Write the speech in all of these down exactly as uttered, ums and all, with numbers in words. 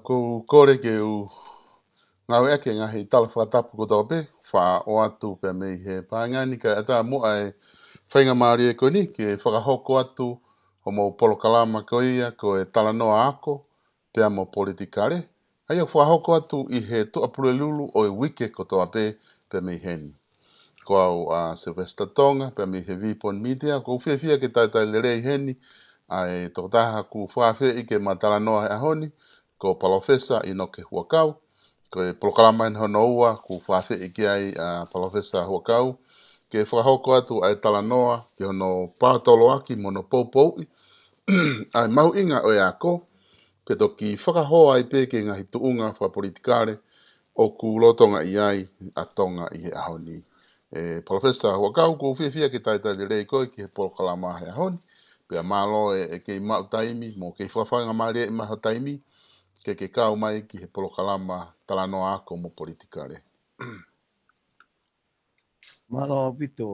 ʻOku ou kole ke u ngāueʻaki e ngaahi tala fakatapu kotoa pē, faʻa ʻoatu pē mei he paenga ni kae ʻatā muʻa e faingamālie ko eni ke fakahoko atu hoʻomou polokalama ko ia ko e Talanoa Ako pea mo Politikale. ʻA ia ʻoku fakahoko atu ʻi he Tuʻapulelulu ʻo e uike kotoa pē pē mei heni. Ko au ʻa Sylvester Tonga, pea mei he Vipon Media, ʻoku ou fiefia ke talitali lelei heni ʻa e tokotaha ʻoku fakaafeʻi ke ma talanoa he ʻaho ni, ko Palōfesa ʻInoke Huʻakau. Ko e polokalama eni hono ua ʻoku fakaafeʻi ki ai ʻa Palōfesa Huʻakau ke fakahoko atu ʻa e talanoa ki hono paotoloaki mo hono poupouʻi ʻa e mahuʻinga ʻo e ako, pea toki fakahoa ai pē ki he ngaahi tuʻunga fakapolitikale ʻoku lolotonga ʻi ai ʻa Tonga ʻi he ʻaho ni. ʻE Palōfesa Huʻakau, ʻoku ou fiefia ke talitali lelei koe ki he polokalama he ʻaho ni, pea mālō e, e kei maʻu taimi mo kei fakafaingamālieʻi mai ho taimi ke ke kau mai ki he polokalama Talanoa Ako mo Politikale. Mālō ʻaupito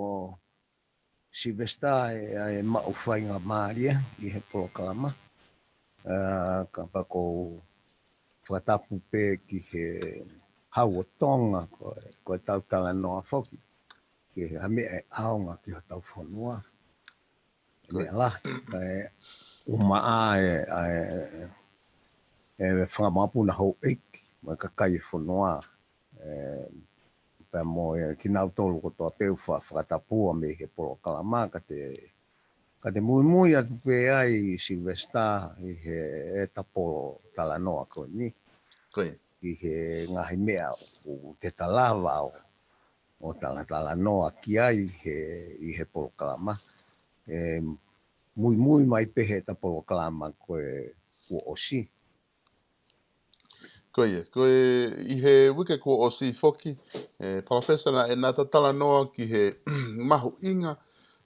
Sylvester ʻa e, ʻa e maʻu faingamālie ʻi he polokalama. ʻA, kapau ʻoku ou fakatapu pē ki he Hau ʻo Tonga, ko e, ko e tau talanoa foki ki he ha meʻa ʻe ʻaonga ki hotau fonua. Meʻa lahi, ʻa e, ʻumaʻā e, ʻa e, e fanga mokopuna houʻeiki mo e kakai e fonua, ʻe, pea mo e kinautolu kotoa pē ʻoku fa-, fakatapua mei he polokalama, ka te, ka te muimui atu pē ai Sylvester ʻi he, e tapolo talanoa ko eni. Ko ia. ʻI he ngaahi meʻa ʻoku te ta lava ʻo, ʻo talatalanoa ki ai he, ʻi he polokalama. ʻE, muimui mai pē he ta polokalama ko ē kuo ʻosi. Ko ia, ko e, ʻi he uike kuo ʻosi foki, ʻe, Palōfesa, naʻe, naʻa ta talanoa ki he mahuʻinga,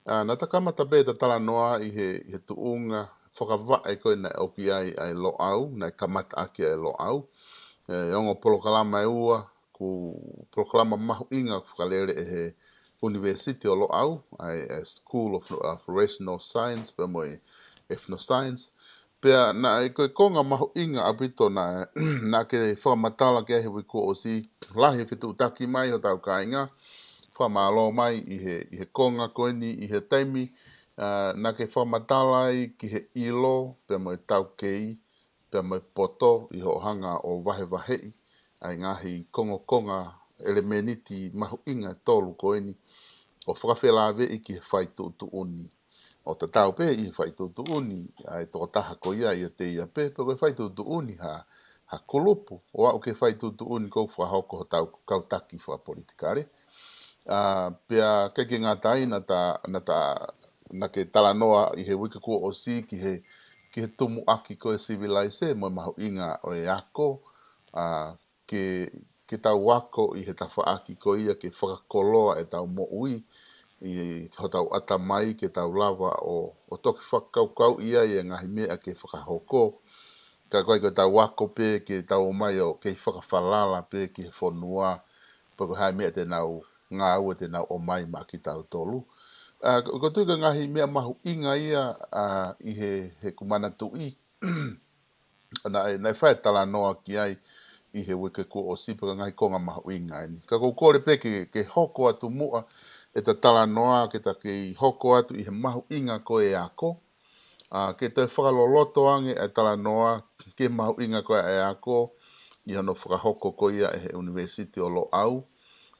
ʻa, naʻa ta kamata pē ta talanoa ʻi he, ʻi he tuʻunga fakavaʻe ko ē naʻe ʻoku ʻi ai ʻa e Loʻau, naʻe kamata ʻaki ʻa e Loʻau. ʻE, ongo polokalama ʻe ua, ko e polokalama mahuʻinga ʻoku fakalele ʻe he University ʻo Loʻau, ʻa e, ʻa e School of, of Rational Science, pea mo e Ethnoscience. Pea naʻe ko e konga mahuʻinga ʻaupito naʻe, naʻa ke fakamatala ki ai he uike kuo ʻosi, lahi e fetuʻutaki mai hotau kāinga, fakamālō mai ʻi he, ʻi he konga ko eni ʻi he taimi, ʻa, naʻa ke fakamatala ai ki he ʻilo, pea mo e taukei, pea mo e poto ʻi hoʻo hanga ʻo vahevaheʻi ʻa e ngaahi kongokonga ʻelemēniti mahuʻinga ʻe tolu ko eni ʻo fakafelāveʻi ki he fai tuʻutuʻuni. ʻO tatau pē ʻi he fai tuʻutuʻuni ʻa e tokotaha ko ia ʻiate ia pē, pe ko e fai tuʻutuʻuni ha, ha kulupu, ʻo aʻu ki he fai tuʻutuʻuni ʻoku fakahoko hotau kau taki fakapolitikale. ʻA, pea ʻikai ke ngata ai naʻa ta, naʻa ta, naʻa ke talanoa ʻi he uike kuo ʻosi ki he, ki he tumuʻaki ko e sivilaise mo e mahuʻinga ʻo e ako, ʻa, ke, ke tau ako ʻi he tafaʻaki ko ia ke fakakoloa ʻetau moʻui, ʻi hotau ʻatamai ke tau lava ʻo, ʻo toki fakakaukauʻi ai e ngaahi meʻa ke fakahoko. Ka ʻoku ʻikai ko ʻetau ako pē ke tau ō mai ʻo kei fakafalala pē ki he fonua, pe ko e hā e meʻa te nau ngāue te nau ʻomai maʻa kitautolu. ʻA, ko, ko e tui ko e ngaahi meʻa mahuʻinga ia, ʻa, ʻi he, he kuo manatuʻi. Naʻe, naʻe fai e talanoa ki ai ʻi he uike kuo ʻosi pea ko e ngaahi konga mahuʻinga eni. Ka ʻoku ou kole pē ke, ke hoko atu muʻa ʻeta talanoa, ke ta kei hoko atu ʻi he mahuʻinga ko e ako. ʻA, ke toe fakaloloto ange e talanoa ki he mahuʻinga ko e ako ʻi hono fakahoko ko ia ʻe he ʻUnivēsiti ʻo Loʻau.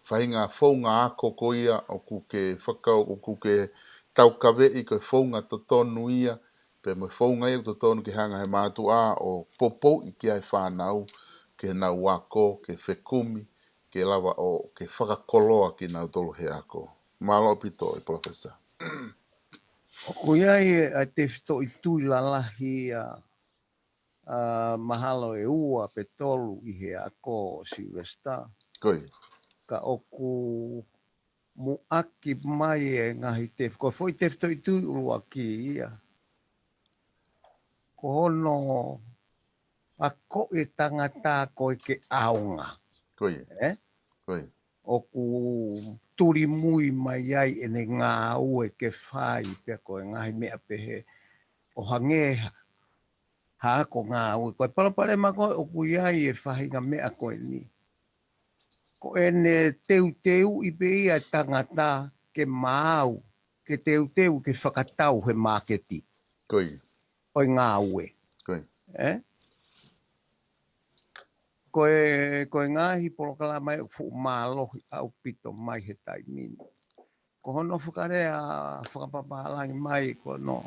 Faʻahinga founga ako ko ia ʻoku ke fakau, ʻoku ke taukaveʻi ko e founga totonu ia, pea mo e founga ia ʻoku totonu ke hanga he mātuʻa ʻo poupouʻi ki ai e fānau, ke nau ako, ke fekumi, ke lava ʻo, ke fakakoloa kinautolu he ako. Mālō ʻaupito ʻe Palōfesa. ʻOku ʻi ai e, ʻa e tefitoʻi tui lalahi ʻa, ʻa mahalo ʻe ua pe tolu ʻi he ako Sylvester. Ko ia. Ka ʻoku muʻaki mai e ngaahi tef-, ko e foʻi tefitoʻi tui ʻuluaki ia. Ko hono ako e tangata ko e ke ʻaonga. Ko ia. Eh? Ko ia. ʻOku tulimui mai ai ʻene ngāue ke fai pea ko e ngaahi meʻa pehē ʻo hangē ha, ha ako ngāue. Ko e palopalema ko ē ʻoku ʻi ai e faʻahinga meʻa ko eni. Ko ʻene teuteuʻi pē ia e tangata ke maau, ke teuteu, ke fakatau he māketi. Ko ia. ʻO e ngāue. Ko ia. Eh? Ko e, ko e ngaahi polokalama ʻoku fuʻu mālohi ʻaupito mai he taimi ni. Ko hono fakalea fakapapālangi mai, ko hono,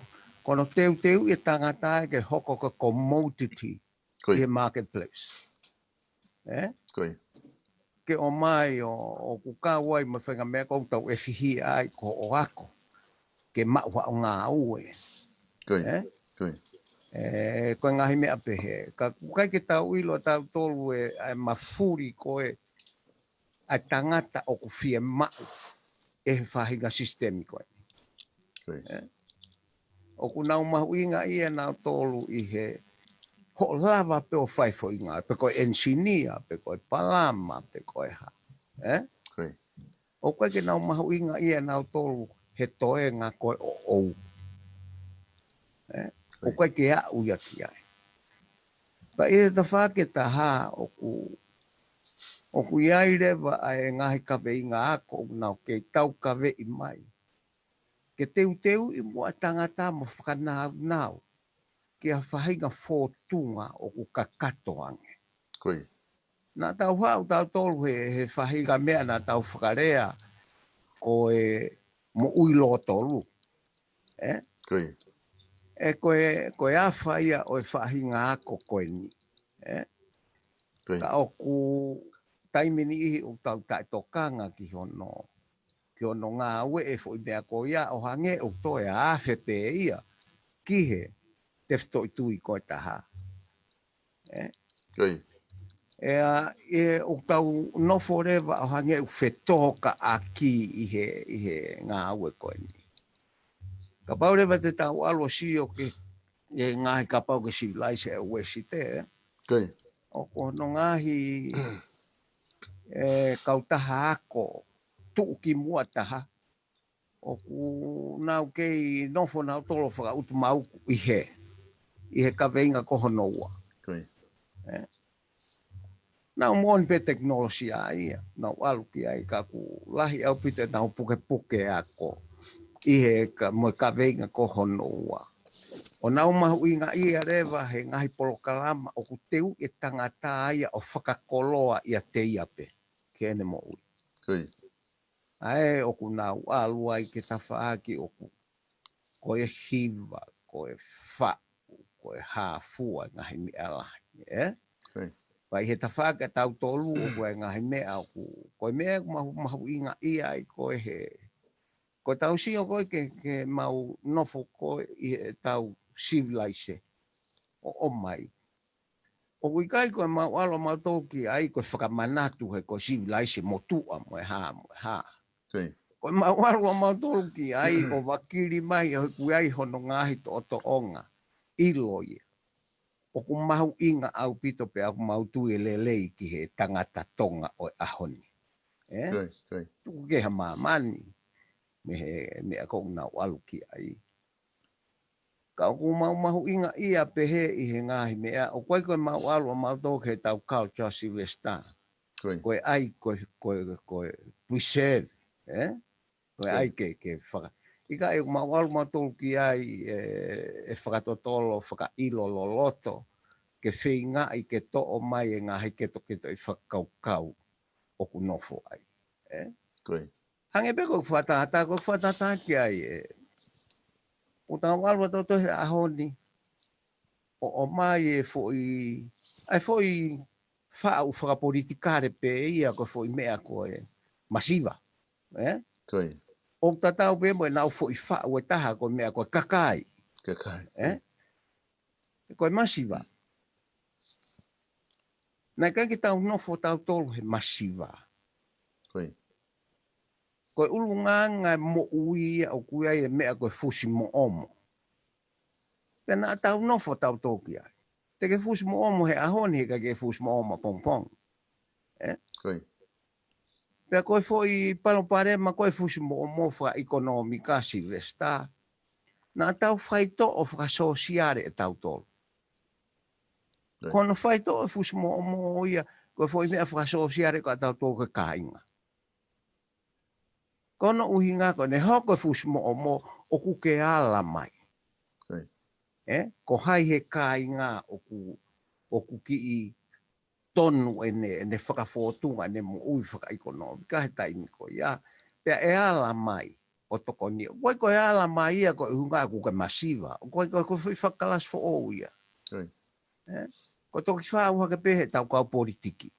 ko hono teuteuʻi e tangata ke hoko ko e commodity Ko ia. ʻI he marketplace. Eh? Ko ia. Ke ʻomai ʻo, ʻoku kau ai mo e faʻahinga meʻa ʻoku tau ʻefihia ai ko hoʻo ako. Ke maʻu haʻo ngāue. Ko ia. Eh? Ko ia. Eh, ko e ngaahi meʻa pehē. Ka ʻoku ʻikai ke tau ʻilo ʻe tautolu e, ʻa e mafuli ko ē ʻa e tangata ʻoku fiemaʻu ʻe he faʻahinga sisitemi ko ē. Ko ia. Eh? ʻOku nau mahuʻingaʻia nautolu ʻi he hoʻo lava pē ʻo fai foʻi ngāue, pe ko e enisinia, pe ko e palama, pe ko e hā. Eh? Ko ia. ʻOku ʻikai ke nau mahuʻingaʻia nautolu he toenga ko ē ʻoʻou. Eh? Ko ia. ʻOku ʻikai ke aʻu ia ki ai. Pea ʻi he tafaʻaki ʻe taha ʻoku, ʻoku ʻi ai leva ʻa e ngaahi kaveinga ako ʻoku nau kei taukaveʻi mai. Ke teuteuʻi muʻa e tangata mo fakanaunau ki ha faʻahinga fōtunga ʻoku kakato ange. Ko ia. Naʻa tau haʻu tautolu he, he faʻahinga meʻa naʻa tau fakalea ko e moʻui lōtolu. Eh? Ko ia. ʻE ko e, ko e afa ia ʻo e faʻahinga ako ko eni. Eh? Ko ia. Ka ʻoku taimi niʻihi ʻoku tau taʻetokanga ki hono, ki hono ngāueʻi e foʻi meʻa ko ia ʻo hangē ʻoku toe afe pē ia ki he tefitoʻi tui ko ē ʻe taha. Eh? Ko ia. ʻE, ʻa, ʻe, ʻoku tau nofo leva ʻo hangē ʻoku fetōkaʻaki ʻi he, ʻi he ngāue ko eni. Kapau leva te tau ʻalu ʻo sio ki he ngaahi kapau ko e sivilaise ʻa e Uēsite, eh? Ko ia. ʻOku ʻi ai hono ngaahi, eh, kautaha ako tuʻukimuʻa taha. ʻOku nau kei nofo nautolu ʻo fakaʻutumauku ʻi he, ʻi he kaveinga ko hono ua. Ko ia. Eh? Naʻa moʻoni pē tekinolosia ia, naʻa ʻalu ki ai ka ʻoku lahi ʻaupito ʻenau pukepuke ako ʻi he ka-, mo e kaveinga ko hono ua. ʻO nau mahuʻingaʻia leva he ngaahi polokalama ʻoku teuʻi e tangata ia ʻo fakakoloa ʻiate ia pē, ki heʻene moʻui. Ko ia. ʻA ē ʻoku nau ʻalu ai ki he tafaʻaki ʻoku, ko e hiva, ko e faʻu, ko e hā fua e ngaahi meʻa lahi, eh? Ko ia. Pea ʻi he tafaʻaki ʻatautolu ʻoku ʻi ai e ngaahi meʻa ʻoku, ko e meʻa ʻoku mahu, mahuʻingaʻia ai ko e he. Ko ʻetau sio ko ē ke, ke mau nofo ko ē ʻi heʻetau sivilaise ʻo ʻomai. ʻOku ʻikai ko e mau ʻalu ʻa mautolu ki ai ko e fakamanatu he ko e sivilaise motuʻa mo e hā, mo e hā. Ko ia. Ko e mau ʻalu ʻa mautolu ki ai ʻo vakili mai ʻoku ʻi ai hono ngaahi toʻotoʻonga. ʻIlo ia. ʻOku mahuʻinga ʻaupito pea ʻoku mau tui ʻe lelei ki he tangata Tonga ʻo e ʻaho ni. Ē? Ko ia, ko ia. Tuku kehe ha māmani, mei he meʻa ʻoku nau ʻalu ki ai. Ka ʻoku mau mahuʻingaʻia pehē ʻi he ngaahi meʻa, ʻoku ʻikai ko e mau ʻalu ʻa mautolu ki heʻetau culture, Sylvester. Ko ia. Ko e ʻai, ko e, ko e, ko e preserve, ē? Ko e ʻai ke, ke faka-, ʻikai ʻoku mau ʻalu mautolu ki ai ʻe, ʻe fakatotolo, fakaʻilo loloto, ke feingaʻi ke toʻo mai e ngaahi ketoketoʻi fakakaukau ʻoku nofo ai. Ē? Ko ia. Hangē pē ko e fakatātā, ko e fakatātā ki ai ē. ʻOku tau ʻalu ʻatautolu he ʻaho ni ʻo, ʻomai e foʻi, ʻa e foʻi faʻu fakapolitikale pē ia ko e foʻi meʻa ko e masiva. Ē? Ko ia. ʻOku tatau pē mo ʻenau foʻi faʻu ʻe taha ko e meʻa ko e kakai. Kakai. Ē? Ko e masiva. Naʻe ʻikai ke tau nofo ʻatautolu he masiva. Ko ia. Ko e ʻulungaanga e moʻui ia ʻoku ʻi ai e meʻa ko e fusimoʻomo. Pea naʻa tau nofo ʻatautolu ki ai. Te ke fusimoʻomo he ʻaho ni, heʻikai ke fusimoʻomo ʻapongipongi. Ē? Ko ia. Pea ko e foʻi palopalema ko e fusimoʻomo fakaʻekonōmika, Sylvester. Naʻa tau faitoʻo fakasōsiale ʻatautolu. Ko hono faitoʻo e fusimoʻomo ia, ko e foʻi meʻa fakasōsiale ko ʻatautolu ko e kāinga. Ko hono ʻuhinga ko ʻene hoko e fusimoʻomo ʻoku ke ala mai. Ē, ko hai he kāinga ʻoku, ʻoku kiʻi tonu ʻene, ʻene fakafōtunga, ʻene moʻui fakaʻekonōmika he taimi ko ia. Pea ʻe ala mai ʻo tokoni. ʻOku ʻikai ko e ala mai ia ko e ʻuhinga ʻoku ke masiva. ʻOku ʻikai ko e, ko e foʻi fakakalasi foʻou ia. Ē? Ko e toki faʻu hake pē heʻetau kau politiki.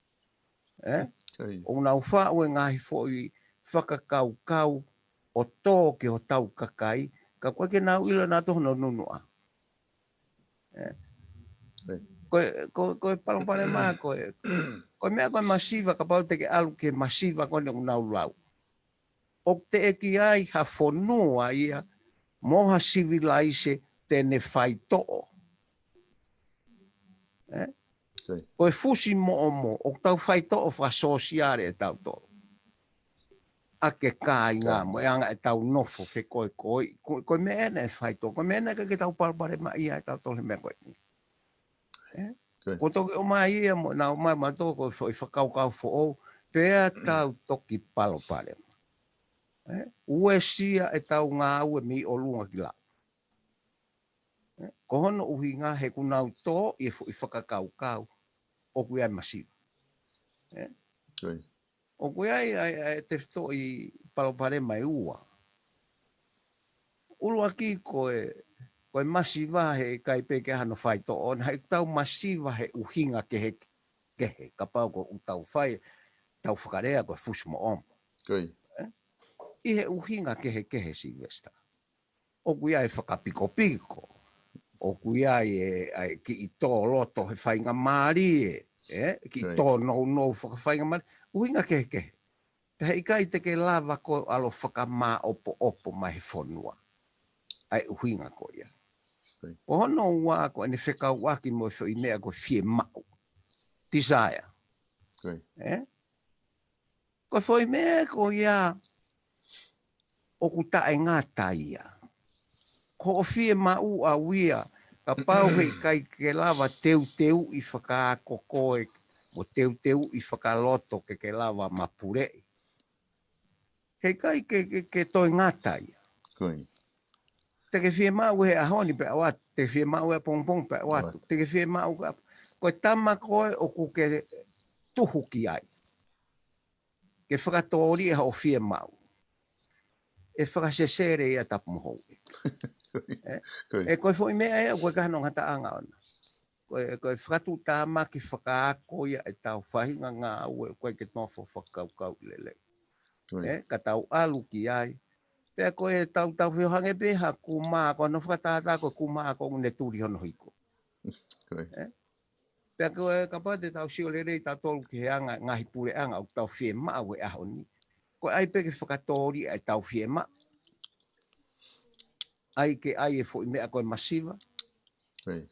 Ē? ʻOku nau faʻu e ngaahi foʻi fakakaukau ʻo tō ki hotau kakai, ka ʻoku ʻikai ke nau ʻilo nautolu hono nunuʻa. Ē? Ko e, ko, ko e palopalema ko e, ko e meʻa ko e masiva, kapau te ke ʻalu ki he masiva ko eni ʻoku nau lau. ʻOku teʻeki ai ha fonua ia mo ha sivilaise te ne faitoʻo. Ē? Ko e fusimoʻomo, ʻoku tau faitoʻo fakasōsiale ʻatautolu. ʻA e kāinga mo e anga ʻetau nofo fekoekoeʻi, ko, ko e meʻa ena ʻe faitoʻo, ko e meʻa ena ʻikai ke tau palopalemaʻi ai ʻatautolu he meʻa ko eni. Ē? Ko e toki ʻomai ia mo, naʻa ʻomai mautolu ko e foʻi fakakaukau foʻou, pea tau toki palopalema. Ē? Uesia ʻetau ngāue mei ʻolunga ki lalo. Ē? Ko hono ʻuhinga he ʻoku nau tō e foʻi fakakaukau ʻoku ʻi ai e masiva. Ē? ʻOku ʻi ai, ʻa e, ʻa e tefitoʻi palopalema ʻe ua. ʻUluaki ko e, ko e masiva heʻikai pē ke ʻi ai hano faitoʻo, naʻa ʻoku tau masiva he ʻuhinga kehekehe, kapau ko ʻetau fai, tau fakalea ko e fusimoʻomo. Ē? ʻI he ʻuhinga kehekehe, Sylvester. ʻOku ʻi ai e fakapikopiko. ʻOku ʻi ai e, ʻa e kiʻi tō loto he faingamālie, ē? Kiʻi tō nounou fakafaingamālie. ʻUhinga kehekehe. Pea heʻikai te ke lava ko e ʻalu ʻo fakamāʻopoʻopo mai he fonua ʻa e ʻuhinga ko ia. Ko hono ua ko ʻene fekauʻaki mo e foʻi meʻa ko e fiemaʻu. Desire. Ē? Ko e foʻi meʻa ko ia ʻoku taʻengata ia. Ko hoʻo fiemaʻu ʻaʻau ia, kapau heʻikai ke lava teuteuʻi fakaako koe, mo teuteuʻi fakaloto ke ke lava mapuleʻi. Heʻikai ke, ke, ke toe ngata ia. Te ke fiemaʻu he ʻaho ni pea ʻoatu, te ke fiemaʻu he ʻapongipongi pea ʻoatu, te ke fiemaʻu ka, ko e tama ko ē ʻoku ke tuhu ki ai. Ke fakatōliʻa hoʻo fiemaʻu. ʻE fakasesele ia tapu mo houʻeiki. Ē? Ē, ko e foʻi meʻa ē, ʻoku ʻikai hano ngataʻanga ʻona. ko e, ko e fakatuʻutāmaki fakaako ia ʻetau faʻahinga ngāue ʻoku ʻikai ke nofo fakakaukau lelei. Ko ia. Ē, ka tau ʻalu ki ai. Pea ko e tau, tau feohi ange pē ha kumā, ko hono fakatātā ko e kumā ko ʻene tuli hono hiko. Ko ia. Ē? Pea ko e kapau te tau sio lelei tautolu ki he anga ngaahi puleʻanga ʻoku tau fiemaʻu he ʻaho ni. Ko e ʻai pē ke fakatōliʻa ʻetau fiemaʻu. ʻAi ke ʻai e foʻi meʻa ko e masiva. Ko ia.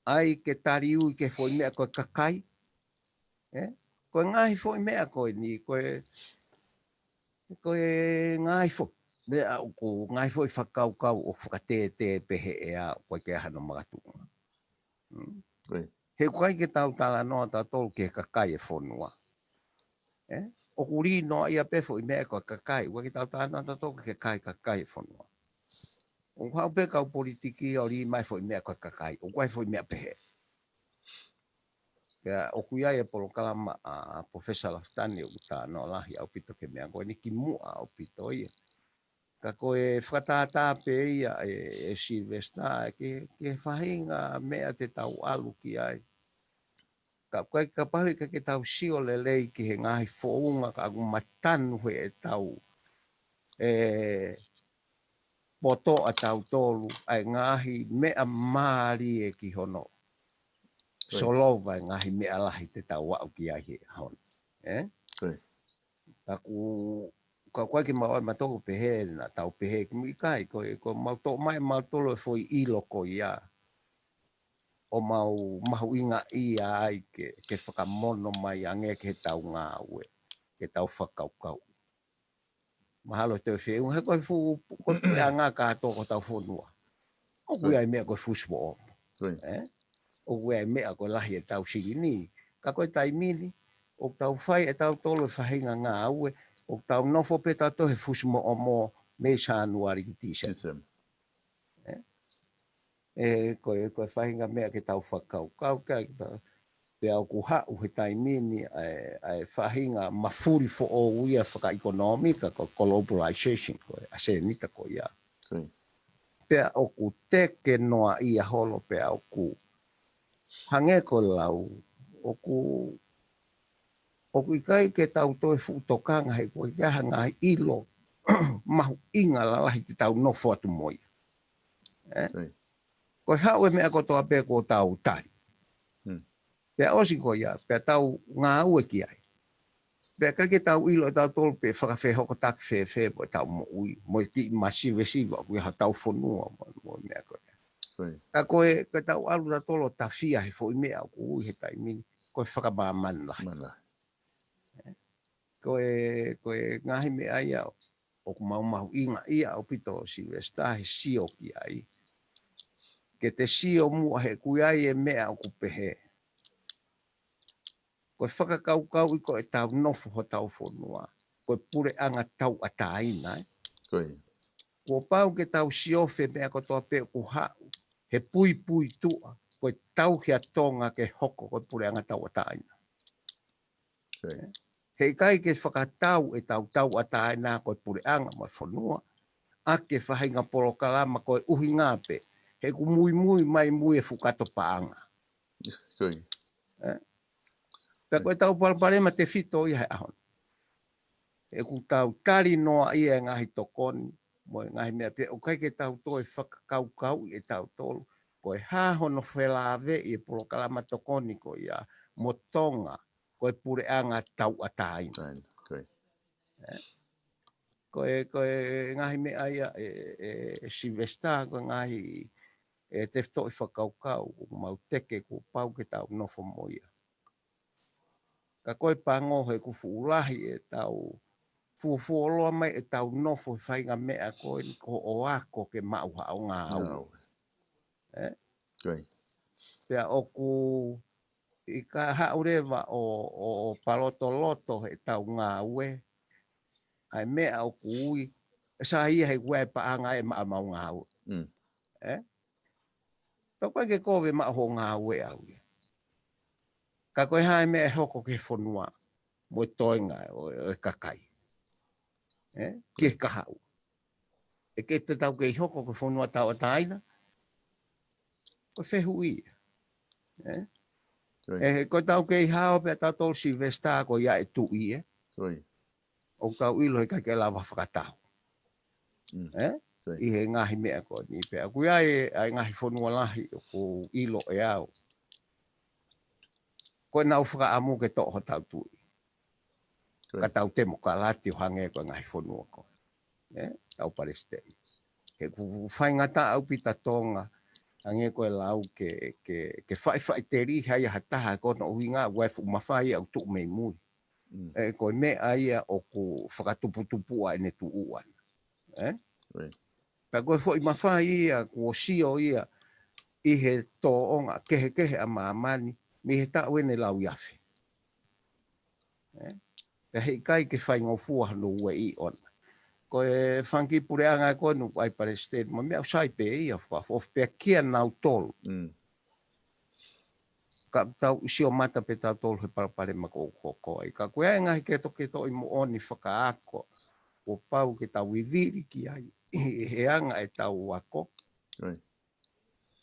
ʻAi ke taliui ki he foʻi meʻa ko e kakai. Ē? Ko e ngaahi foʻi meʻa ko eni, ko e, ko e ngaahi foʻi meʻa ʻoku, ngaahi foʻi fakakaukau ʻoku fakatētē pehē ʻe au, ʻoku ʻikai ke ʻi ai hano makatuʻunga. Mm. Ko ia. He ʻoku ʻikai ke tau talanoa tautolu ki he kakai e fonua. Ē? ʻOku lī noaʻia pē foʻi meʻa ko e kakai, ʻoku ʻikai ke tau talanoa tautolu ki he kakai, kakai e fonua. ʻOku haʻu pē kau politiki ʻo lī mai foʻi meʻa ko e kakai, ʻoku ʻi ai foʻi meʻa pehē. Pea ʻoku ʻi ai e polokalama ʻa Professor Lafitani ʻoku talanoa lahi ʻaupito ki he meʻa ko eni kimuʻa ʻaupito ia. Ka ko e fakatātā pē ia ē, ē Sylvester, ki he, ki he faʻahinga meʻa te tau ʻalu ki ai. Ka ʻoku ʻikai, kapau ʻikai ke tau sio lelei ki he ngaahi founga ka ʻoku matanu heʻetau, ē, poto ʻatautolu, ʻa e ngaahi meʻa mālie ki hono. Ko ia. Solova e ngaahi meʻa lahi te tau aʻu ki ai he ʻaho ni. Ē? Ko ia. Ka ʻoku, ka ʻoku ʻikai ke mau ʻai mautolu pehē, naʻa tau pehē, ki mui kai, ko e, ko e mau toʻo mai mautolu e foʻi ʻilo ko ia. ʻO mau mahuʻingaʻia ai ke, ke fakamono mai ange ki heʻetau ngāue, ke tau fakakaukau. Mahalo te feʻunga, he ko e fuʻu, ko e puleʻanga kātoa ko hotau fonua. ʻOku ʻi ai meʻa ko e fusi moʻomo. Ko ia. Ē? ʻOku ʻi ai meʻa ko e lahi ʻetau silini. Ka ko e taimi ni, ʻoku tau fai ʻe tautolu e faʻahinga ngāue, ʻoku tau nofo pē tautolu he fusi moʻomo mei Sānuali ki Tīsema. Tīsema. Ē? Ē, ko e, ko e faʻahinga meʻa ke tau fakakaukau ki ai, pea ʻoku haʻu he taimi ni ʻa e, ʻa e faʻahinga mafuli foʻou ia fakaʻekonōmika ko e globalization, ko e ʻasenita ko ia. Ko ia. Pea ʻoku teke noaʻia holo pea ʻoku hangē ko e lau, ʻoku, ʻoku ʻikai ke tau toe fuʻu tokanga he ʻoku ʻikai ha ngaahi ʻilo mahuʻinga lalahi te tau nofo atu mo ia. Ē? Ko ia. Ko e haʻu e meʻa kotoa pē kuo tau tali. Hmm. Pea ʻosi ko ia, pea tau ngāue ki ai. Pea ʻikai ke tau ʻilo ʻe tautolu pe fakafehokotaki fēfē mo ʻetau moʻui, mo e kiʻi masivesiva ʻoku ʻi ai hotau fonua, mo, mo e meʻa ko ia. Ko ia. Ka ko e, ka tau ʻalu tautolu ʻo tafia he foʻi meʻa ʻoku ui he taimi ni, ko e fakamāmani lahi. Māmani lahi. Ko e, ko e ngaahi meʻa ia ʻoku mau mahuʻingaʻia ʻaupito Sylvester he sio ki ai. Ke te sio muʻa he ʻoku ʻi ai e meʻa ʻoku pehē. Ko e fakakaukauʻi ko ʻetau nofo hotau fonua. Ko e puleʻanga tauʻatāina, ē? Ko ia. Kuo pau ke tau siofi e meʻa kotoa pē ʻoku haʻu. He puipuituʻa. Ko e tauhi ʻa Tonga ke hoko ko e puleʻanga tauʻatāina. Ko ia. He ʻikai ke fakatau ʻetau tauʻatāina ko e puleʻanga mo e fonua. ʻA e faʻahinga polokalama ko e ʻuhinga pē. He ʻoku muimui mai mui e fukato paʻanga. Ko ia. Ē? Pea ko ʻetau palopalema tefito ia he ʻaho ni. ʻOku tau tali noaʻia e ngaahi tokoni, mo e ngaahi meʻa pea ʻoku ʻikai ke tau toe fakakaukauʻi ʻe tautolu. Ko e hā hono felāveʻi e polokalama tokoni ko ia, mo Tonga, ko e puleʻanga tauʻatāina. Tāina, ko ia. Ē? Ko e, ko e ngaahi meʻa ia ē, ē, ē Sylvester, ko e ngaahi, ē, tefitoʻi fakakaukau, ʻoku mau teke kuo pau ke tau nofo mo ia. Ka ko e pango he ʻoku fuʻu lahi ʻetau, fuofuoloa mai ʻetau nofo he faʻahinga meʻa ko eni ko hoʻo ako ke maʻu haʻo ngāue. Ngāue. Ē? Ko ia. Pea ʻoku ʻikai haʻu leva ʻo, ʻo, ʻo palotoloto heʻetau ngāue. ʻA e meʻa ʻoku ui, ʻe sai ia he ʻoku ʻi ai e paʻanga ʻe maʻu ʻemau ngāue. Mm. Ē? Pea ʻoku ʻikai ke kovi maʻu hoʻo ngāue ʻaʻau ia. Ka ko e hā e meʻa ʻe hoko ki he fonua, mo e toenga ʻo, ʻo e kakai. Ē? Ki he kahaʻu. ʻE ke te tau kei hoko ko e fonua tauʻatāina. Ko e fehuʻi ia. ʻE? Ko ia. ʻE, ko ʻetau kei hao pē ʻa tautolu Silivesitā ko ia ʻe tuʻi, ē? Ko ia. ʻOku tau ʻilo he ʻikai ke lava fakatau. Mm. Ē? Ko ia. ʻI he ngaahi meʻa ko eni pē. ʻOku ʻi ai e, ʻa e ngaahi fonua lahi ʻoku ʻilo ʻe au. Ko ʻenau fakaʻamu ke toʻo hotau tuʻi. Ko ia. Ka tau temokalati ʻo hangē ko e ngaahi fonua ko ē. Ē? Tau Palesiteni. He ʻoku faingataʻa ʻaupito Tonga, hangē ko e lau ke, ke, ke faʻifaʻiteliha ia ha taha ko hono ʻuhinga ʻoku ʻi ai e fuʻu mafai ʻoku tuʻu mei mui. Mm. ʻE, ko e meʻa ia ʻoku fakatuputupuʻa ʻene tuʻu ʻana. Ē? Ko ia. Pea ko e foʻi mafai ia, kuo sio ia, ʻi he tōʻonga kehekehe ʻa māmani, mei he taʻu ʻeni lau ʻi afe. Ē? Pea heʻikai ke faingofua hono ueʻi ʻona. Ko e fanga kiʻi puleʻanga ko eni ʻoku ʻi ai Palesiteni, mo e meʻa ʻoku sai pē ia, fakaʻofoʻofa pē kia nautolu. Mm. Ka tau sio mata pē tautolu he palopalema ko ē ʻoku hoko ai. Ka ko e ngaahi ketoketoʻi moʻoni fakaako, kuo pau ke tau vivili ki ai, he anga ʻetau ako, Ko ia.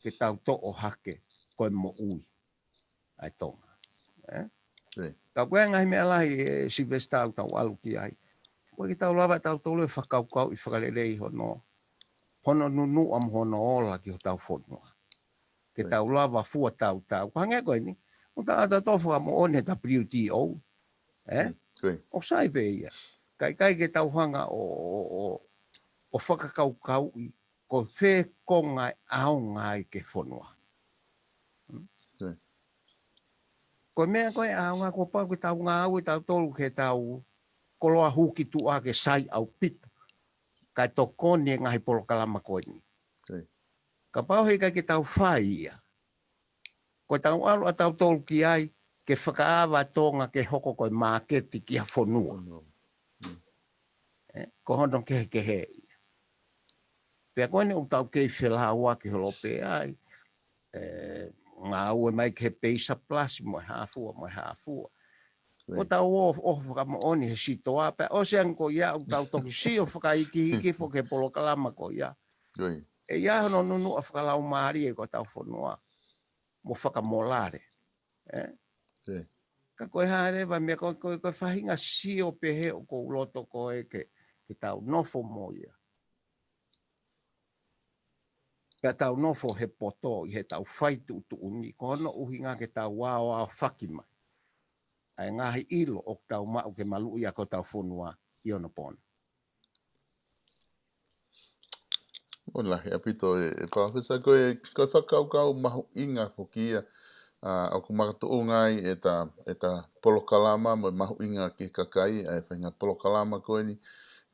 ke tau toʻo hake, ko e moʻui ʻa e Tonga. Ē? Ko ia. Ka ko e ngaahi meʻa lahi ē Silivesitā ʻoku tau ʻalu ki ai. ʻOku ʻikai ke tau lava tautolu ʻe fakakaukauʻi fakalelei hono, hono nunuʻa mo hono ola ki hotau fonua. Ko ia. Ke tau lava fua tautau. Ko e hangē ko eni, ʻoku tau ʻatā ʻo fakamoʻoni he WTO. Ē? Mm, ko ia. ʻOku sai pē ia. Ka ʻikai ke tau hanga ʻo, ʻo, ʻo, ʻo fakakaukauʻi ko fē konga ʻe ʻaonga ai ki he fonua. Hmm? Ko ia. Ko e meʻa ko ē ʻaonga kuo pau ke tau ngāue tautolu ke tau koloa hū ki tuʻa ke sai ʻaupito. Kae tokoni e ngaahi polokalama ko eni. Ko ia. Kapau heʻikai ke tau fai ia. Ko ʻetau ʻalu ʻa tautolu ki ai, ke fakaava Tonga ke hoko ko e māketi ki ha fonua. Fonua. Mm. Ē, ko hono kehekehe ia. Pea ko eni ʻoku tau kei felāuaki holo pē ai. Ē, ngāue mai ki he peisa plus, mo e hā fua, mo e hā fua. Ko ia. Ko ʻetau ō, ō fakamoʻoni he sitoa, pea ʻosi ange ko ia ʻoku tau toki sio fakaikiiki foki he polokalama ko ia. Ko ia. ʻE ʻi ai hono nunuʻa fakalaumālie ko hotau fonua. Mo fakamolale. Ē? Ko ia. Ka ko e hā leva e meʻa ko, ko, ko e faʻahinga sio pehē ʻoku ou loto ko ē ke, ke tau nofo mo ia. Ke tau nofo he poto ʻi heʻetau fai tuʻutuʻuni, ko hono ʻuhinga ke tau aoaofaki mai ʻa e ngaahi ʻilo ʻoku tau maʻu ke maluʻi ʻaki hotau fonua ʻi onopooni. ʻOku lahi ʻaupito ē, ē Palōfesa, ko e, ko e fakakaukau mahuʻinga foki ia, ʻa, ʻoku makatuʻunga ai ʻeta, ʻeta polokalama mo e mahuʻinga ki he kakai, ʻa e faʻahinga polokalama ko eni,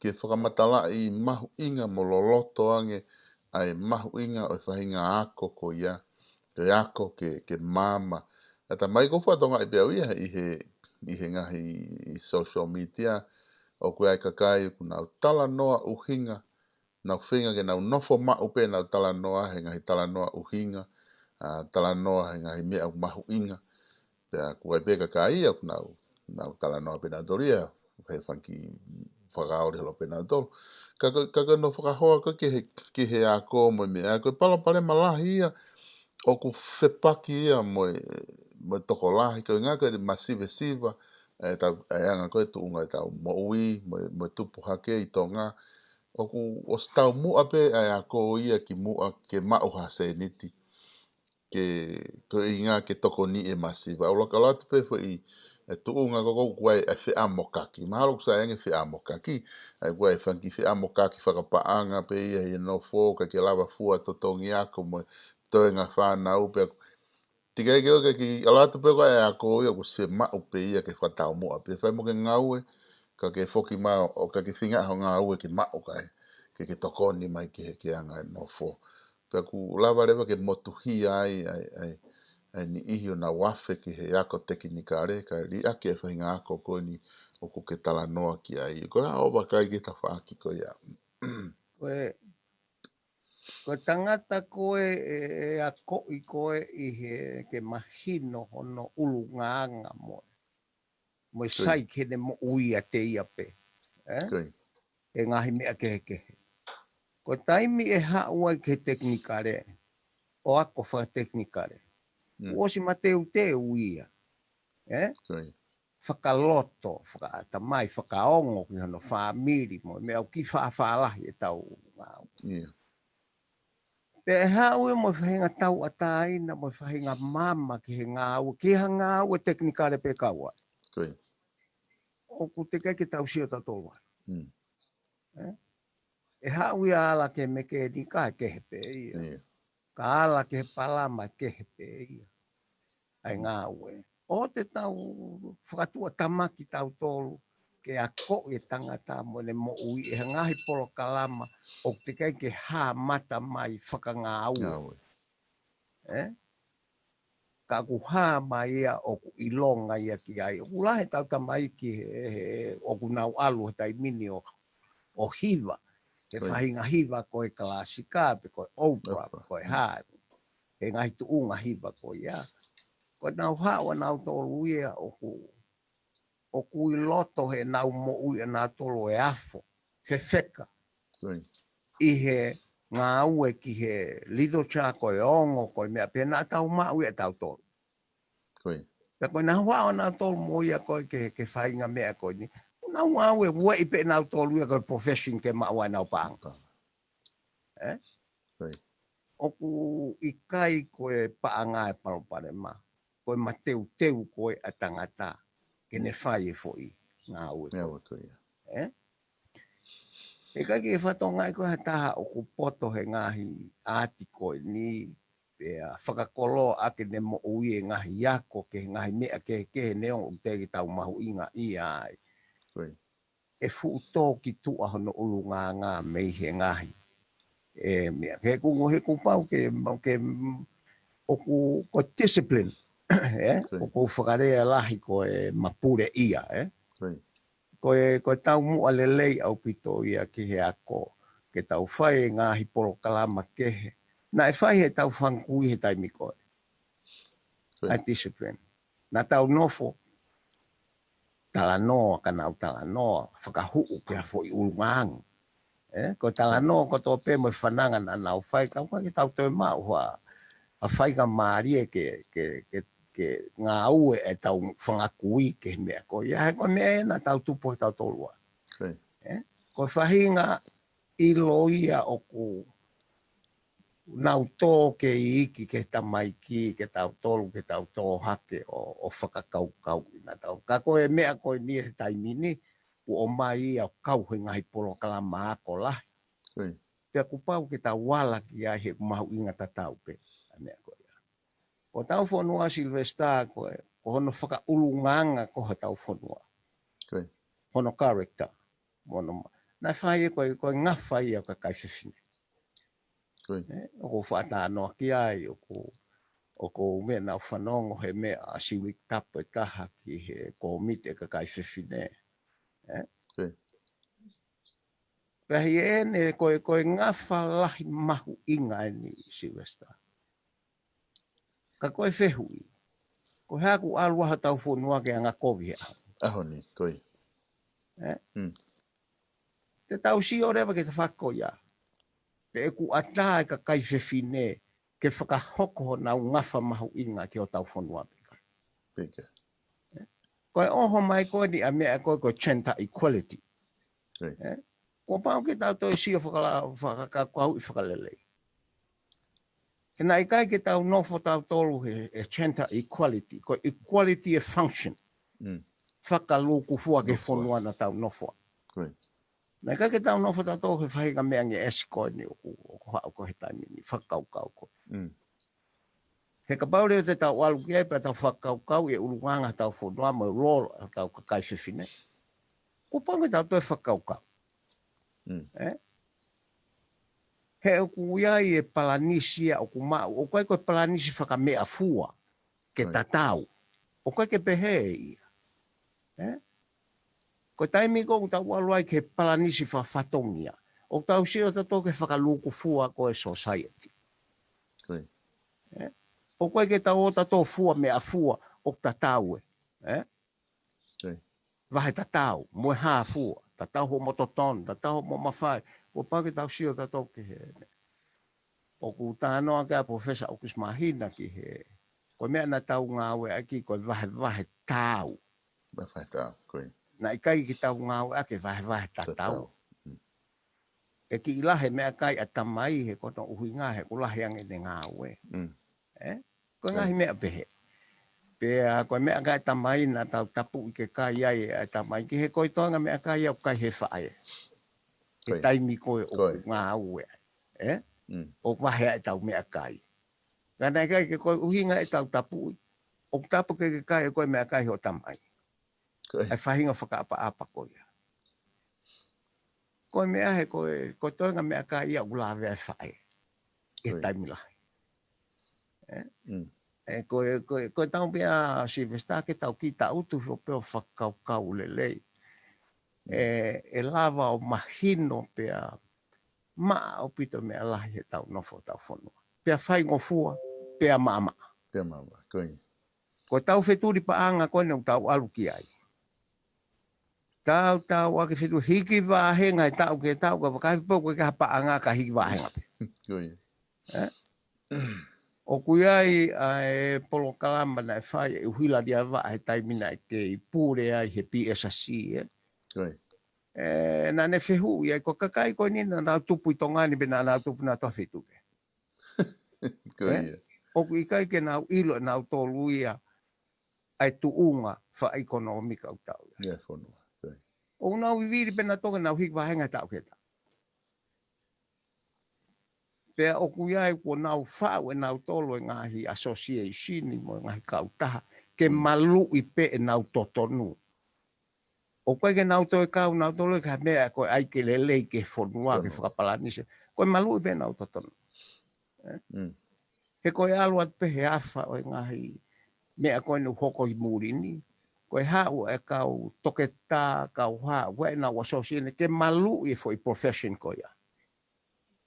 ke fakamatalaʻi mahuʻinga mo loloto ange, ʻa e mahuʻinga ʻo e faʻahinga ako ko ia, ko e ako ke, ke maama. ʻAtā mai ko e fakatokangaʻi pē au ia ʻi he, ʻi he ngaahi social media, ʻoku ʻi ai e kakai ʻoku nau talanoa ʻuhinga, nau feinga ke nau nofo maʻu pē ʻenau talanoa he ngaahi talanoa ʻuhinga, ʻa, talanoa he ngaahi meʻa ʻoku mahuʻinga. Pea ʻoku ʻi ai pē kakai ia ʻoku nau, nau talanoa pē nautolu ia, he fanga kiʻi fakaoli holo pē nautolu. Ka ko, ka ko hono fakahoa ko ē ki he, ki he ako mo e meʻa, ko e palopalema lahi ia, ʻoku fepaki ia mo e, mo e tokolahi, ko e ʻuhinga ko e masivesiva, ʻetau, ʻa e anga ko ē tuʻunga ʻetau moʻui, mo e, mo e tupu hake ʻi Tonga, ʻoku ʻosi taumuʻa pē ʻa e ako ia ki muʻa ke maʻu ha sēniti. Ke, ko e ʻuhinga ke tokoniʻi e masiva. ʻOku laka atu pē foʻi, ʻa e tuʻunga ko ē ʻoku ʻi ai e feʻamokaki. Mahalo ʻoku sai ange feʻamokaki. ʻA ia ʻoku ʻi ai e fanga kiʻi feʻamokaki fakapaʻanga pē ia he nofo, ʻikai ke lava fua totongi ako mo e toenga fānau pē. Teʻeki ai ke ʻoua ke ke ʻalu atu pē ko e ako ia ʻoku ʻosi fiemaʻu pē ia ke fakataumuʻa pē. Fai mo ke ngāue, ka ke foki mai ʻo ka ke feinga hoʻo ngāue ke maʻu kae, ke, ke tokoni mai ki he, ki he anga e nofo. Pea ʻoku lava leva ke motuhia ai, ʻa e, ʻa e, ʻa e niʻihi ʻoku nau afe ki he ako tekinikale, kae liʻaki e faʻahinga ako ko eni ʻoku ke talanoa ki ai. Ko e hā hoʻo vakai ki he tafaʻaki ko ia? Ko e, ko e tangata ko ē, ʻe, ʻe akoʻi ko ē ʻi he ke mahino hono ʻulungaanga mo e, mo e Ko ia. sai ki heʻene moʻui ʻiate ia pē. Ē? Ko ia. ʻE ngaahi meʻa kehekehe. Ko e taimi ʻe haʻu ai ki he tekinikale, ʻo ako fakatekinikale. Mm. Kuo ʻosi mateuteu ia. Ē? Fakaloto, fakaʻatamai, fakaongo ki hono fāmili mo e meʻa ʻoku kiʻi faʻa faʻa lahi ʻetau ngāue. Pea ʻe haʻu ia mo e faʻahinga tauʻatāina, mo e faʻahinga maama ki he ngāue, ki ha ngāue tekinikale pē kaua. ʻOku teʻeki ke tau sio tautolu ai. Ē? ʻE haʻu ia ala ki he mekēnika, kehe pē ia. Ka ala ki he palama, kehe pē ia. ʻA e ngāue. ʻOua te tau fakatuʻatamaki tautolu ke akoʻi e tangata mo ʻene moʻui ʻe he ngaahi polokalama ʻoku teʻeki ke hā mata mai fakangāue. Ē? Ka ʻoku hā mai ia ʻoku ʻilonga ia ki ai. ʻOku lahi ʻetau tamaiki he, he, ʻoku nau ʻalu he taimi ni ʻo, ʻo hiva. He faʻahinga hiva ko e kalasika, pe ko e opera, pe ko e hā. He ngaahi tuʻunga hiva ko ia. Ko ʻenau haʻu ʻanautolu ia ʻoku, ʻoku ʻi loto heʻenau moʻui ʻanautolu e afo. Fefeka. ʻI he ngāue ki he literature ko e ongo ko e meʻa pē naʻa tau maʻu ia ʻe tautolu. Pea ko ʻenau haʻu ʻanautolu mo ia ko e ke, ke faʻahinga meʻa ko eni. Nau ngāue ueʻi pē nautolu ia ko e profession ke maʻu ai ʻenau paʻanga. Ē? ʻOku ʻikai ko e paʻanga e palopalema. Ko e mateuteu ko e ʻa e tangata ke ne fai e foʻi ngāue ko ia. Ē? ʻIkai ke fatongia ko e ha taha ʻoku poto he ngaahi ʻaati ko eni, pea fakakoloa ʻaki ʻene moʻui e ngaahi ako ki he ngaahi meʻa kehekehe neongo ʻoku teʻeki ke tau mahuʻinga ia ai. ʻE fuʻu tō ki tuʻa hono ʻulungaanga mei he ngaahi. ʻE meʻa, he ʻoku, he ʻoku pau ke, ke, ʻoku, ko e discipline, ē? ʻOku fakalea lahi ko e mapule ia, ē? Ko e, ko e taumuʻa lelei ʻaupito ia ki he ako, ke tau fai e ngaahi polokalama kehe. Naʻe fai heʻetau fanga kui he taimi ko ē. ʻA e discipline. Naʻa tau nofo, talanoa, ka nau talanoa, fakahuʻu ki ha foʻi ʻulungaanga. Ē, ko e talanoa kotoa pē mo e fananga naʻa nau fai, ka ʻoku ʻikai ke tau toe maʻu ha, ha faingamālie ke, ke, ke, ke ngāue ʻetau fanga kui ki he meʻa ko ia, he ko e meʻa ē naʻa tau tupu ai tautolu. Ē, ko e faʻahinga ʻilo ia ʻoku nau tō ke iiki ke tamaiki, ke tautolu, ke tau tō hake ʻo, ʻo fakakaukau ʻi nautolu. Ka ko e meʻa ko eni he taimi ni, kuo ʻomai ia ʻo kau he ngaahi polokalama ako lahi. Pea ʻoku pau ke tau ala ki ai he ʻoku mahuʻinga tatau pē ʻa e meʻa ko ia. Ko hotau fonua Sylvester ko e, ko hono fakaʻulungaanga ko hotau fonua. Hono character. Mo hono ma-, naʻe fai ia ko e, ko e ngafa ia ʻo e kakai fefine. Ē, ʻoku ou faʻa talanoa ki ai, ʻoku, ʻoku ou meʻa naʻa ku fanongo he meʻa ʻa Siuʻilikutapu ʻe taha ki he kōmiti ʻa e kakai fefine. Ē? Pea ʻi heʻene, ko e, ko e ngafa lahi mahuʻinga eni Sylvester. Ka ko e fehuʻi. Ko e hā ʻoku ʻalu ai hotau fonua ke angakovi he ʻaho. ʻAho ni, ko ia. Ē? Te tau sio leva ki he tafaʻaki ko ia. Pe ʻoku ʻatā e kakai fefine ke fakahoko honau ngafa mahuʻinga ki hotau fonua pe ʻikai. Ē? Ko e ʻoho mai ko eni ʻa e meʻa ko e, ko e gender equality. Ē? Kuo pau ke tau toe sio fakala-, fakakaukauʻi fakalelei. He naʻe ʻikai ke tau nofo tautolu he, he gender equality, ko e equality e function. Fakalūkufua ki he fonua naʻa tau nofo ai. Naʻe ʻikai ke tau nofo tautolu he faʻahinga meʻangeʻesi ko eni ʻoku, ʻoku haʻu ko ē he taimi ni, fakakaukau ko ē. He kapau leva te tau ʻalu ki ai pea tau fakakaukau e ʻulungaanga hotau fonua mo e role hotau kakai fefine. Kuo pau ke tau toe fakakaukau. Ē? He ʻoku ʻi ai e palanisi ia ʻoku maʻu, ʻoku ʻikai ko e palanisi fakameʻafua, ke tatau. ʻOku ʻikai ke pehē ia. Ē? Ko e taimi ko ē ʻoku tau ʻalu ai ki he palanisi fakafatongia. ʻOku tau sio tautolu ki he fakalūkufua ko e society. Ē? ʻOku ʻikai ke tau ō tautolu fua meʻafua, ʻoku tatau ē. Ē? Vahe tatau, mo e hā fua, tatau hoʻomo totonu, tatau hoʻomo mafai, kuo pau ke tau sio tautolu ki he. ʻOku talanoa ki ai ʻa Professor ʻOkisi Māhina ki he, Ko e meʻa naʻa tau ngāueʻaki ko e vahevahe tau. Vahevahe tau, ko ia. Naʻe ʻikai ke tau ngāueʻaki e vahevahe tatau. Tatau. Mm. ʻE kiʻi lahi e meʻakai ʻa e tamai he ko hono ʻuhinga he ʻoku lahi ange ʻene ngāue. Mm. Ē? Ko e ngaahi meʻa pehē. Pea ko e meʻakai ʻa e tamai naʻa tau tapuʻi ke kai ai ʻa e tamai ki he ko e toenga meʻakai ʻoku kai he faʻē. He Ko ia. Taimi ko ē Ko ia. ʻoku ngāue ai. Ē? Mm. ʻOku vahe ai ʻetau meʻakai. Ka naʻe ʻikai ke ko e ʻuhinga ʻetau tapuʻi. ʻOku tapu ke ke kai ʻe koe meʻakai hoʻo tamai. Ko ia. ʻA e faʻahinga fakaʻapaʻapa ko ia. Ko e meʻa he ko e, ko e toenga meʻakai ia ʻoku lave ai e faʻē. ʻI he Ko ia. Taimi lahi. Mm. ʻE ko e, ko e, ko e tau pea Sylvester ke tau kiʻi taʻutu hifo pē ʻo fakakaukau lelei. Mm. ʻE, ʻe lava ʻo mahino pea maʻa ʻaupito meʻa lahi he tau nofo tau fonua. Pea faingofua, pea maʻamaʻa. Pea maʻamaʻa, ko ia. Ko e tau fetuli paʻanga ko eni ʻoku tau ʻalu ki ai. Tau, tau ake fetuli hiki vāhenga he taʻu ki he taʻu ka vakai pau ko e ka paʻanga ka hiki vāhenga pē. Ko ia. ʻOku ʻi ai ʻa e polokalama naʻe fai ʻe ʻUhila Liavaʻa he taimi naʻe kei pule ai he P S C, ē. Ko ia. ʻE, naʻa ne fehuʻi ai ko e kakai ko eni naʻa nau tupu ʻi Tonga ni pe naʻa nau tupu naʻa toa fetuli. Ko Ē? ia. ʻOku ʻikai ke nau ʻilo ʻe nautolu ia ʻa e tuʻunga fakaʻekonōmika ʻoku tau ia. Ia fonua. Ko ia. ʻOku nau vivili pē nautolu ke nau hiki vāhenga taʻu ki he taʻu. Pea ʻoku ʻi ai kuo nau faʻu ʻe nautolu e ngaahi association mo e ngaahi kautaha ke Mm. maluʻi pē ʻenau totonu. ʻOku ʻikai ke nau toe kau nautolu ki ha meʻa ko e ʻai ke lelei ki he fonua ke Fonua. fakapalanise. Ko e maluʻi pē ʻenau totonu. Mm. He ko e ʻalu atu pē he afa ʻo e ngaahi meʻa ko eni ʻoku hoko ʻi muli ni. Ko e haʻu e kau toketā, kau haʻu, ko ʻenau association ke maluʻi e foʻi profession ko ia.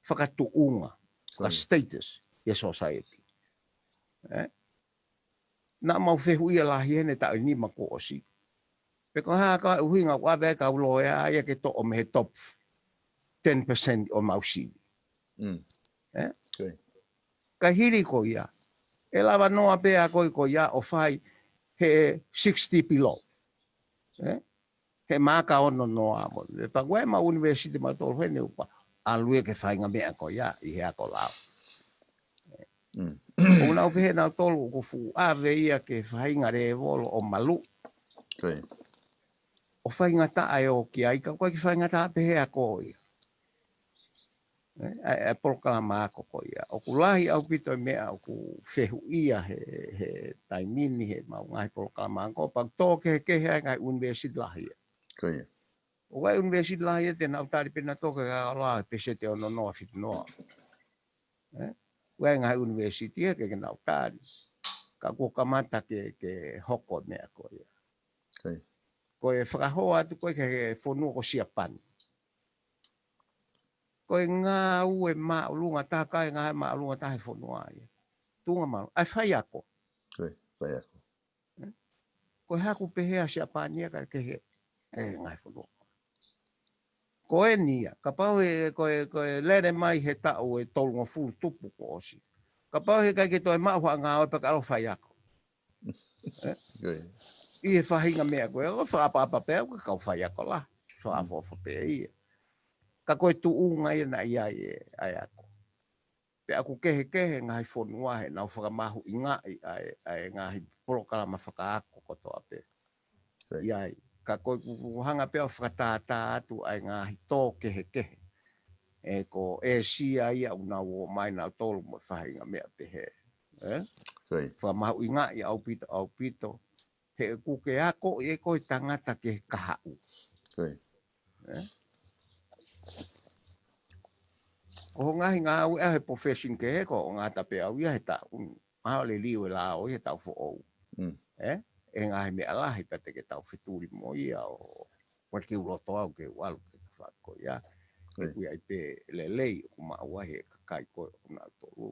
Fakatuʻunga, Ko ia. fakastatus ʻi he society. Ē? Naʻa mau fehuʻia lahi heni taʻu ʻe nima kuo ʻosi. Pe ko e hā ka ʻuhinga ʻoku ʻave ai kau loea ia ke toʻo mei he top ten percent ʻo mau sivi. Mm. Ē? Ko ia. Ka hili ko ia, ʻe lava noa pē ʻa koe ko ia ʻo fai he sixty below. Ē? He maaka ono noa mo. Pea ko e mau university mautolu heni ʻoku ʻalu ia ke fainga meʻa ko ia ʻi he ako lao. Mm. ʻOku nau pehē nautolu ʻoku fuʻu ʻave ia ki he faʻahinga lēvolo ʻo maluʻi. Ko ia. ʻO faingataʻa ʻe ō ki ai ka ʻoku ʻikai ke faingataʻa pehē ʻa koe ia. Ē, ʻa e, ʻa e polokalama ako ko ia. ʻOku lahi ʻaupito e meʻa ʻoku fehuʻia he, he taimi ni he mau ngaahi polokalama ako. Pea ʻoku tō kehekehe ai ngaahi university lahi ia. Ko ia. ʻOku ʻi ai university lahi ia te nau tali pē nautolu ke ka la he peseti ʻe ono noa fitu noa. Ē? ʻOku ʻi ai ngaahi university ia ke, ke nau tali. Ka kuo kamata ke, ke hoko e meʻa ko ia. Ko ia. Ko e fakahoa atu ko ē ki he fonua ko Siapani. Ko e ngāue māʻolunga taha, ka e ngāue māʻolunga taha he fonua ia. Tuʻunga māʻolunga. ʻA e faiako. Ko ia, faiako. Ko e haku pehē ʻa Siapani ia ka kehe, ʻe ngaahi fonua. Ko eni ia, kapau he, ko e, ko e lele mai he taʻu ʻe tolungofulu tupu kuo ʻosi. Kapau heʻikai ke toe maʻu ha ngāue pea ka ʻalu ʻo faiako. Ko ia. ʻI he faʻahinga meʻa ko ē, ʻoku fakaʻapaʻapa pē au ke kau faiako lahi. Fakaʻofoʻofa pē ia. Ka ko e tuʻunga ia naʻe ʻi ai e, ʻa e ako. Pea ʻoku kehekehe ngaahi fonua he nau fakamahuʻingaʻi ʻa e, ʻa e ngaahi polokalama fakaako kotoa pē. Ko ia. ʻI ai, ka ko e ʻoku hanga pē ʻo fakatātā atu ʻa e ngaahi tō kehekehe. ʻE ko ʻĒsia ia ʻoku nau ō mai nautolu mo e faʻahinga meʻa pehē. Ē? Ko ia. Fakamahuʻingaʻi ʻaupito, ʻaupito. He ʻoku ke ako ʻe koe tangata ke kahaʻu. Ko ia. Ē? Ko hoʻo ngaahi ngāue ʻa he profession kehe ko hoʻo ngata pē au ia he taʻu. Mahalo liliu e lao ia he taʻu foʻou. Mm. Ē? ʻE ngaahi meʻa lahi pea te ke tau fetuli mo ia ʻo ʻoku ke u loto au ke u ʻalu ke ka fako ia. Ko ia. ʻOku ʻi ai pē lelei ʻoku maʻu ai he kakai ko ē ʻoku nau tolu.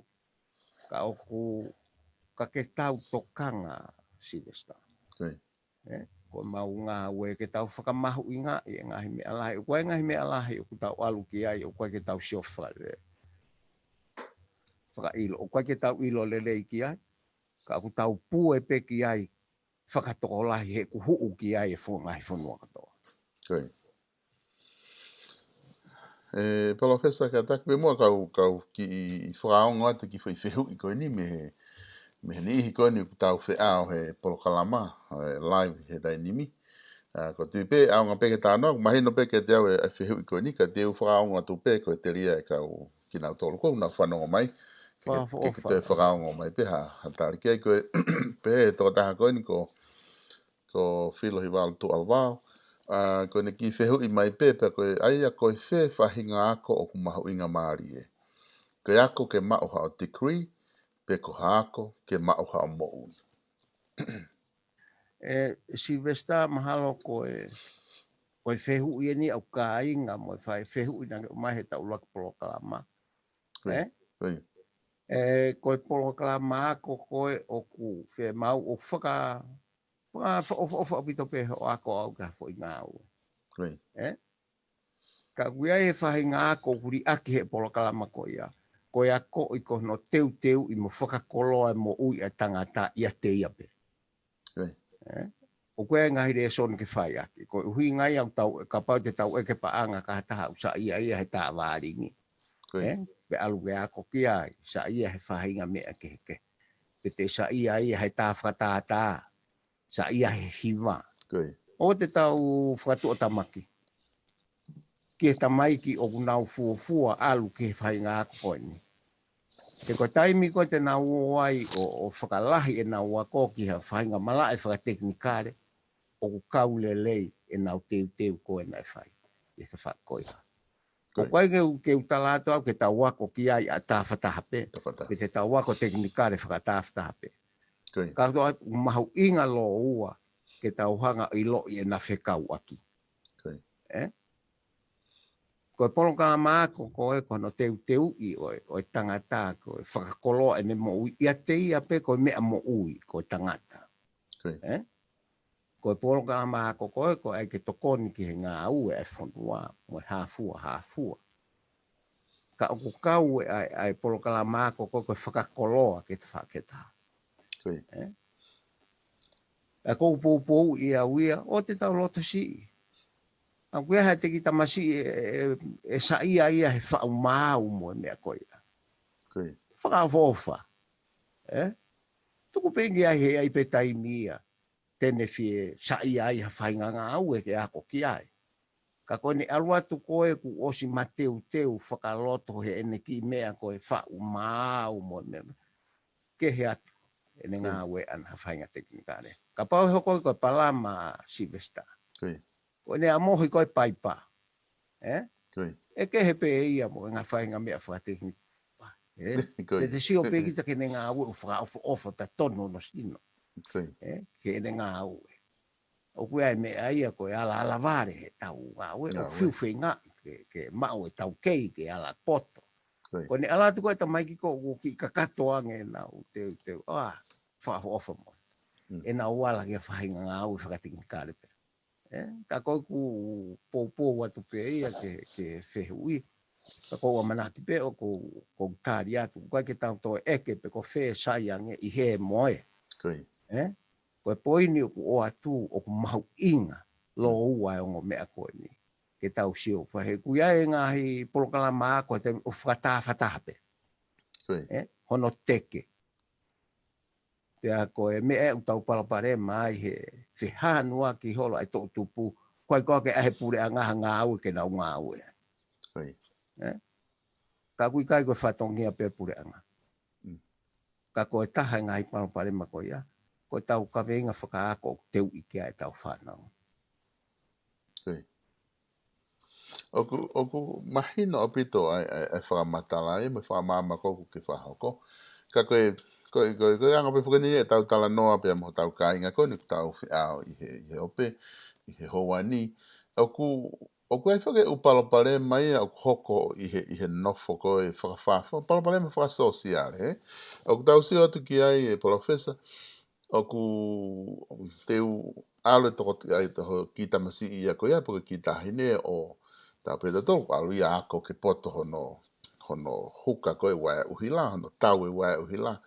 Ka ʻoku ka ke tau tokanga Sylvester. Ko ia. Ē, ko e mau ngāue ke tau fakamahuʻingaʻi e ngaahi meʻa lahi. ʻOku ʻi ai ngaahi meʻa lahi ʻoku tau ʻalu ki ai, ʻoku ʻikai ke tau sio fale. Fakaʻilo, ʻoku ʻikai ke tau ʻilo lelei ki ai. Ka ʻoku tau pue pē ki ai fakatokolahi he ʻoku huʻu ki ai e fo-, ngaahi fonua kotoa. Ko ia. E, Palōfesa, ka taki pē muʻa kau, kau kiʻi fakaongo atu ki he foʻi fehuʻi ko eni mei he, mei he niʻihi ko eni ʻoku tau feʻao he polokalama, e, live he taimi ni. ʻA, ko e tui pē, ʻaonga pē ke tānaki, mahino pē kiate au e, e fehuʻi ko eni, ka te u fakaongo atu pē ko e telia e kau kinautolu ʻoku nau fanongo mai. Ke, ke, ke toe fakaongo mai pē ha, ha tali ki ai ko e, pehē ʻe he tokotaha ko eni ko, ko Filo Hivalu Tuʻavao. ʻA, ko ʻene kiʻi fehuʻi mai pē, pea ko e, ʻa ia ko e fē faʻahinga ako ʻoku mahuʻinga mālie. Ko e ako ke maʻu haʻo degree, pe ko ha ako ke maʻu haʻo moʻui. E, Sylvester, mahalo ko e, ko e fehuʻi eni ʻoku kāinga mo e fai fehuʻi naʻe ʻomai he tau ʻuluaki polokalama. Ko ia, e? Ko ia. E, ko e polokalama ako ko ē ʻoku fiemaʻu ʻo faka-, faka-, fakaʻofoʻofa ʻaupito pē hoʻo ako ʻaʻau ki ha foʻi ngāue. Ko ia. E? Ka ʻoku ʻi ai e faʻahinga ako ʻoku liʻaki he polokalama ko ia. Ko e ako ʻi ko hono teuteuʻi mo fakakoloa e moʻui ʻa e tangata ʻiate ia pē. Ko ia. E? ʻOku ʻi ai e ngaahi lēsoni ke fai ʻaki. Ko e ʻuhinga ia ʻoku tau, kapau te tau ʻeke paʻanga ki ha taha ʻoku saiʻia ia he tāvālingi. Ko ia. E? Pe ʻalu ke ako ki ai, saiʻia he faʻahinga meʻa kehekehe. Pe te saiʻia ia he tā fakatātā, saiʻia he hiva. Ko ia. ʻOua te tau fakatuʻatamaki ki he tamaiki ʻoku nau fuofua ʻalu ki he faʻahinga ako ko eni. He ko e taimi ko ē te nau ō ai ʻo, ʻo fakalahi ʻenau ako ki ha faʻahinga malaʻe fakatekinikale, ʻoku kau lelei ʻenau teuteu ko ē naʻe fai ʻi he tafaʻaki ko ia. Ko ia. ʻOku ʻikai ke u, ke u tala atu au ke tau ako ki ai ʻa e tāfataha pē. Tāfataha. Pe te tau ako tekinikale fakatāfataha pē. Ko ia. Ka ʻoku mahuʻinga lōua ke tau hanga ʻo ʻiloʻi ʻena fekauʻaki. Ko ia. E? Ko e polokalama ako ko ē ko hono teuteuʻi ʻo e, ʻo e tangata ko e fakakoloa ʻene moʻui ʻiate ia pē ko e meʻa moʻui ko e tangata. Ko ia. E? Ko e polokalama ako ko ē ko e ʻai ke tokoni ki he ngāue ʻa e fonua, mo e hā fua, hā fua. Ka ʻoku kau e ʻai, ʻai polokalama ako ko ē ko e fakakoloa ki he tafaʻaki ke taha. Ko ia. E? ʻA ia ʻoku ou poupouʻi au ia, ʻoua te tau loto siʻi. ʻOku ʻi ai haʻate kiʻi tamasiʻi ʻe, ʻe, ʻe saiʻia ia he faʻu maau mo e meʻa ko ia. Ko ia. Fakaʻofoʻofa. E? Tuku pē ki ai he ʻai pē taimi ia te ne fie saiʻia ai ha faʻahinga ngāue ke ako ki ai. Ka ko ʻene ʻalu atu ko ē kuo ʻosi mateuteu fakaloto heʻene kiʻi meʻa ko e faʻu maau mo e meʻa. Kehe atu ʻene ngāue ʻana ha faʻahinga tekinikale. Kapau ʻe hoko ko e palama Sylvester. Ko ia. Ko ʻene ʻamohi ko e paipa. E? Ko ia. ʻE kehe pē ia mo e ngaahi faʻahinga meʻa fakatekinikale. E? Ko ia. Te te sio pē kita ki heʻene ngāue ʻoku fakaʻofoʻofa pea tonu hono sino. Ko ia. E? Ki heʻene ngāue. ʻOku ʻi ai e meʻa ia ko e ala, ala vale he tau ngāue, ʻoku fiu feingaʻi ke, ke maʻu e taukei ke ala poto. Ko ia. Ko ʻene ʻalu atu ko ē tamaiki ko ē ʻoku kiʻi kakato ange ʻenau teuteu. ʻA, fakaʻofoʻofa mo. Mm. ʻEnau ala ki ha faʻahinga ngāue fakatekinikale pē. E, ka ko ʻeku poupou atu pē ia ke, ke fehuʻi. Ka ko ʻeku ʻamanaki pē ʻoku, ʻoku tali atu. ʻOku ʻikai ke tau toe ʻeke pe ko fē sai ange ʻi he mo e. Ko ia. E? Ko e poini ʻoku ʻoatu ʻoku mahuʻinga lōua e ongo meʻa ko eni. Ke tau sio. Pea he ʻoku ʻi ai e ngaahi polokalama ako te ʻo fakatāfataha pē. Ko ia. E? Hono teke. Pea ko e meʻa ʻoku tau palopalema ai he fehānuaki holo ʻa e toʻutupu. Ko e ʻai ko ē ke ʻai he puleʻanga ha ngāue ke nau ngāue. Ko ia. E? Ka ʻoku ʻikai ko e fatongia pē puleʻanga. Mm. Ka ko e taha e ngaahi palopalema ko ia, ko e tau kaveinga fakaako ʻoku teuʻi ki ai e tau fānau. Ko ia. ʻOku, ʻoku mahino ʻaupito ʻa e, ʻa e, ʻa e fakamatala ia, mo e fakamaama ko ē ʻoku ke fakahoko. Ka ko e, ko e, ko e, ko e anga pē foki eni e tau talanoa pea mo hotau kāinga ko eni ʻoku tau feʻao ʻi he, ʻi he ope, ʻi he houa ni. ʻOku, ʻoku ʻi ai foki e ʻū palopalema ia ʻoku hoko ʻi he, ʻi he nofo ko ē fakafāfā, palopalema fakasōsiale, ē? ʻOku tau sio atu ki ai ē Palōfesa, ʻoku te u ʻalu e toko, ʻa e toko kiʻi tamasiʻi ia ko ia, pe ko e kiʻi taʻahine ʻo tāpeta tolu, ʻalu ia ʻo ako ke poto hono, hono huka ko ē e vaea ʻuhila, hono tau e vaea ʻuhila.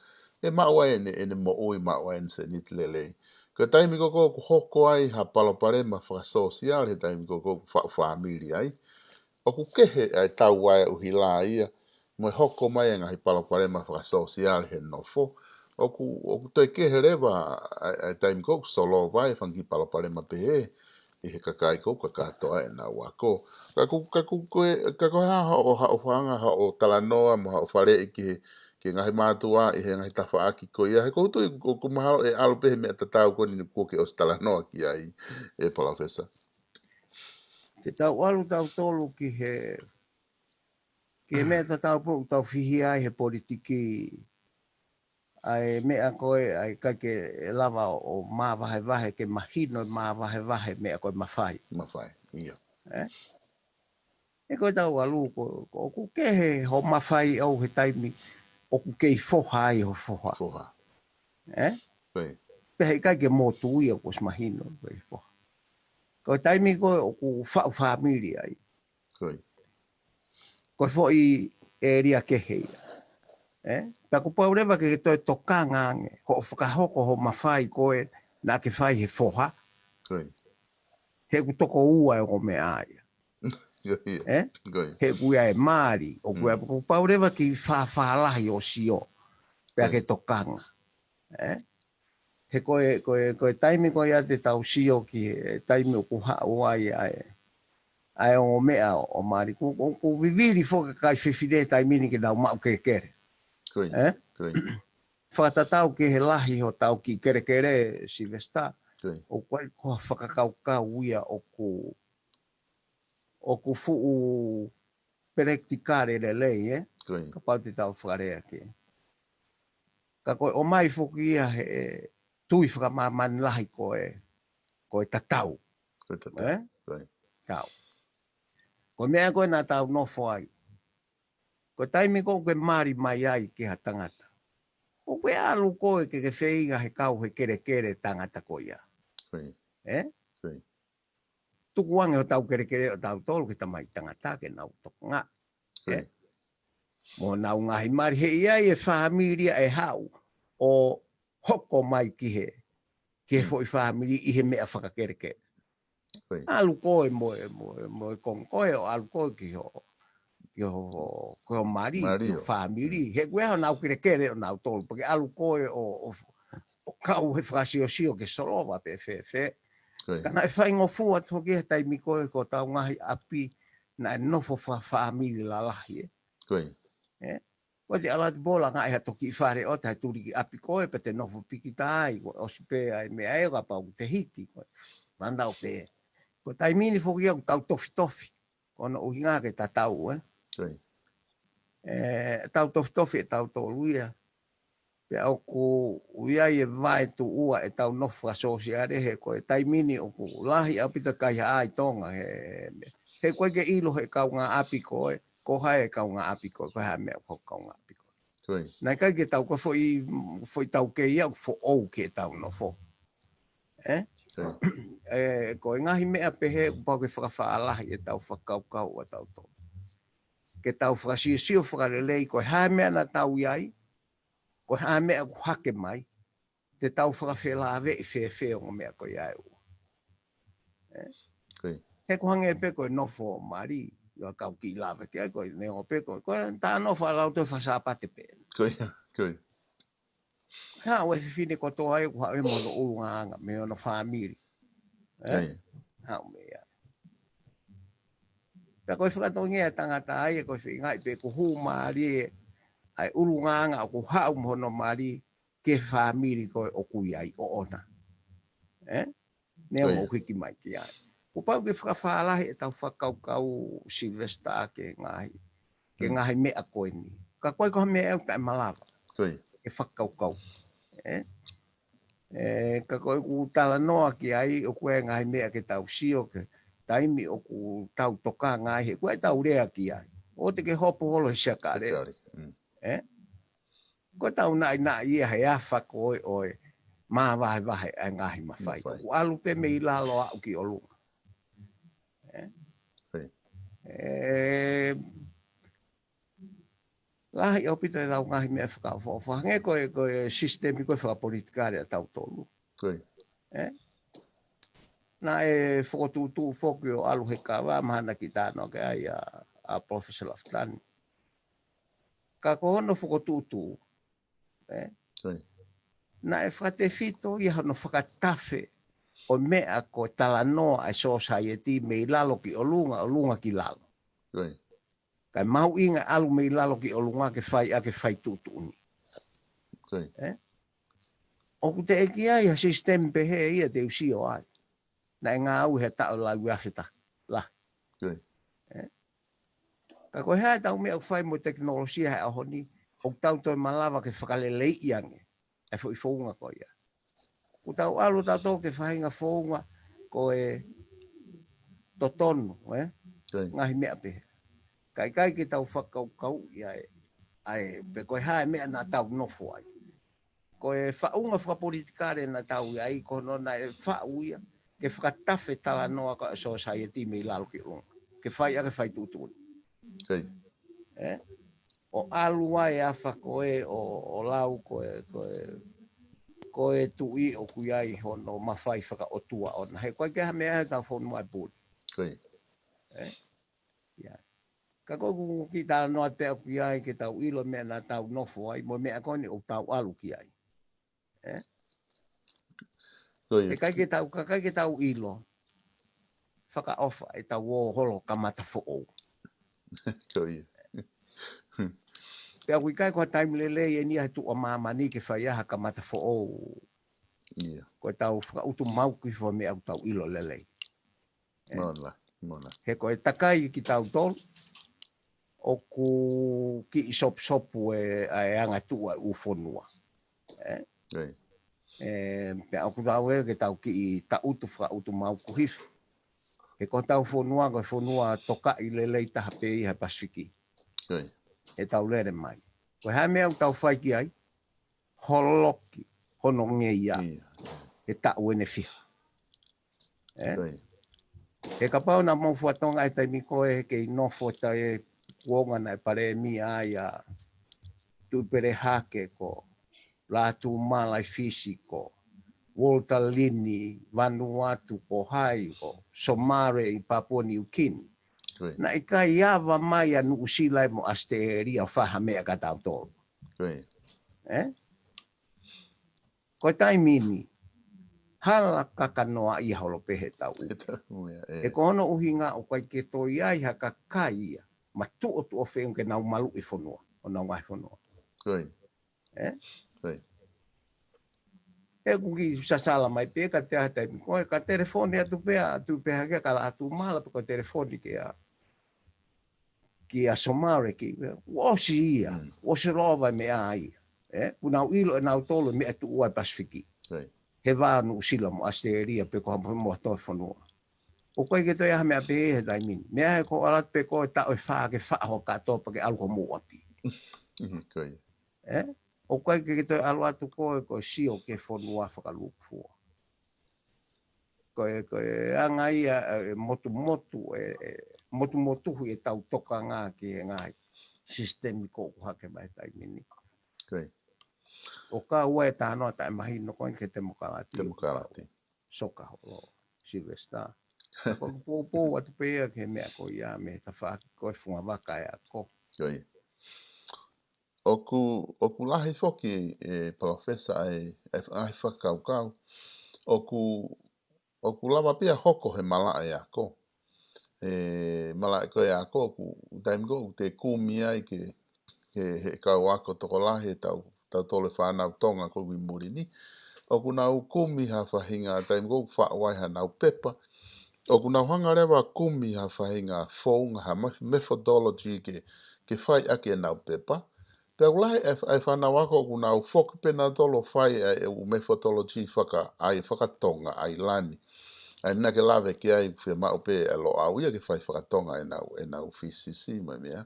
ʻe maʻu ai ʻene, ʻene moʻui, maʻu ai ʻene sēniti lelei. Ko e taimi ko ē ʻoku hoko ai ha palopalema fakasōsiale, he taimi ko ē ʻoku faʻu fāmili ai, ʻoku kehe ʻa e tau ai ʻuhila ia, mo e hoko mai e ngaahi palopalema fakasōsiale he nofo. ʻOku, ʻoku toe kehe leva ʻa e, ʻa e taimi ko ē ʻoku solova ai e fanga kiʻi palopalema pehē ʻi he kakai ko ē ʻoku kakato ai ʻenau ako. Ka ko, ka ko, ko e, ka ko e hā haʻo, haʻo fanga, haʻo talanoa, mo haʻo faleʻi ki he, ki he ngaahi mātuʻa ʻi he ngaahi tafaʻaki ko ia. He ʻoku ou tui ʻoku, ʻoku mahalo ʻe ʻalu pē he meʻa tatau ko eni kuo ke ʻosi talanoa ki ai, ʻe Palōfesa. Te tau ʻalu tautolu ki he, ki he meʻa tatau pē ʻoku tau fihia ai he politiki, ʻa e meʻa ko ē, ʻa e ʻikai ke lava ʻo, ʻo māvahevahe, ke mahino e māvahevahe meʻa ko e mafai. Mafai, ia. Ē? He ko e tau ʻalu ko, ko, ʻoku kehe ho mafai ʻoʻou he taimi ʻoku kei foha ai ho foha. Foha. Ē? Ko ia. Pea he ʻikai ke motu ia kuo ʻosi mahino, ko e foha. Ko e taimi ko ē ʻoku faʻu fāmili ai. Ko ia. Ko e foʻi ʻēlia kehe ia. Ē? Pea kuo pau leva ke ke toe tokanga ange, hoʻo fakahoko ho mafai ko ē naʻa ke fai he foha. Ko ia. He ʻoku toko ua e ongo meʻa ia. Ko ia. Ē? Ko ia. He ʻoku ʻi ai e mali, ʻoku ʻi ai, mm, kuo pau leva ke fāfā lahi ʻo sio. Pea, ko ia, ke tokanga. Ē? He ko e, ko e, ko e taimi ko ia te tau sio ki he taimi ʻoku haʻu ai ʻa e, ʻa e ongo meʻa ʻo, ʻo mali. ʻOku, ʻoku, ʻoku vivili foki e kakai fefine he taimi ni ke nau maʻu kelekele. Ko ia. Ē? Ko ia. Fakatatau ki he lahi hotau kiʻi kelekele, Silivesitā. Ko ia. ʻOku ʻikai ko ha fakakaukau ia ʻoku, ʻoku fuʻu pelekitikale lelei, ē? Ko ia. Kapau te tau fakalea ki ai. Ka ko e ʻomai foki ia he tui fakamāmani lahi ko e, ko e tatau. Ko e tatau. Ē? Ko ia. Tau. Ko e meʻa ko ē naʻa tau nofo ai. Ko e taimi ko ē ʻoku ke mali mai ai ki ha tangata, ʻoku ke ʻalu koe ke ke feinga he kau he kelekele tangata ko ia. Ko ia. Ē? Ko ia. Tuku ange hotau kelekele ʻo tautolu ki he tamai tangata ke nau tokangaʻi. Ko ia. Ē? Mo ʻenau ngaahi mali, he ʻe ʻi ai e fāmili ia ʻe haʻu ʻo hoko mai ki he, ki he, mm, foʻi fāmili ʻi he meʻa fakakelekele. Ko ia. ʻAlu koe mo e, mo e, mo e konga ko ē ʻo ʻalu koe ki ho, ki ho, ki ho mali, mali, ki ho ʻio, fāmili. Mm. He ʻoku ʻi ai honau kelekele ʻonautolu, pea ke ʻalu koe ʻo, ʻo, ʻo kau he fakasiosio ke solova pe fēfē. Ko ia. Ka naʻe faingofua atu foki he taimi ko ē ko hotau ngaahi ʻapi naʻe nofo fa-, fāmili lalahi, ē. Ko ia. Ē? Ko e te ʻalu atu pē ʻo langaʻi hato kiʻi fale ʻo tae tuli ki ʻapi ko ē pea te nofo pīkita ai, kuo ʻosi pē ʻa e meʻa ē, kapau te hiki ko ē. Manatu pē. Ko e taimi ni foki ia ʻoku tau tofitofi. Ko hono ʻuhinga ke tatau, ē. Ko ia. Ē, tau tofitofi ʻe tautolu ia. Pea ʻoku ʻi ai e vaetuʻua ʻetau nofo fakasōsiale he ko e taimi ni ʻoku lahi ʻaupito e kaihaʻa ʻi Tonga he, he ʻoku ʻikai ke ʻilo ʻe he kaungāʻapi ko ē, ko hai e kaungāʻapi ko ē, ko e hā e meʻa ʻoku kaungāʻapi ko ē. Ko ia. Naʻe ʻikai ke tau ko e foʻi, foʻi taukei ia ʻoku foʻou ki heʻetau nofo. Ē? Ko ia. Ē, ko e ngaahi meʻa pehē ʻoku pau ke fakafālahi ʻetau fakakaukau ʻatautolu. Ke tau fakasiosio fakalelei, ko e hā e meʻa naʻa tau ʻi ai, ko e hā e meʻa ʻoku hake mai, te tau fakafelāveʻi fēfē ongo meʻa ko ia ʻe ua. Ē? Ko ia. He ʻoku hangē pē ko e nofo mali, ʻio, kau kiʻi lave ki ai, ko e neongo pē ko, ko e tā nofo ʻa lau toe fakasāpate pē. Ko ia, ko ia. Haʻu e fefine kotoa ia ʻoku haʻu ia mo hono ʻulungaanga, mei hono fāmili. Ē? Ko ia. Haʻu mei ai. Pea ko e fakatongia e tangata ai, ko e feingaʻi pē ʻoku hū mālie ʻa e ʻulungaanga ʻoku haʻu mo hono mali ki he fāmili ko ē ʻoku ʻi ai ʻoʻona. Ē? Neongo, ko ia, ʻoku hiki mai ki ai. Kuo pau ke fakafālahi ʻetau fakakaukau, Silivesitā, ki he ngaahi, ki he, mm, ngaahi meʻa ko eni. Ka ko e ko ha meʻa ʻoku taʻemalava. Ko ia. Ke fakakaukau. Ē? Ē, ka ko ʻeku talanoa ki ai, ʻoku ʻi ai e ngaahi meʻa ke tau sio ki he taimi ʻoku tau tokanga ai, he ʻoku ʻi ai ʻetau lea ki ai. ʻOua te ke hopo holo he siakale. Siakale. Mm. Ē? Ko ʻetau naʻinaʻi ia he afa ko ē ʻo e māvahevahe ʻa e ngaahi mafai. Mafai. ʻOku ʻalu pē mei lalo ʻo aʻu ki ʻolunga. Ē? Ko ia. Ē, Lahi ʻaupito ʻetau ngaahi meʻa fakaʻofoʻofa. Hangē ko e, ko e sisitemi ko e fakapolitikale ʻatautolu. Ko ia. Ē? Naʻe fokotuʻutuʻu foki ʻo ʻalu he kava mahalo naʻa ke talanoa ki ai ʻa, ʻa Professor Lafitani. Ka ko hono fokotuʻutuʻu, ē? Ko ia. Naʻe fakatefito ia hono fakatafe ʻo e meʻa ko e talanoa ʻa e society mei lalo ki ʻolunga, ʻolunga ki lalo. Ko ia. Kae mahuʻinga ʻalu mei lalo ki ʻolunga ke fai ʻaki e fai tuʻutuʻuni. Ko ia. Ē? ʻOku teʻeki ai ha sisitemi pehē ia te u sio ai. Naʻe ngāue he taʻu lau afe taha. Lahi. Ko ia. Ē? Ka ko e hā ʻetau meʻa ʻoku fai mo e tekinolosia he ʻaho ni, ʻoku tau toe malava ke fakaleleiʻi ange ʻa e foʻi founga ko ia. ʻOku tau ʻalu tautolu ki he faʻahinga founga ko e totonu, ē? Ko ia. Ngaahi meʻa pehē. Kae ʻikai ke tau fakakaukauʻi ʻa e, ʻa e, pe ko e hā e meʻa naʻa tau nofo ai. Ko e faʻunga fakapolitikale naʻa tau ʻi ai, ko hono naʻe faʻu ia ke fakatafe talanoa ko e society mei lalo ki ʻolunga. Ke fai ʻaki e fai tuʻutuʻuni. Ko ia. Ē? ʻO ʻalu ai ʻa e afa ko ē ʻo, ʻo lau ko e, ko e, ko e tuʻi ʻoku ʻi ai hono mafai fakaʻotua ʻona. He ʻoku ʻikai ke ʻi ai ha meʻa he tau fonu mai puli. Ko ia. Ē? Ia. Ka ko ʻeku kiʻi talanoa pē ʻoku ʻi ai ke tau ʻilo meʻa naʻa tau nofo ai, mo e meʻa ko eni ʻoku tau ʻalu ki ai. Ē? Ko ia. ʻIkai ke tau, ka ʻikai ke tau ʻilo. Fakaʻofa ʻetau ō holo kamata foʻou. Ko ia. Pea ʻoku ʻikai ko ha taimi lelei eni ia he tuʻa māmani ke fai ai ha kamata foʻou. Ia. Ko ʻetau fakaʻutu mau ki he foʻi meʻa ʻoku tau ʻilo lelei. Ē? Mona, mona. He ko e takai kitautolu, ʻoku kiʻi sopusopu e, ʻa e anga tuʻu ʻa e ʻū fonua. Ē? Ko ia. Ē, pea ʻoku tau ē ke tau kiʻi taʻutu fakaʻutu mau kuhifo. He ko hotau fonua, ko e fonua tokaʻi lelei taha pē ia he Pasifiki. Ko ia. ʻEtau lele mai. Ko e hā e meʻa ʻoku tau fai ki ai, holoki hono ngeia. Ia, ia. He taʻu ʻeni ʻe fiha. Ē? Ko ia. He kapau naʻa mou fakatonga e taimi ko ē he kei nofo ʻa e kuonga naʻe palēmia ai ʻa Tuʻipelehake ko Lātūmala ʻi Fisi ko Walter Lini Vanuatu ko hai ko Somare ʻi Papua Niukini. Ko ia. Naʻe ʻikai ava mai ʻa Nuʻusila mo ʻAositelēlia ʻo fai ha meʻa kia tautolu. Ko ia. Ē? Ko e taimi ni, hala kakanoa ia holo pē he tau. He tau, ia, ē. He ko hono ʻuhinga ʻoku ʻikai ke toe ʻi ai ha kakai ia, matuʻotuʻa feʻunga ke nau maluʻi fonua, ʻo nau ngaahi fonua. Ko ia. Ē? Ko ia. He ʻoku kiʻi sasala mai pē ka te ʻi ai ha taimi ko ē, ka telefoni atu pē ʻa Tuʻipelehake kia Lātūmala, pe ko e telefoni kia kia Somare ki, ʻosi ia, Mm. ʻosi lova e meʻa ia. Ē, ʻoku nau ʻilo ʻe nautolu e meʻa tuʻu ai Pasifiki. Right. He vā Nuʻusila mo ʻAositelēlia pe ko ha mo, mo ha toe fonua. ʻOku ʻikai ke toe ʻi ai ha meʻa pehē he taimi ni. Meʻa he ko e ʻalu atu pē ko e taʻu ʻe fā ke faʻo ho kātoa pea ke ʻalu ki homou ʻapi. Mm, ko ia. Ē? ʻOku ʻikai ke toe ʻalu atu ko e, ko e sio ki he fonua fakalūkufua. Ko e, ko e anga ia, ē, motumotu, ē, ē, motumotuhi ʻetau tokanga ki he ngaahi sisitemi ko ē ʻoku hake mai he taimi ni. Ko ia. ʻO kau ai e talanoa taʻemahino ko eni ki he temokalati. Temokalati. Soka holo, Sylvester. Ko e poupou atu pē ia ki he meʻa ko ia mei he tafaʻaki ko e fungavaka e ako. Ko ia. ʻOku, ʻoku lahi foki, ē, Palōfesa, ʻa e, ʻa e ngaahi fakakaukau. ʻOku, ʻoku lava pē ia ʻo hoko he malaʻe ako. Ē, malaʻe ko ē ako, ʻoku, taimi ko ē ʻoku te kumi ai ke, ke, he kau ako tokolahi ʻetau, tautolu e fānau Tonga ko ē ʻi muli ni. ʻOku nau kumi ha faʻahinga taimi ko ē ʻoku faʻu ai hanau pepa. ʻOku nau hanga leva ʻo kumi ha faʻahinga founga, ha me-, methodology ke, ke fai ʻaki ʻenau pepa. Pea ʻoku lahi e, e fānau ako ʻoku nau foki pē nautolu ʻo fai ʻa e ʻū methodology faka-, ʻa e fakatonga, ʻa e lani. ʻA ia naʻa ke lave ki ai, fiemaʻu pē ʻe Loʻau ia ke fai fakatonga ʻenau, ʻenau fisisi mo e meʻa.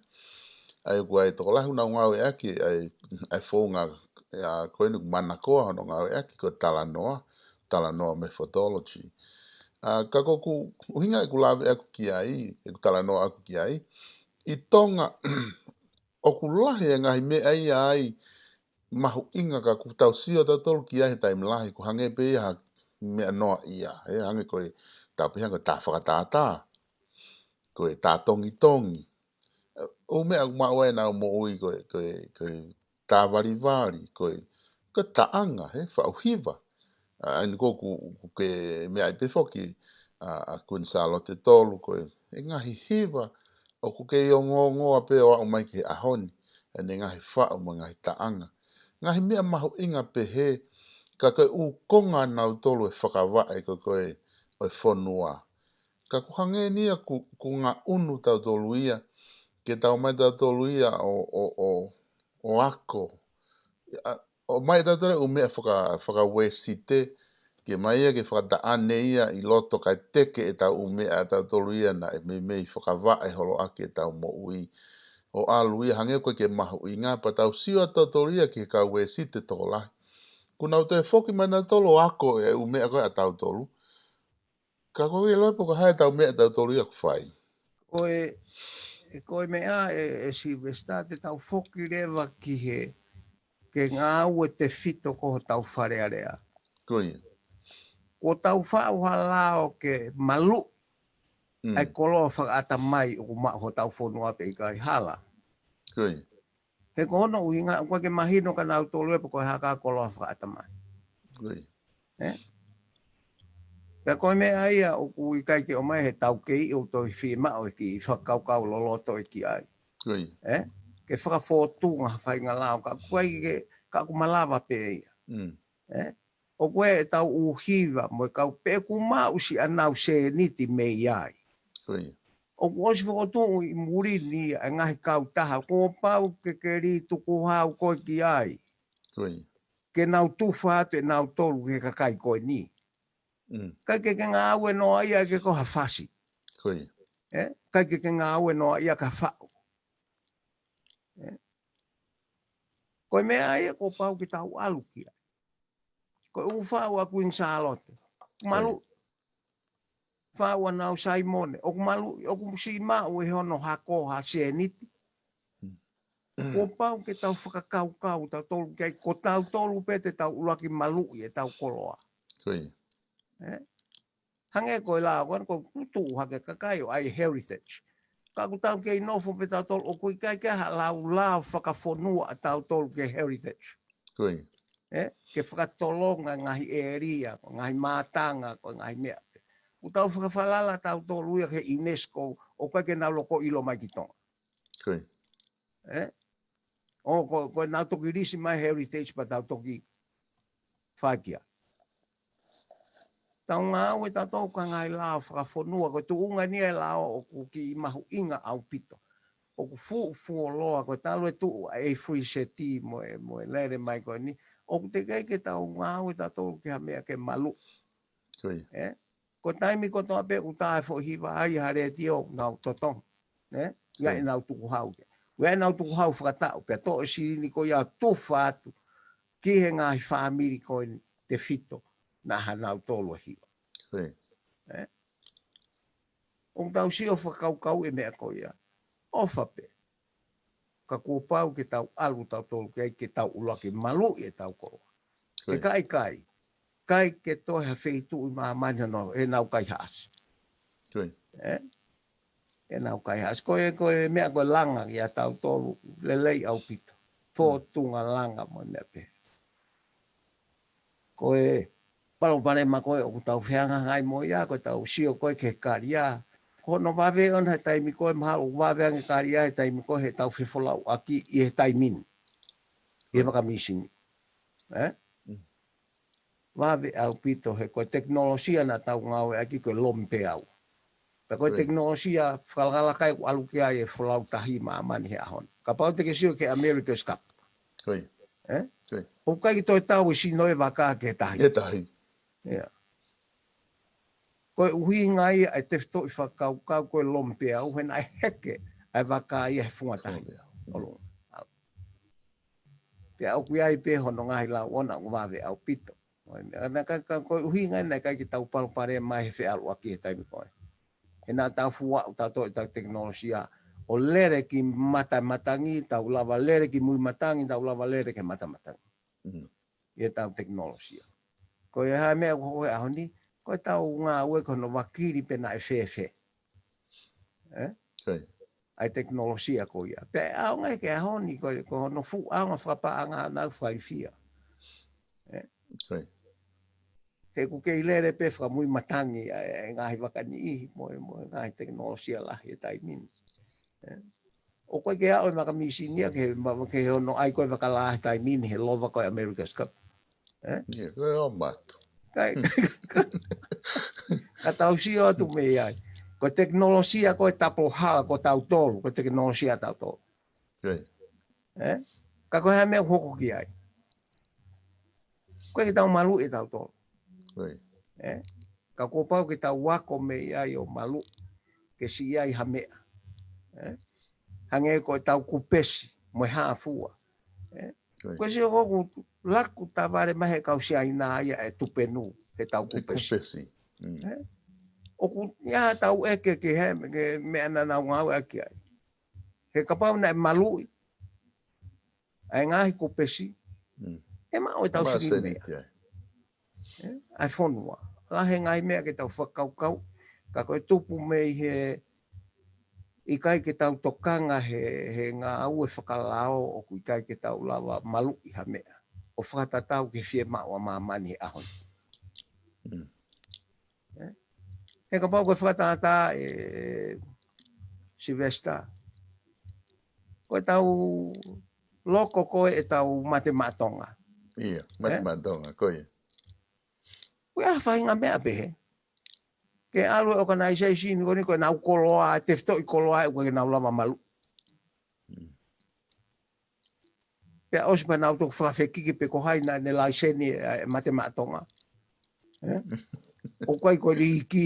ʻA ia ʻoku ʻi ai e tokolahi ʻoku nau ngāueʻaki ʻa e, ʻa e founga, ʻa, ko eni ʻoku manakoa hono ngāueʻaki ko e talanoa, talanoa methodology. ʻA, ka ko ʻeku ʻuhinga ʻeku lave ʻaku ki ai, ʻeku talanoa ʻaku ki ai, ʻi Tonga, ʻoku lahi e ngaahi meʻa ia ai mahuʻinga ka ʻoku tau sio tautolu ki ai he taimi lahi, ʻoku hangē pē ia ha meʻa noa ia, ē, hangē ko e tau pehē ko e tā fakatātā, ko e tā tongitongi. ʻO meʻa ʻoku maʻu ai ʻenau moʻui ko e, ko e, ko e tā valivali, ko e, ko e taʻanga, he faʻu hiva. ʻA, ʻa eni ko ʻoku, ʻoku ke meʻa ai pē foki, ʻa, ʻa Kuini Sālote tolu, ko e, e ngaahi hiva, ʻoku kei ongoongoa pē ʻo aʻu mai ki he ʻaho ni, ʻene ngaahi faʻu mo e ngaahi taʻanga. Ngaahi meʻa mahuʻinga pehē, ka ko e ʻū konga nautolu e fakavaʻe ko, ko e, ʻo e fonua. Ka ʻoku hangē ni ia ʻoku, ʻoku ngaʻunu tautolu ia, ke tau mai tautolu ia ʻo, ʻo, ʻo, ʻo ako. ʻA, ʻomai tautolu e ʻū meʻa faka-, faka-Uēsite, ke mai ia ke fakataʻane ia ʻi loto kae teke ʻetau ʻū meʻa tautolu ia naʻe meimei fakavaʻe holo ʻaki ʻetau moʻui. ʻO ʻalu ia hangē ko e ke mahuʻinga pea tau sio atu tautolu ia ki he kau Uēsite tokolahi. Kuo nau toe foki mai nautolu ʻo ako e ʻū meʻa ko ē ʻa tautolu. Ka ko e loa pē ko hai ʻetau meʻa tautolu ia ʻoku fai. Ko e, ko e meʻa ē, ē Sylvester, te tau foki leva ki he, ke ngāue tefito ko hotau Fale Alea. Ko ia. Kuo tau faʻu ha lao ke maluʻi Mm. ʻa e koloa fakaʻatamai ʻoku maʻu hotau fonua pē ʻikai hala. Ko ia. He ko hono ʻuhinga, ʻoku ʻikai ke mahino kia nautolu ia pe ko e hā e koloa fakaʻatamai. Ko ia. Ē? Pea ko e meʻa ia ʻoku ʻikai ke ʻomai he taukei ʻo toe fiemaʻu e kiʻi fakakaukau loloto ʻe ki ai. Ko ia. Ē? Ke fakafōtunga ha faʻahinga lao, ka ʻoku ʻikai ke, ka ʻoku malava pē ia. Mm. Ē? ʻOku ʻi ai ʻetau ʻū hiva mo e kau pē ʻoku maʻu siʻanau sēniti mei ai. Ko ia. ʻOku ʻosi fokotuʻu ʻi muli ni ia e ngaahi kautaha, kuo pau ke ke lī tukuhau koe ki ai. Ko ia. Ke nau tufa atu ʻe nautolu ki he kakai ko eni. Mm. ʻIkai ke ke ngāue noa ia ke ko ha fasi. Ko ia. Ē? ʻIkai ke ke ngāue noa ia ka faʻu. Ē? Ko e meʻa ia kuo pau ke tau ʻalu ki ai. Ko e ʻū faʻu ʻa Kuini Sālote. Malu. Ko ia. Faʻu ʻa Nau Saimone. ʻOku malu, ʻoku siʻi maʻu ʻe hono hako ha sēniti. Mm. Kuo pau ke tau fakakaukau, tautolu ki ai, ko tautolu pē te tau ʻuluaki maluʻi ʻetau koloa. Ko ia. Ē? Hangē ko e lao, ko e, ko e tuʻu hake kakai ʻo ʻai heritage. Ka ʻoku tau kei nofo pē tautolu, ʻoku ʻikai ke ha lau lao fakafonua ʻa tautolu ki he heritage. Ko ia. Ē? Ke fakatolonga ngaahi ʻēlia, ko e ngaahi mātanga, ko e ngaahi meʻa pē. ʻOku tau fakafalala tautolu ia ki he UNESCO, ʻoku ʻikai ke nau loko ʻilo mai ki Tonga. Ko ia. Ē? ʻO ko, ko ʻenau toki lisi mai heritage pea tau toki fai ki ai. Tau ngāue tautolu ki he ngaahi lao fakafonua, ko e tuʻunga ni e lao ʻoku kiʻi mahuʻinga ʻaupito. ʻOku fuʻu fuoloa, ko e talu e tuʻu ʻa e free set mo e, mo e lele mai ko eni. ʻOku teʻeki ai ke tau ngāue tautolu ki ha meʻa ke malu. Ko ia. Ē? Ko e taimi kotoa pē ʻoku tā e foʻi hiva ai ha letiō nau totongi. Ē? ʻIo. ʻIkai ke nau tukuhau ke. ʻIkai ke nau tukuhau fakataʻu, pea toʻo e silini ko ia tufa atu ki he ngaahi fāmili ko eni tefito naʻa hā nautolu e hiva. Ko ia. Ē? ʻOku tau sio fakakaukau e meʻa ko ia. ʻOfa pē. Ka kuo pau ke tau ʻalu tautolu ki ai ke tau ʻuluaki maluʻi ʻetau koloa. Ko ia. He ka ʻikai, ʻikai ke toe ha feituʻu ʻi māmani hono, ʻenau kaihaʻasi. Ko ia. Ē? ʻEnau kaihaʻasi. Ko e, ko e meʻa ko e langa ia tautolu, lelei ʻaupito. Fōtunga langa mo e meʻa pē. Ko e palopalema ko ē ʻoku tau fehangahangai mo ia, ko ʻetau sio ko ē ki he kalia. Ko hono vave ʻona he taimi ko ē, mahalo ʻoku vave ange kalia he taimi ko ē heʻetau fefolauʻaki ʻi he taimi ni. ʻI he fakamīsini. Ē? Mm. Vave ʻaupito he ko e tekinolosia naʻa tau ngāueʻaki ko e lomipeau. Pea ko e tekinolosia fakalakalaka ia ʻoku ʻalu ki ai e folau tahi ʻi māmani he ʻaho ni. Kapau te ke sio ki he America's Cup. Ko ia. Ē? Ko ia. ʻOku ʻikai ke toe tau e sino e vaka ki he tahi. Ki he tahi. ʻIa. Ko e ʻuhinga ia e tefitoʻi fakakaukau ko e lomipeau he naʻe heke ʻa e vaka ia he funga tahi. Funga tahi. ʻOlunga. Pea ʻoku ʻi ai pē hono ngaahi lau ʻona ʻoku vave ʻaupito. Ko e meʻa, naʻe ʻikai, ka, ko e ʻuhinga naʻe ʻikai ke tau palopalema he feʻaluʻaki he taimi ko ē. He naʻa tau fuaʻu tautolu ʻetau tekinolosia ʻo lele ki mata matangi, tau lava lele ki mui matangi, tau lava lele ki mata matangi. Mm. ʻI heʻetau tekinolosia. Ko e hā e meʻa ʻoku hoko he ʻaho ni, ko ʻetau ngāue ko hono vakili pe naʻe fēfē. Eh? Ko ia. ʻA e tekinolosia ko ia. Pea ʻaonga ki he ʻaho ni, ko, ko hono fuʻu ʻaonga fakapaʻanga naʻa fakalifia. Ko ia. He ʻoku kei lele pē fakamui matangi ʻa e, ʻa e ngaahi vaka niʻihi mo e, mo e ngaahi tekinolosia lahi he taimi ni. Eh? ʻOku ʻikai ke aʻu e maka mīsini ia ke, ma-, ke hono ʻai ko e vaka lahi he taimi ni he lova ko e America's Cup. Eh? Ia, ko e ʻomatu. Kai, ka tau sio atu mei ai. Ko e tekinolosia ko e tapo hala ko tautolu, ko e tekinolosia tautolu. Ko ia. Eh? Ka ko e hā e meʻa ʻoku hoko ki ai. Ko e ke tau maluʻi tautolu. Ko ia. Eh? Ka kuo pau ke tau ako mei ai ʻo maluʻi. Ke siʻi ai ha meʻa. Eh? Hangē ko ʻetau kupesi, mo e hā fua. Eh? Ko ia. Ko e sio ko ʻoku laku tavale mai he kau Siaina ia e tupenu, he tau He kupesi. Kupesi. Mm. Eh? ʻOku ia tau ʻeke ke he, ke meʻa naʻa nau ngāueʻaki ai. He kapau naʻe maluʻi. ʻA e ngaahi kupesi. Mm. ʻE maʻu ʻetau Maʻu sini meʻa. seniti ai. Eh? ʻA e fonua. Lahi e ngaahi meʻa ke tau fakakaukau. Ka ko e tupu mei he ʻikai ke tau tokanga he, he ngāue fakalao ʻoku ʻikai ke tau lava maluʻi ha meʻa. ʻO fakatatau ki he fiemaʻu ʻa māmani he ʻaho ni. Mm. Eh? He kapau ko e fakatātā ē Sylvester. Ko ʻetau loko ko ē ʻetau mate maʻa Tonga. Ia, mate Eh? maʻa Tonga, ko ia. Ko e hā e faʻahinga meʻa pehē. Ke ʻalu e organization ko eni ko ʻenau koloa, tefitoʻi koloa ʻoku ʻikai ke nau lava maluʻi. Mm. Pea ʻosi pea nau toki fakafekiki pe ko hai naʻa ne laiseni e, e mate maʻa Tonga. Eh? ʻOku ʻikai ko e liiki.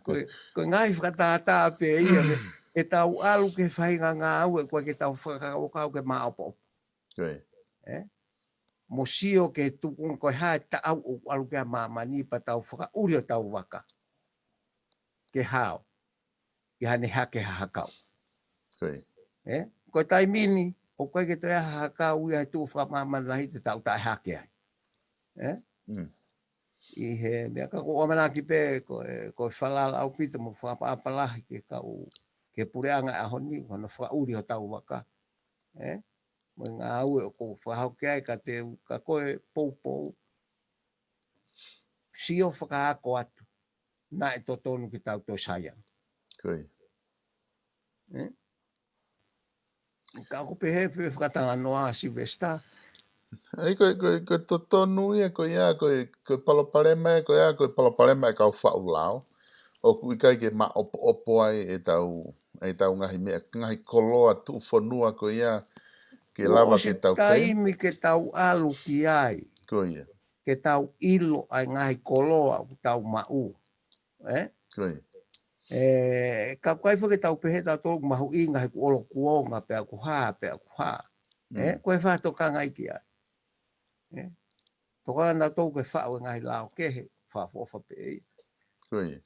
Ko e, ko e ngaahi fakatātā pē ia, ʻe tau ʻalu ki he faʻahinga ngāue, ʻoku ʻikai ke tau fakakaukau ke maʻopoʻopo. Ko ia. Eh? Mo sio ki he tuʻunga ko e hā e taʻau ʻoku ʻalu ki ai ʻa māmani pea tau fakaʻuli hotau vaka. Ke hao. ʻI haʻane hake ha hakau. Ko ia. Eh? Ko e taimi ni, ʻoku ʻikai ke toe ʻi ai ha hakau ia he tuʻu fakamāmani lahi te tau taʻehake ai. Eh? Mm. ʻI he meʻa ka ʻoku ou ʻamanaki pē, ko e, ko e falala ʻaupito mo fakaʻapaʻapa lahi ki he kau, ki he puleʻanga ʻaho ni, ko hono fakaʻuli hotau vaka. Eh? Mo e ngāue ʻoku fakahoko ki ai ka te, ka ko e poupou. Sio fakaako atu. Naʻe totonu ke tau toe saiʻia. Ko ia. Eh? Ka ʻoku pehē pē fakatalanoa Sylvester. Ai, ko, ko, ko e totonu ia, ko ia, ko e, ko e palopalema ia, ko ia, ko e palopalema e kau faʻu lao. ʻOku ʻikai ke maʻopoʻopo ai ʻetau, ʻetau ngaahi meʻa, ngaahi koloa tuʻufonua ko ia, ke lava ke tau kai. Taimi ke tau ʻalu ki ai. Ko ia. Ke tau ʻilo ai ngaahi koloa ʻoku tau maʻu. Eh? Ko ia. Eh, ka ʻoku ʻikai foki ke tau pehē tautolu mahuʻinga he kuo ʻolo kuonga pea ʻoku hā, pea ʻoku hā. Eh? Mm. Ko e fakatokangaʻi ki ai. Eh? Tokanga nautolu ke faʻu e ngaahi lao kehe, fakaʻofoʻofa pē ia. Ko ia.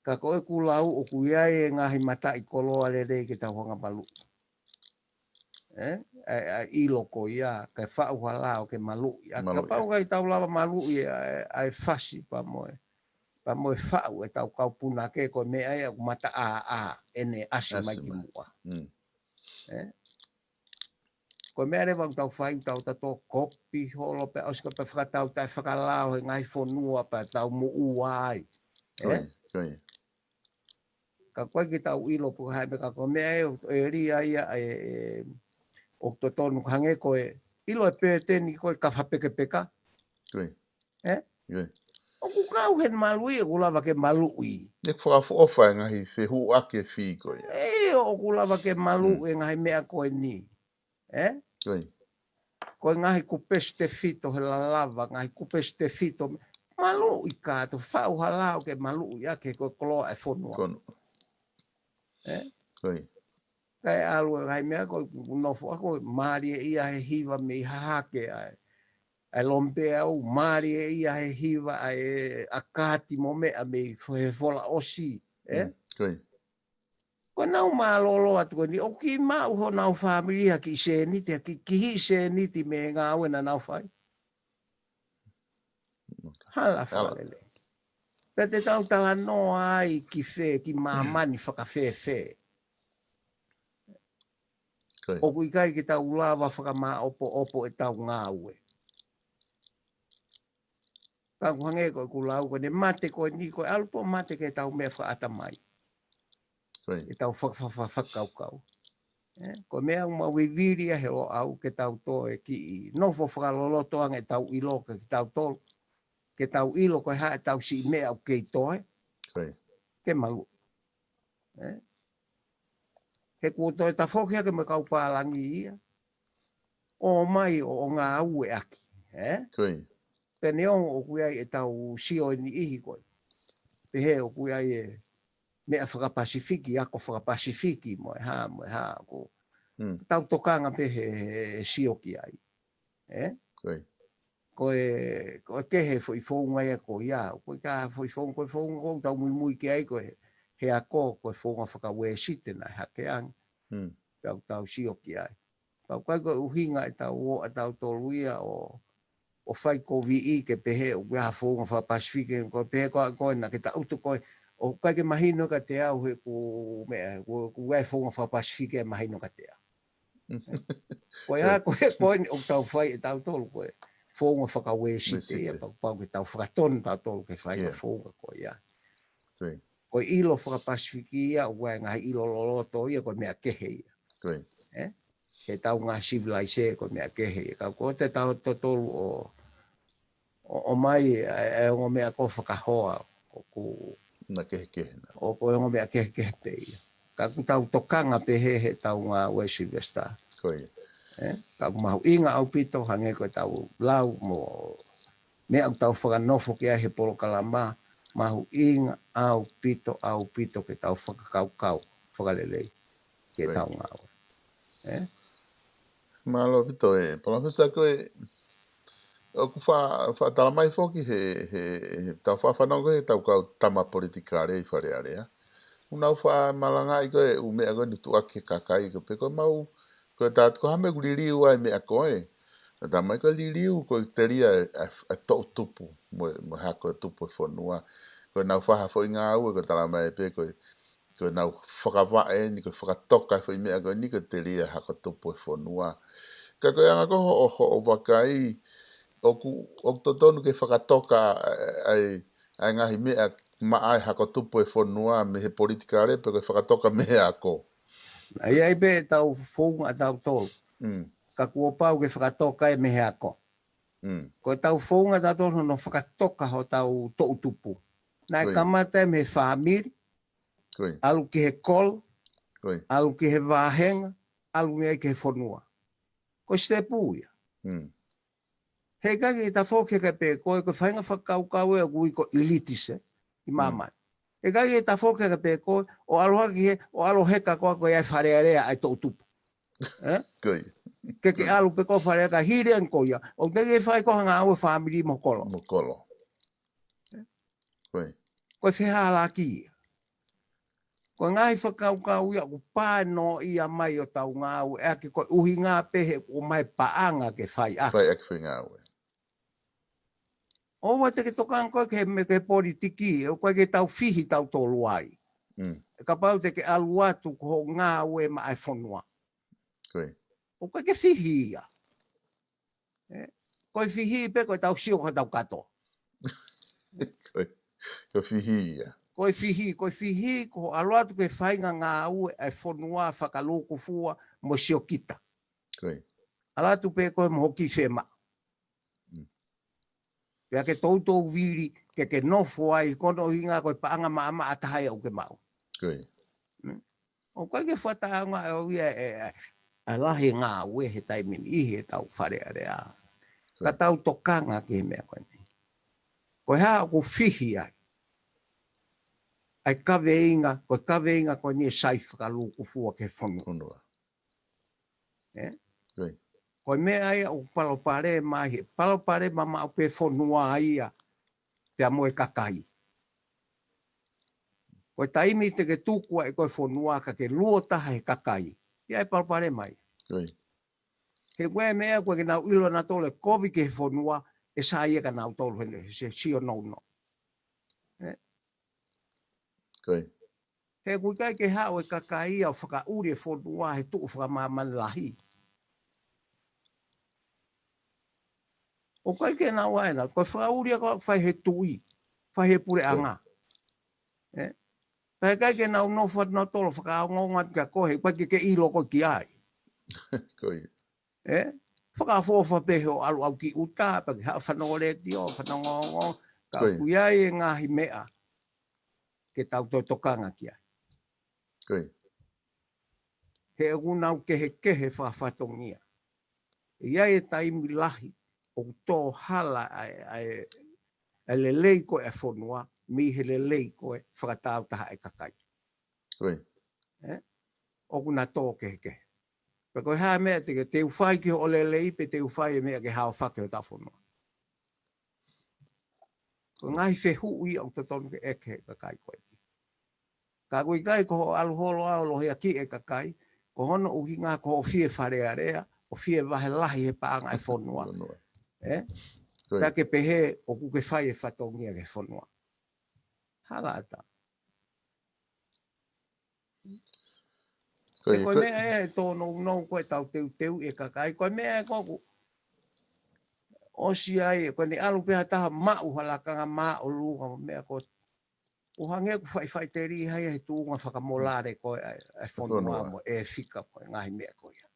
Ka ko e kulau ʻoku ʻi ai e ngaahi mataʻikoloa lelei ke tau hanga maluʻi. Eh? ʻA e, ʻa e ʻilo ko ia, ke faʻu ha lao ke maluʻi. ʻA e Maluʻi. Kapau ʻikai tau lava maluʻi, ʻa e, ʻa e fasi pea mo e. Pea mo e faʻu ʻetau kau punake ko e meʻa ia ʻoku mataʻāʻā ʻene ʻasi mai ki muʻa. Mm. Eh? Ko e meʻa leva ʻoku tau fai, ʻoku tau tato kopi holo pea ʻosi ka pea fakatau taʻe fakalao he ngaahi fonua pea tau moʻua ai. Ko Eh? ia, ko ia. Ka ʻoku ʻikai ke tau ʻilo pe ko e hā e meʻa ka ko e meʻa ē, ʻe lia ia, e, e, ʻoku totonu hangē ko e, ʻilo e pēteni ko e kafa pekepeka. Ko ia. Eh? Ko ia. ʻOku kau he maluʻi, ʻoku lava ke maluʻi. ʻIkai ke fakaʻofoʻofa e ngaahi fehuʻaki e fī ko ia. ʻE, ʻoku lava ke maluʻi e ngaahi meʻa ko eni. Eh? Ko ia. Ko e ngaahi kupesi tefito he lalava, ngaahi kupesi tefito. Maluʻi ka to faʻu ha lao ke maluʻi ʻaki ko e koloa e fonua. Kono. Eh? Ko ia. Kae ʻalu e ngaahi meʻa ko ʻeku nofo ʻaku, mālie ia he hiva mei Hahake ai. ʻA e Lompeau, mālie ia he hiva ʻa e ʻakati mo meʻa mei fo-, he Folaʻosi. Eh? Mm. Ko ē. Ko ʻenau mālōlō atu ko eni, ʻoku kiʻi maʻu honau fāmili ha kiʻi sēniti, ha kiʻi, kiʻi sēniti mei he ngāue naʻa nau fai. Hala fakalelei. Pea te tau talanoa ai ki fē, ki māmani fakafēfē. Ko ē. ʻOku ʻikai ke tau lava fakamāʻopoʻopo ʻetau ngāue. Ka ʻoku hangē ko ʻeku lau ko eni, mate ko eni, ko e ʻalu pē ʻo mate ki heʻetau meʻa fakaʻatamai. Ko ē. ʻEtau faka-, fa-, fa-, fakakaukau. Ē, ko e meʻa ʻoku mau vivili ai he Loʻau ke tau toe kiʻi nofo fakaloloto ange ʻetau ʻilo ke kitautolu. Ke tau ʻilo ko e hā ʻetau siʻi meʻa ʻoku kei toe. Ko ē. Ke malu. Ē? He kuo toe tafoki hake mo e kau pālangi ia. ʻO mai ʻo, ʻo ngāueʻaki. Ē? Ko ē. Pea neongo ʻoku ʻi ai ʻetau sio ʻe niʻihi ko ē. Pehē ʻoku ʻi ai e meʻa fakapasifiki, ako fakapasifiki mo e hā, mo e hā, ko Mm. tau tokanga pē he, he, he sio ki ai. Ē? Ko ē. Ko e, ko e kehe foʻi founga ia ko ia. Ko e ka foʻi founga, ko e founga ko ē tau muimui ki ai ko e, he ako, ko e founga fakauēsite naʻe hake ange. Mm. Pea ʻoku tau sio ki ai. Pea ʻoku ʻikai ko e ʻuhinga ʻetau ō ʻa tautolu ia ʻo, ʻo fai koviʻi ke pehē ʻoku ʻi ai ha founga fakapasifiki, ko e pehē ko ē, ko ē naʻa ke taʻutu ko ē, ʻoku ʻikai ke mahino kiate au he ʻoku meʻa, ʻoku, ʻoku ʻi ai founga fakapasifiki ʻe mahino kiate au. Ko ia, Ko ē. ko e, ko eni ʻoku tau fai ʻe tautolu ko e founga fakauēsite ia, Uēsite. pau, pau ke tau fakatonu tautolu ke fai Ia. ko e founga ko ia. Ko ē. Ko e ʻilo fakapasifiki ia, ʻoku ʻi ai e ngaahi ʻilo loloto ia, ko e meʻa kehe ia. Ko ē. Ē? Heʻetau ngaahi sivilaise ko e meʻa kehe ia. Ka ko ē te tau totonu ʻo, ʻo, ʻomai e, e ongo meʻa ko ē fakahoa, ʻoku Naʻe kehekehe na. ʻo ko e ongo meʻa kehekehe pē ia. Ka ʻoku tau tokanga pē he, heʻetau ngāue Sylvester. Ko ia. Ē? Ka ʻoku mahuʻinga ʻaupito, hangē ko ʻetau lau mo meʻa ʻoku tau fakanofo ki ai he polokalama, mahuʻinga ʻaupito, ʻaupito ke tau fakakaukau fakalelei ke Right. tau ngāue. Ē? Mālō ʻaupito ē, Palōfesa, ko ē, ʻoku fa-, fakatalamai foki he, he, he tau fafanongo ko ē heʻetau kau tama politikale ʻi Fale Alea. ʻOku nau fakamalangaʻi ko ē ʻū meʻa ko ē ʻoku tuʻuaki ki he kakai ko ē pē ko ē mau, ko e tātu ko e hā e meʻa ʻoku liliu ai e meʻa ko ē. Naʻe talamai ko e liliu ko e telia ʻa e, ʻa e toʻutupu mo e, mo e hako tupu e fonua. Ko ʻenau fai ha foʻi ngāue ko e talamai pē ko e, ko ʻenau fakavaʻe eni, ko e fakatoka e foʻi meʻa ko eni ko e telia hako tupu e fonua. Ka ko e anga ko ē hoʻo, hoʻo vakai, ʻoku, ʻoku totonu ke fakatoka ʻa e, ʻa e, ʻa e ngaahi meʻa maʻa e hako tupu e fonua mei he politikale pe ko e fakatoka mei he ako. ʻA ia ʻi ai pē ʻetau founga ʻatautolu. Mm. Ka kuo pau ke fakatoka ia mei he ako. Mm. Ko ʻetau founga ʻatautolu hono fakatoka hotau toʻutupu. Naʻe Ko ia. kamata ia mei he fāmili, Ko ia. ʻalu ki he kolo, Ko ia. ʻalu ki he vāhenga, ʻalu mei ai ki he fonua. Ko e sitepu ia. Mm. Heʻikai ke tafoki hake pē ko e, ko e faʻahinga fakakaukau ē ʻoku ui ko e ʻilitise ʻi Mm. māmani. Heʻikai ke tafoki hake pē ko e, ʻo ʻalu hake he, ʻo ʻalu heka ko ē ko e ʻai Fale Alea ʻa e toʻutupu. Ē? Ko ia. Ke ke ʻalu pē ko ē Fale Alea ka hili ange ko ia. ʻOku teʻeki ke fai ko ē ha ngāue fāmili mo kolo. Mo kolo. Ko ia. Ko e fehālaaki ia. Ko e ngaahi fakakaukau ia ʻoku pānoʻia mai ʻo tau ngāueʻaki ko e ʻuhinga pē he ʻoku ʻomai paʻanga ke fai ʻaki. Fai ʻaki foʻi ngāue. ʻOua te ke tokanga ko ē ke me ke politiki, ʻoku ʻikai ke tau fihi tautolu ai. Mm. Kapau te ke ʻalu atu ko hoʻo ngāue maʻa e fonua. Ko ia. ʻOku ʻikai ke fihi ia. Ē, ko e fihi pē ko ʻetau sio ko ʻetau kātoa. Ko e, ko e fihi ia. Ko e fihi, ko e fihi, ko hoʻo ʻalu atu ke fai ha ngāue ʻa e fonua fakalūkufua mo siokita. Ko ia. ʻAlu atu pē ko ē mo hoʻo kiʻi fema. Mm. Pea ke toutou vili, ke ke nofo ai, ko hono ʻuhinga ko e paʻanga maʻamaʻa taha ia ʻoku ke maʻu. Ko ia. Mm. ʻOku ʻikai ke fakataʻeʻaonga ʻe au ia ʻe, ʻe, ʻa e lahi e ngāue he taimi ni ʻi heʻetau Fale Alea. Ka Right. tau tokanga ki he meʻa ko eni. Ko e hā ʻoku fihi ai. ʻA e kaveinga, ko e kaveinga ko eni e sai fakalūkufua ki he fonua. Fonua. Ē? Right. Ko e meʻa ia ʻoku palopalema ai, he palopalema maʻu pē fonua ia, pea mo e kakai. Ko e taimi te ke tuku ai ko e fonua ka ke luo taha he kakai, ʻi ai e palopalema ia. He ko e meʻa ko ē ke nau ʻilo nautolu e kovi ki he fonua, ʻe sai ia kia nautolu he, he sio nounou. He ʻoku ʻikai ke haʻu e kakai ia ʻo fakaʻuli e fonua he tuʻu fakamāmani lahi. ʻOku ʻikai ke nau ʻai ʻe nautolu, ko e fakaʻuli ia ʻoku fai he tuʻi, fai he puleʻanga. Pea ʻikai ke nau nofo atu nautolu ʻo fakaongoongo atu kia koe, he ʻoku ʻikai ke ke ʻilo koe ki ai. Fakaʻofoʻofa pē hoʻo ʻalu ʻo aʻu ki ʻuta, pea ke haʻu ʻo fanongo letiō, fanongo ongoongo, ka ʻoku ʻi ai e ngaahi meʻa ke tau toe tokanga ki ai. He ʻoku nau kehekehe fakafatongia. ʻI ai e taimi lahi ʻoku tō hala ʻa e, ʻa e, ʻa e lelei ko ē ʻa e fonua, mei he lelei ko ē fakatāutaha e kakai. ʻOku na tō kehekehe. Pea ko e hā e meʻa te ke, te u fai ki hoʻo lelei pe te u fai e meʻa ke haofaki hotau fonua. Ko e ngaahi fehuʻi ia ʻoku totonu ke ʻeke he kakai ko ē. Ka ʻoku ʻikai ko hoʻo ʻalu holo ʻo lohiakiʻi e kakai, ko hono ʻuhinga ko hoʻo fie falealea, ʻo fie vahe lahi he paʻanga e fonua. Pea ke pehē ʻoku ke fai e fatongia ki he fonua. Hala ʻatā. Ko e meʻa ʻe tōnounou ko e tau teuteu e kakai, ko e meʻa ʻe ko ʻoku ʻosi ai, ko ʻene ʻalu pē ha taha maʻu ha lakanga māʻolunga mo e meʻa ko ē. ʻO hangē ʻoku faʻifaʻiteliha ia he tuʻunga fakamolale ko ē ʻa e fonua mo e fika ko e ngaahi meʻa ko ia.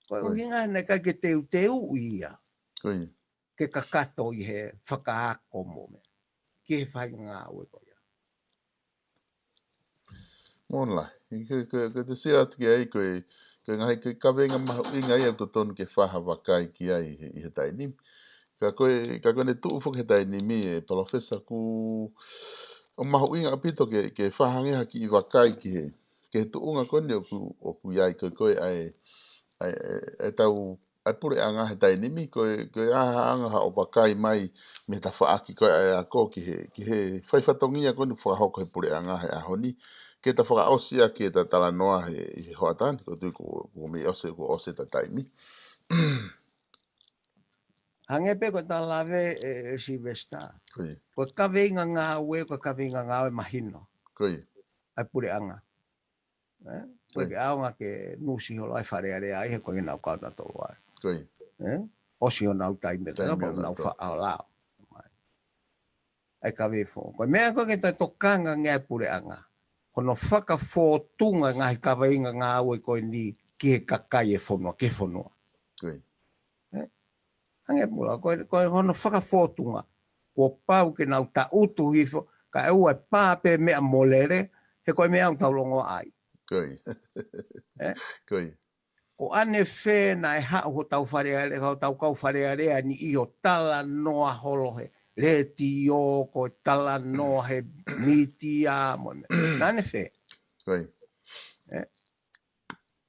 Ko e ʻuhinga naʻe ʻikai ke teuteuʻi ia ke kakato ʻi he fakaako mo e meʻa ki he faʻahinga ngāue ko ia. Mola, ko e, ko e, ko e te sio atu ki ai ko e, ko e ngaahi ko e kaveinga mahuʻinga ia ʻoku totonu ke fai ha vakai ki ai he, ʻi he taimi ni. Ka ko e, ka ko ʻene tuʻu foki he taimi ni e Palōfesa ʻoku, ʻoku mahuʻinga ʻaupito ke, ke fai hangē ha kiʻi vakai ki he, ki he tuʻunga ko eni ʻoku, ʻoku ʻi ai ko e, ko e ʻa e, ʻa e, ʻa e tau ʻa e puleʻanga he taimi ni, ko e, ko e ʻaonga haʻo vakai mai mei he tafaʻaki ko ē ʻa e ako ki he, ki he fai fatongia ko eni ʻoku fakahoko he puleʻanga he ʻaho ni, ke ta fakaʻosi ʻaki ʻeta talanoa he, ʻi he hoʻatā ni, ko e tui ko, ko mei ʻosi, ko ʻosi ʻeta taimi. Hangē pē ko e talave ē, ē Sylvester. Ko e kaveinga ngāue, ko e kaveinga ngāue mahino. ʻA e puleʻanga. Ko e ke ʻaonga ke nusi holo ai Fale Alea ai he ko e nau kau na tolo ai. ʻOsi honau taimi ʻe tau nau faʻa lao. ʻA e kavei fo. Ko e meʻa ko ē ke ta tokanga nge ai puleʻanga. Hono fakafōtunga ngaahi kaveinga ngāue ko eni ki he kakai e fonua, ki he fonua. Hangē pula, ko e, ko e hono fakafōtunga. Kuo pau ke nau taʻutu hifo, ka ʻe ua e pā pē meʻa molele, he ko e meʻa ʻoku tau longoaʻa ai. Ko ʻanefē naʻe haʻu hotau Fale Alea, hotau kau Fale Alea ni ʻo talanoa holo he letiō, ko e talanoa he mītia, mo e meʻa. ʻAnefē.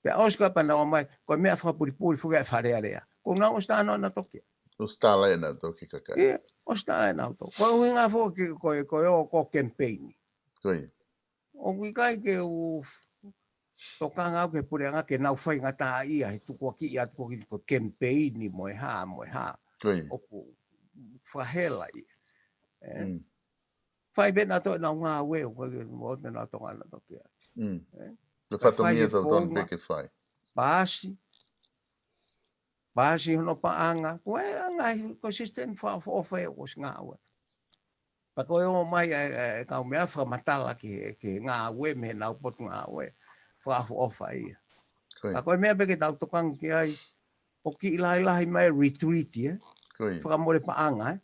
Pea ʻosi ko ē pea nau ō mai, ko e meʻa fakapulipuli foki ʻa e Fale Alea. Ko nau ʻosi talanoa nautolu ki ai. ʻOsi talanoa nautolu ki he kakai. ʻIo, ʻosi talanoa nautolu. Ko e ʻuhinga foki ko e, ko e ō ko e kemipeini. ʻOku ʻikai ke u tokanga au ki he puleʻanga ke nau faingataʻaʻia he tukuakiʻi atu ko e kemipeini mo e hā, mo e hā. ʻOku fakahela ia. Fai pē nautolu ʻenau ngāue, ʻoku ʻikai ke mo te nau tokanga nautolu ki ai. Ko e fatongia tau tonu pē ke fai. Paasi. Paasi hono paʻanga. Ko e ngaahi, ko e sisitemi fakaʻofoʻofa ia ʻoku ʻosi ngāue. Pea ko e ō mai ʻa e, ʻa e kau meʻa fakamatala ki he, ki he ngāue mei heʻenau potu ngāue. Fakaʻofoʻofa ia. Ka ko e meʻa pē ke tau tokanga ki ai, ʻoku kiʻi lahilahi mai retreat, ē? Fakamole paʻanga, ē?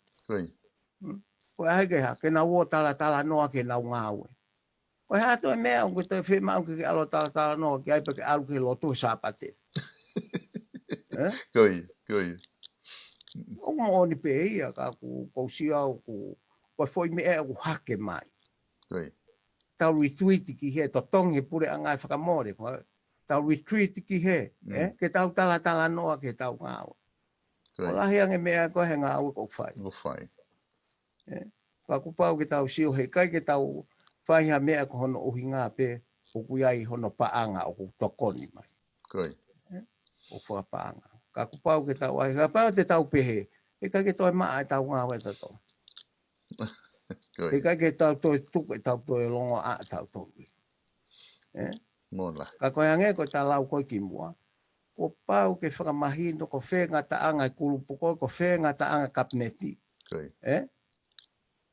Ko e ʻai ke hā, ke nau ō talatalanoa ki heʻenau ngāue. Ko e hā toe meʻa ʻoku toe fiemaʻu ke ke ʻalu talatalanoa ki ai pe ke ʻalu ki he lotu Sāpate. ʻOku moʻoni pē ia, ka ʻoku, ʻoku ou sio au ʻoku, ko e foʻi meʻa ʻoku hake mai. Tau retreat ki hē, totongi he puleʻanga e fakamole, ko e tau retreat ki hē, ē? Ke tau talatalanoa ki heʻetau ngāue. Ko e lahi ange meʻa ko e he ngāue ʻoku fai. Ka kuo pau ke tau sio he ʻikai ke tau fai ha meʻa ko hono ʻuhinga pē ʻoku ʻi ai hono paʻanga ʻoku tokoni mai. Ko ia. ʻOku fakapaʻanga. Ka kuo pau ke tau ʻai, kapau te tau pehē, ʻikai ke toe maʻa ʻetau ngāue ʻatautolu. Ko ia. ʻIkai ke tau toe tuku ʻetau toe longoaʻa ʻatautolu. Ē? Mola. Ka ko e hangē ko e tala ʻa koe kimuʻa, kuo pau ke fakamahino ko fē ngataʻanga e kulupu ko ē, ko fē ngataʻanga kapineti. Ko ia. Ē?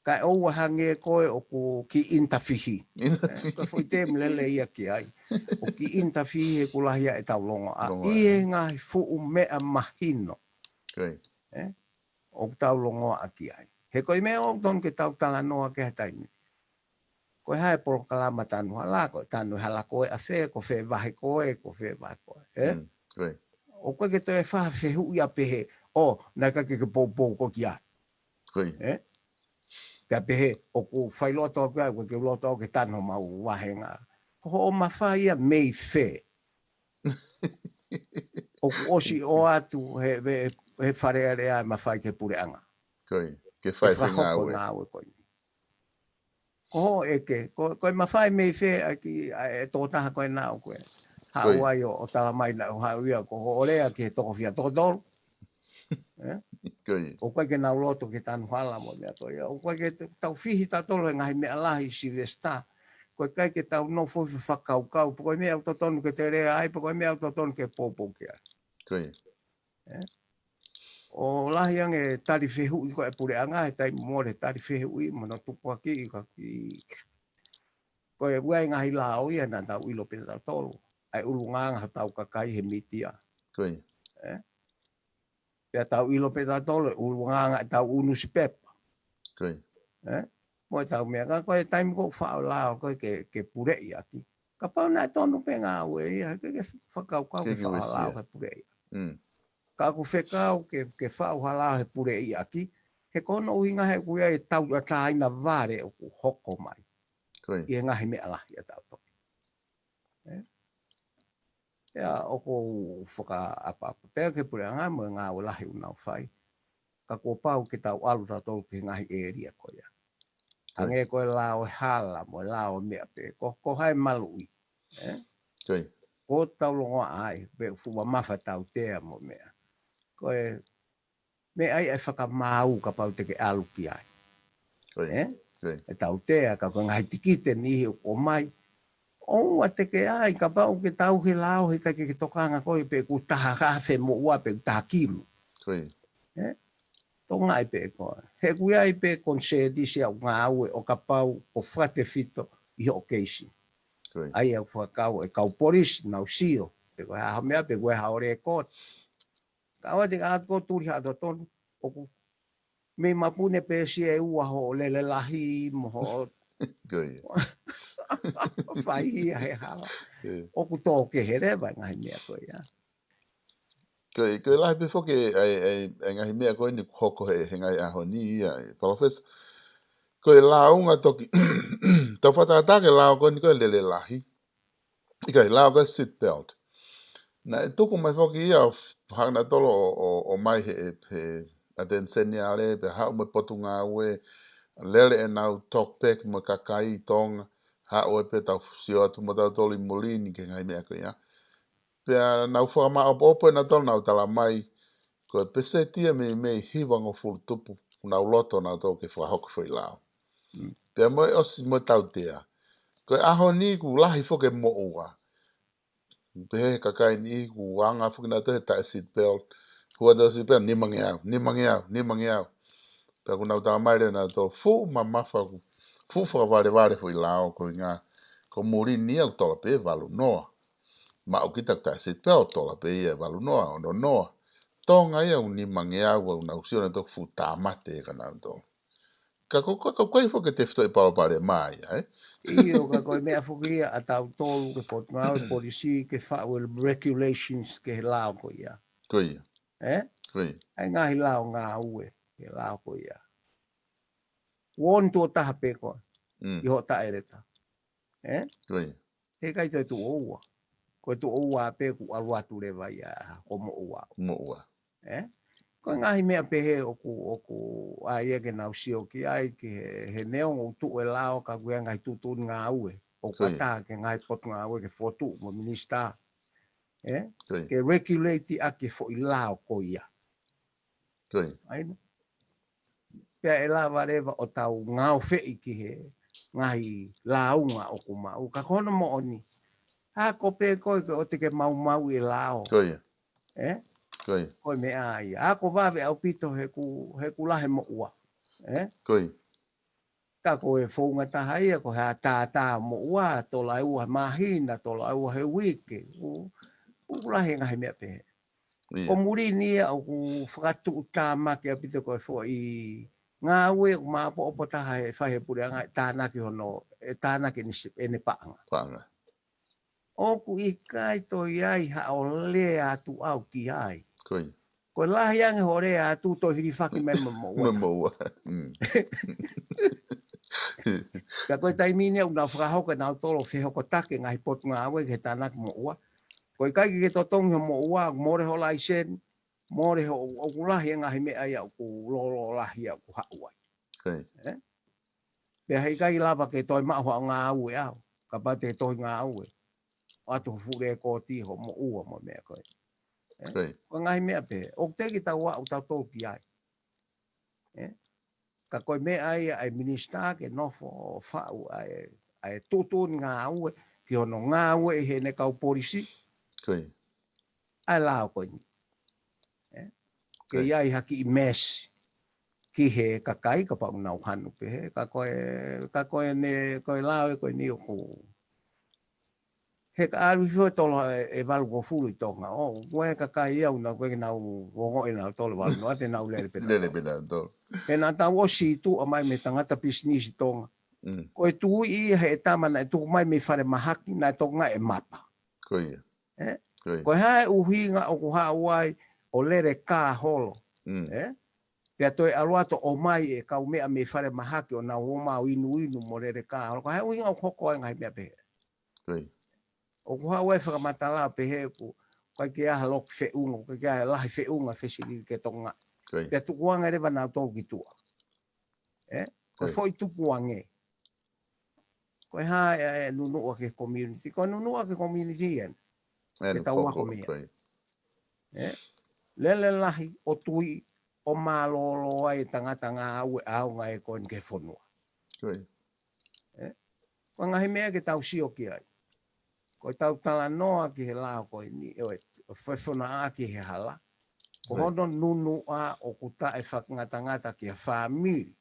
Kae ʻoua hangē ko ē ʻoku kiʻi interfere. Ē? Ko e foʻi tēmi lelei ia ki ai. ʻOku kiʻi interfere he ʻoku lahi ʻetau longoaʻa. Longoaʻa. ʻI he ngaahi fuʻu meʻa mahino. Ko ia. Ē? ʻOku tau longoaʻa ki ai. He ko e meʻa ʻoku totonu ke tau talanoa ki ai he taimi. Ko e hā e polokalama tanu hala, ko e tanu hala ko ē ʻa fē, ko fē vahe ko ē, ko fē vahe ko ē, ē? Mm, ko ia. ʻOku ʻikai ke toe fai ha fehuʻi ʻa pehē, ʻo, naʻe ʻikai ke ke poupou koe ki ai. Ko ia. Ē? Pea pehē, ʻoku fai loto au ki ai, ʻoku ke loto au ke tanu homau vāhenga. Ko hoʻo mafai ia mei fē. ʻOku ʻosi ʻoatu he, he, he Fale Alea e mafai ki he puleʻanga. Ko ia, ke fai e fakahoko e ngāue. Ngāue ko ē. Ko hoʻo ʻeke, ko, ko e mafai mei fē ʻa e kiʻi, ʻa e tokotaha ko ena ʻoku ke haʻu ai ʻo, ʻo tala mai naʻa ku haʻu ia ko hoʻo lea ki he toko fiha, toko tolu. Ē? Ko ia. ʻOku ʻikai ke nau loto ke tanu hala mo e meʻa ko ia. ʻOku ʻikai ke te-, tau fihi tautolu he ngaahi meʻa lahi Silivesitā. ʻOku ʻikai ke tau nofo ʻo fakakaukau, pe ko e meʻa ʻoku totonu ke te lea ai, pe ko e meʻa ʻoku totonu ke poupou ki ai. Ko ia. Ē? ʻO lahi ange e tali fehuʻi ko ē ʻa e puleʻanga, he taimi mole tali fehuʻi, mo hono tupuakiʻi, ka ki-, ko e ʻoku ʻi ai e ngaahi lao ia naʻa tau ʻilo pē tautolu. ʻA e ʻulungaanga hotau kakai he mītia. Ko ia. Ē? Pea tau ʻilo pē tautolu e ʻulungaanga ʻetau ʻū nusipepa. Ko ia. Ē? Mo ʻetau meʻa ka ko e taimi ko ē faʻo lao ko ē ke, ke puleʻi ʻaki. Kapau naʻe tonu pē ngāue ia, ke, ke fakakaukau ke faʻo lao ke puleʻi. Mm. Ka ʻoku fekau ke, ke faʻo ha lao he puleʻi ʻaki, he ko hono ʻuhinga he ʻoku ʻi ai e tauʻatāina vale ʻoku hoko mai. Ko ia. ʻI he ngaahi meʻa lahi ʻatautolu. Ē? Pea ʻoku ou fakaʻapaʻapa pē ki he puleʻanga mo e ngāue lahi ʻoku nau fai. Ka kuo pau ke tau ʻalu tautolu ki he ngaahi ʻēlia ko ia. Ko ia. Hangē ko e lao e hala mo e lao e meʻa pē. Ko, ko hai maluʻi. Ē? Ko ia. Ko ʻetau longoaʻa ai, pe fuʻu mamafa tautea mo e meʻa. Ko e meʻa ia ʻe fakamāu kapau te ke ʻalu ki ai. Ko ia. Ē? Ko ia. ʻE tautea ka ko e ngaahi tikite niʻihi ʻoku ʻomai. ʻOua te ke ʻai kapau ke tau he lao he ʻikai ke ke tokanga koe pe ʻoku taha hafe moʻua pe ʻoku taha kilu. Ko ia. Ē? Tokangaʻi pē koe. He ʻoku ʻi ai pē konisēnisi ʻoku ngāue ʻo kapau ʻoku fakatefito ʻi hoʻo keisi. Ko ia. ʻA ia ʻoku fakakau e kau polisi, nau sio. Pe ko e hā hoʻo meʻa, pe ko e hā hoʻo lēkooti. Ka ʻoua te ke ʻalu ʻo tuli haʻo totonu, ʻoku mei mapune pē sia ʻe ua hoʻo lele lahi mo hoʻo Ko ia. fai ia he hala. Ko ia. ʻOku tō kehe leva e ngaahi meʻa ko ia. Ko ia, ko e lahi pē foki e, e, e, e ngaahi meʻa ko eni ʻoku hoko he, he ngaahi ʻaho ni ia, e, Palōfesa. Ko e lāunga toki, tau fakatātā ki he lao ko eni ko e lele lahi. ʻIkai, lao ko e seat belt. Naʻe tuku mai foki ia ʻo f-, hanga nautolu ʻo, ʻo, ʻomai he, he ʻAteni Seniale, pea haʻu mo e Potungāue, lele ʻenau talk back mo e kakai Tonga, haʻu ai pē tau sio atu mo tautolu ʻi muli ni ki he ngaahi meʻa ko ia. Pea nau fakamāʻopoʻopo ʻenautolu nau tala mai, ko e peseti ia meimei hivangofulu tupu, ʻoku nau loto nautolu ke fakahoko e foʻi lao. Mm. Pea mo e ʻosi mo e tautea. Ko e ʻaho ni ʻoku lahi foki e moʻua. Pehē he kakai ni ʻoku anga foki nautolu he taʻe seat belt. Hua taʻe seat belt, nimangeau, nimangeau, nimangeau. Pea ʻoku nau tala mai leva nautolu fuʻu mamafa ʻoku, fuʻu fakavalevale foʻi lao ko e ʻuhinga. Ko muli ni ia ʻoku tola pē valu noa. Maʻu kita taʻe seat belt, tola pē ia valu noa, ono noa. Tonga ia ʻoku nimangeau, ʻoku nau sio nautolu fuʻu tāmate kia nautolu. Ka ko, ko, ko, ko e foki e tefitoʻi palopalema ia, ē? ʻIo, ka ko e meʻa foki ia ʻa tautolu ki he Potungāue, polisi ke faʻu e regulations ki he lao ko ia. Ko ia. Ē? Ko ia. ʻA e ngaahi lao ngāue, ki he lao ko ia. Uon tuʻo taha pē koe, Mm. ʻi hoʻo taʻeleta. Ē? Ko ia. He ʻikai toe tuʻo ua. Ko e tuʻo ua pē ʻoku ʻalu atu leva ia, ko moʻua. Moʻua. Ē? Ko e ngaahi meʻa pehē ʻoku, ʻoku ʻai ia ke nau sio ki ai, ki he, he neongo ʻoku tuʻu e lao ka ʻoku ʻi ai e ngaahi tuʻutuʻuni ngāue ʻoku Ko ia. ʻatā ki he ngaahi potungāue ke fokotuʻu mo e minisitā. Ē? Ko ia. Ke regulate ʻaki e foʻi lao ko ia. Ko ia. ʻAi nō. Pea ʻe lava leva ʻo tau ngaofeʻi ki he ngaahi lāunga ʻoku maʻu. Ka ko hono moʻoni, ako pē koe ke ʻoua te ke maumauʻi e lao. Ko ia. Ē? Ko ia. Ko e meʻa ia. Ako vave ʻaupito he ʻoku, he ʻoku lahi e moʻua. Ē? Ko ia. Ka ko e founga taha ia, ko e hā tātā moʻua, tola ʻe ua he māhina, tola ʻe ua he uike. ʻOku, ʻoku lahi e ngaahi meʻa pehē. Ia. Ko muli ni ia ʻoku fakatuʻutāmaki ʻaupito ko e foʻi ngāue ʻoku maʻopoʻopo taha he fai he puleʻanga ʻe tānaki hono, ʻe tānaki ʻene si-, ʻene paʻanga. Paʻanga. ʻOku ʻikai toe ʻi ai haʻo lea atu ʻau ki ai. Ko ia. Ko e lahi ange hoʻo lea atu toe hilifaki mai mo e moʻua. Mo e moʻua. Mm. Pea ko e taimi ni ʻoku nau fakahoko ʻe nautolu ʻo fehokotaki e ngaahi potungāue ki he tānaki moʻua. Ko e ʻikai ke ke totongi ho moʻua, mole ho laiseni, mole ho, ʻoku lahi e ngaahi meʻa ia ʻoku lōlō lahi ia ʻoku haʻu ai. Ko ia. Ē? Pea heʻikai lava ke toe maʻu haʻo ngāue ʻau, kapau te ke tohi ngāue. ʻOatu ho fuʻu lēkooti ho moʻua mo e meʻa ko ē. Ē? Ko ia. Ko e ngaahi meʻa pehē. ʻOku teʻeki ke tau aʻu tautolu ki ai. Ē? Ka ko e meʻa ia ʻa e minisitā ke nofo ʻo faʻu ʻa e, ʻa e tuʻutuʻuni ngāue, ki hono ngāueʻi heʻene kau polisi. Ko ia. ʻA e lao ko eni. Ē? Ke Ko ia. ʻi ai ha kiʻi mēsi ki he kakai kapau ʻoku nau hanu pehē. Ka ko e, ka ko ʻene, ko e lao ē ko eni ʻoku. He ka ʻalu hifo e tola ʻe, ʻe valungofulu ʻi Tonga. ʻO, ko e kakai ia ʻoku nau, ko e nau ongoʻi nautolu e valungofulu, ʻa te nau lele pē nautolu. Lele pē nautolu. He naʻa tau ʻosi tuʻa mai mei he tangata pisinisi Tonga. Mm. Ko e tuʻi ia he tama naʻe tuku mai mei falemahaki, naʻe toki ngaʻi e mapa. Ko ia. Ē? Ko ia. Ko e hā e ʻuhinga ʻoku haʻu ai ʻo lele kā holo. Mm. Ē? Pea toe ʻalu atu ʻo ʻomai e kau meʻa mei falemahaki ʻo nau ōmai ʻo inuinu mo lele kā holo. Ko e hā e ʻuhinga ʻoku hoko ai e ngaahi meʻa pehē. Ko ia. ʻOku haʻu ai e fakamatala pehē ʻoku ʻikai ke ʻi ai ha loki feʻunga, ʻoku ʻikai ke ʻi ai ha lahi feʻunga fesiliti ki Tonga. Ko ia. Pea tukuange leva nautolu ki tuʻa. Ē? Ko e Ko ia. foʻi tukuange. Ko e hā e, e nunuʻa ki he community. Ko e nunuʻa ki he community ē. Ē, Ke tau foʻi ako ko-, meʻa. ko ia. Ē? Lele lahi ʻo tuʻi ʻo mālōlō ai e tangata ngāue ʻaonga ē ko eni ki he fonua. Ko ia. Ē? Ko e ngaahi meʻa ke tau sio ki ai. Ko e tau talanoa ki he lao ko eni, ʻo e, ʻo e fefononga ki he hala. Ko Ko ia. hono nunuʻa ʻoku taʻefakangatangata ki ha fāmili.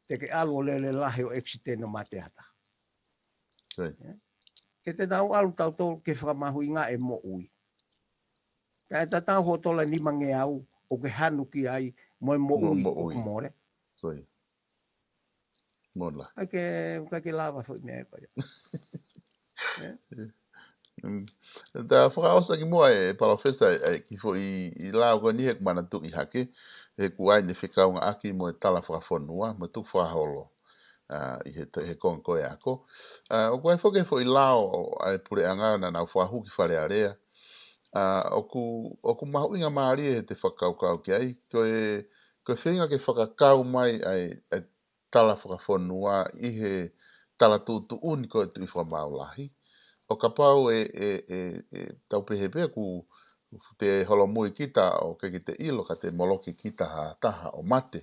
Te ke ʻalu ʻo lele lahi ʻo ʻekisiteni ʻo mate ha taha. Ko ia. Ē? Ke te tau ʻalu tautolu ke fakamahuʻingaʻi e moʻui. Kae tatau hoʻo tola nimangeau ʻoku ke hanu ki ai mo e Mo e moʻui moʻui. ʻoku mole. Ko ia. Mola. ʻIkai ke, ʻikai ke lava foʻi meʻa ko ia. Ē? Mm. Ta fakaʻosi kimuʻa ē, Palōfesa, ē, ki he foʻi ʻi lao ko eni he ʻoku manatuʻi hake, he ʻoku ʻi ai ʻene fekauʻaki mo e tala fakafonua, mo e tukufakaholo. ʻA, ʻi he, he konga ko ē ako. ʻA, ʻoku ʻi ai foki e foʻi lao ʻa e puleʻanga naʻa nau fakahū ki Fale Alea. ʻA, ʻoku, ʻoku mahuʻinga mālie he te fakakaukau ki ai, ko e, ko e feinga ke fakakau mai ʻa e, ʻa e tala fakafonua ʻi he tala tuʻutuʻuni ko e Tuʻi Fakamaau Lahi. ʻO kapau ʻe, ʻe, ʻe, ʻe tau pehē pē ʻoku te holomui kita ʻo ʻikai ke te ʻilo ka te moloki kita ha taha ʻo mate.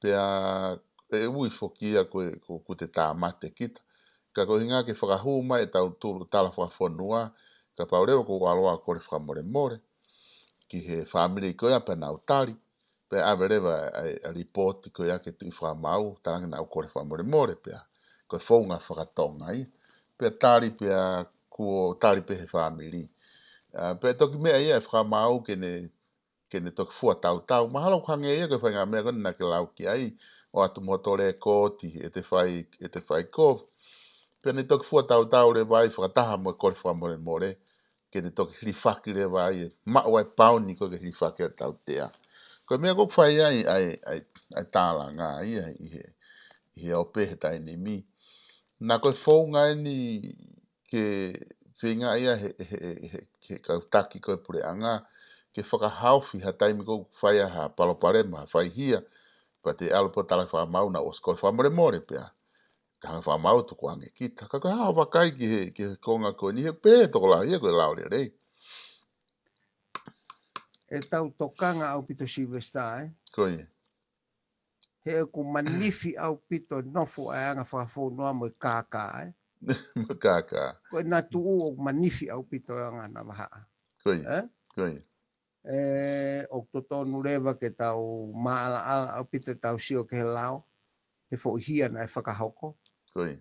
Pea ʻe ui foki ia ko e, ko, ʻoku te tāmate kita. Ka ko e ʻuhinga ke fakahū mai ʻetau tulu tala fakafonua, kapau leva ʻoku ʻalu ʻo kole fakamolemole ki he fāmili ko ia pea nau tali, pea ʻave leva ʻa e, ʻa e lipooti ko ia ki he Tuʻi Fakamaau, talaange naʻa nau kole fakamolemole, pea ko e founga fakatonga ia. Pea tali, pea kuo tali pē he fāmili. ʻA, pea toki meʻa ia ʻe Fakamaau ke ne, ke ne toki fua tautau. Mahalo ʻoku hangē ia ko e faʻahinga meʻa ko ē naʻa ke lau ki ai, ʻoatu mo hoto lēkooti, ʻe te fai, ʻe te fai kovi. Pea ne toki fua tautau leva ai fakataha mo e kole fakamolemole, ke ne toki hilifaki leva ai, ʻe maʻu ai e pauni ko ē ke hilifaki ai e tautea. Ko e meʻa ko ē ʻoku fai ai ʻa e, ʻa e, ʻa e tālanga ia ʻi he, ʻi he ope he taimi ni. Naʻa ko e founga eni ke feinga ia he, he, he, he kau taki ko ē puleʻanga, ke fakahaofi ha taimi ʻoku fai ai ha palopalema, ha faihia, pea te ʻalu pē ʻo tala fakamaau naʻa ʻosi kole fakamolemole pea. Ka hanga fakamaau tukuange kita. Ka ko e hā hoʻo vakai ki he, ki he konga ko eni he pehē tokolahi ia ko e lao lelei. ʻE tau tokanga ʻaupito Sylvester, ē? Ko ia. He ʻoku manifi ʻaupito nofo ʻa e anga fakafonua mo e kākā, ē? Mo e kākā. Ko e nā tuʻu ʻoku manifi ʻaupito e anga na vahaʻa. Ko ia. Ē? Ko ia. Ē, ʻoku totonu leva ke tau maʻalaʻala ʻaupito tau sio ki he lao, he foʻi hia naʻe fakahoko. Ko ia.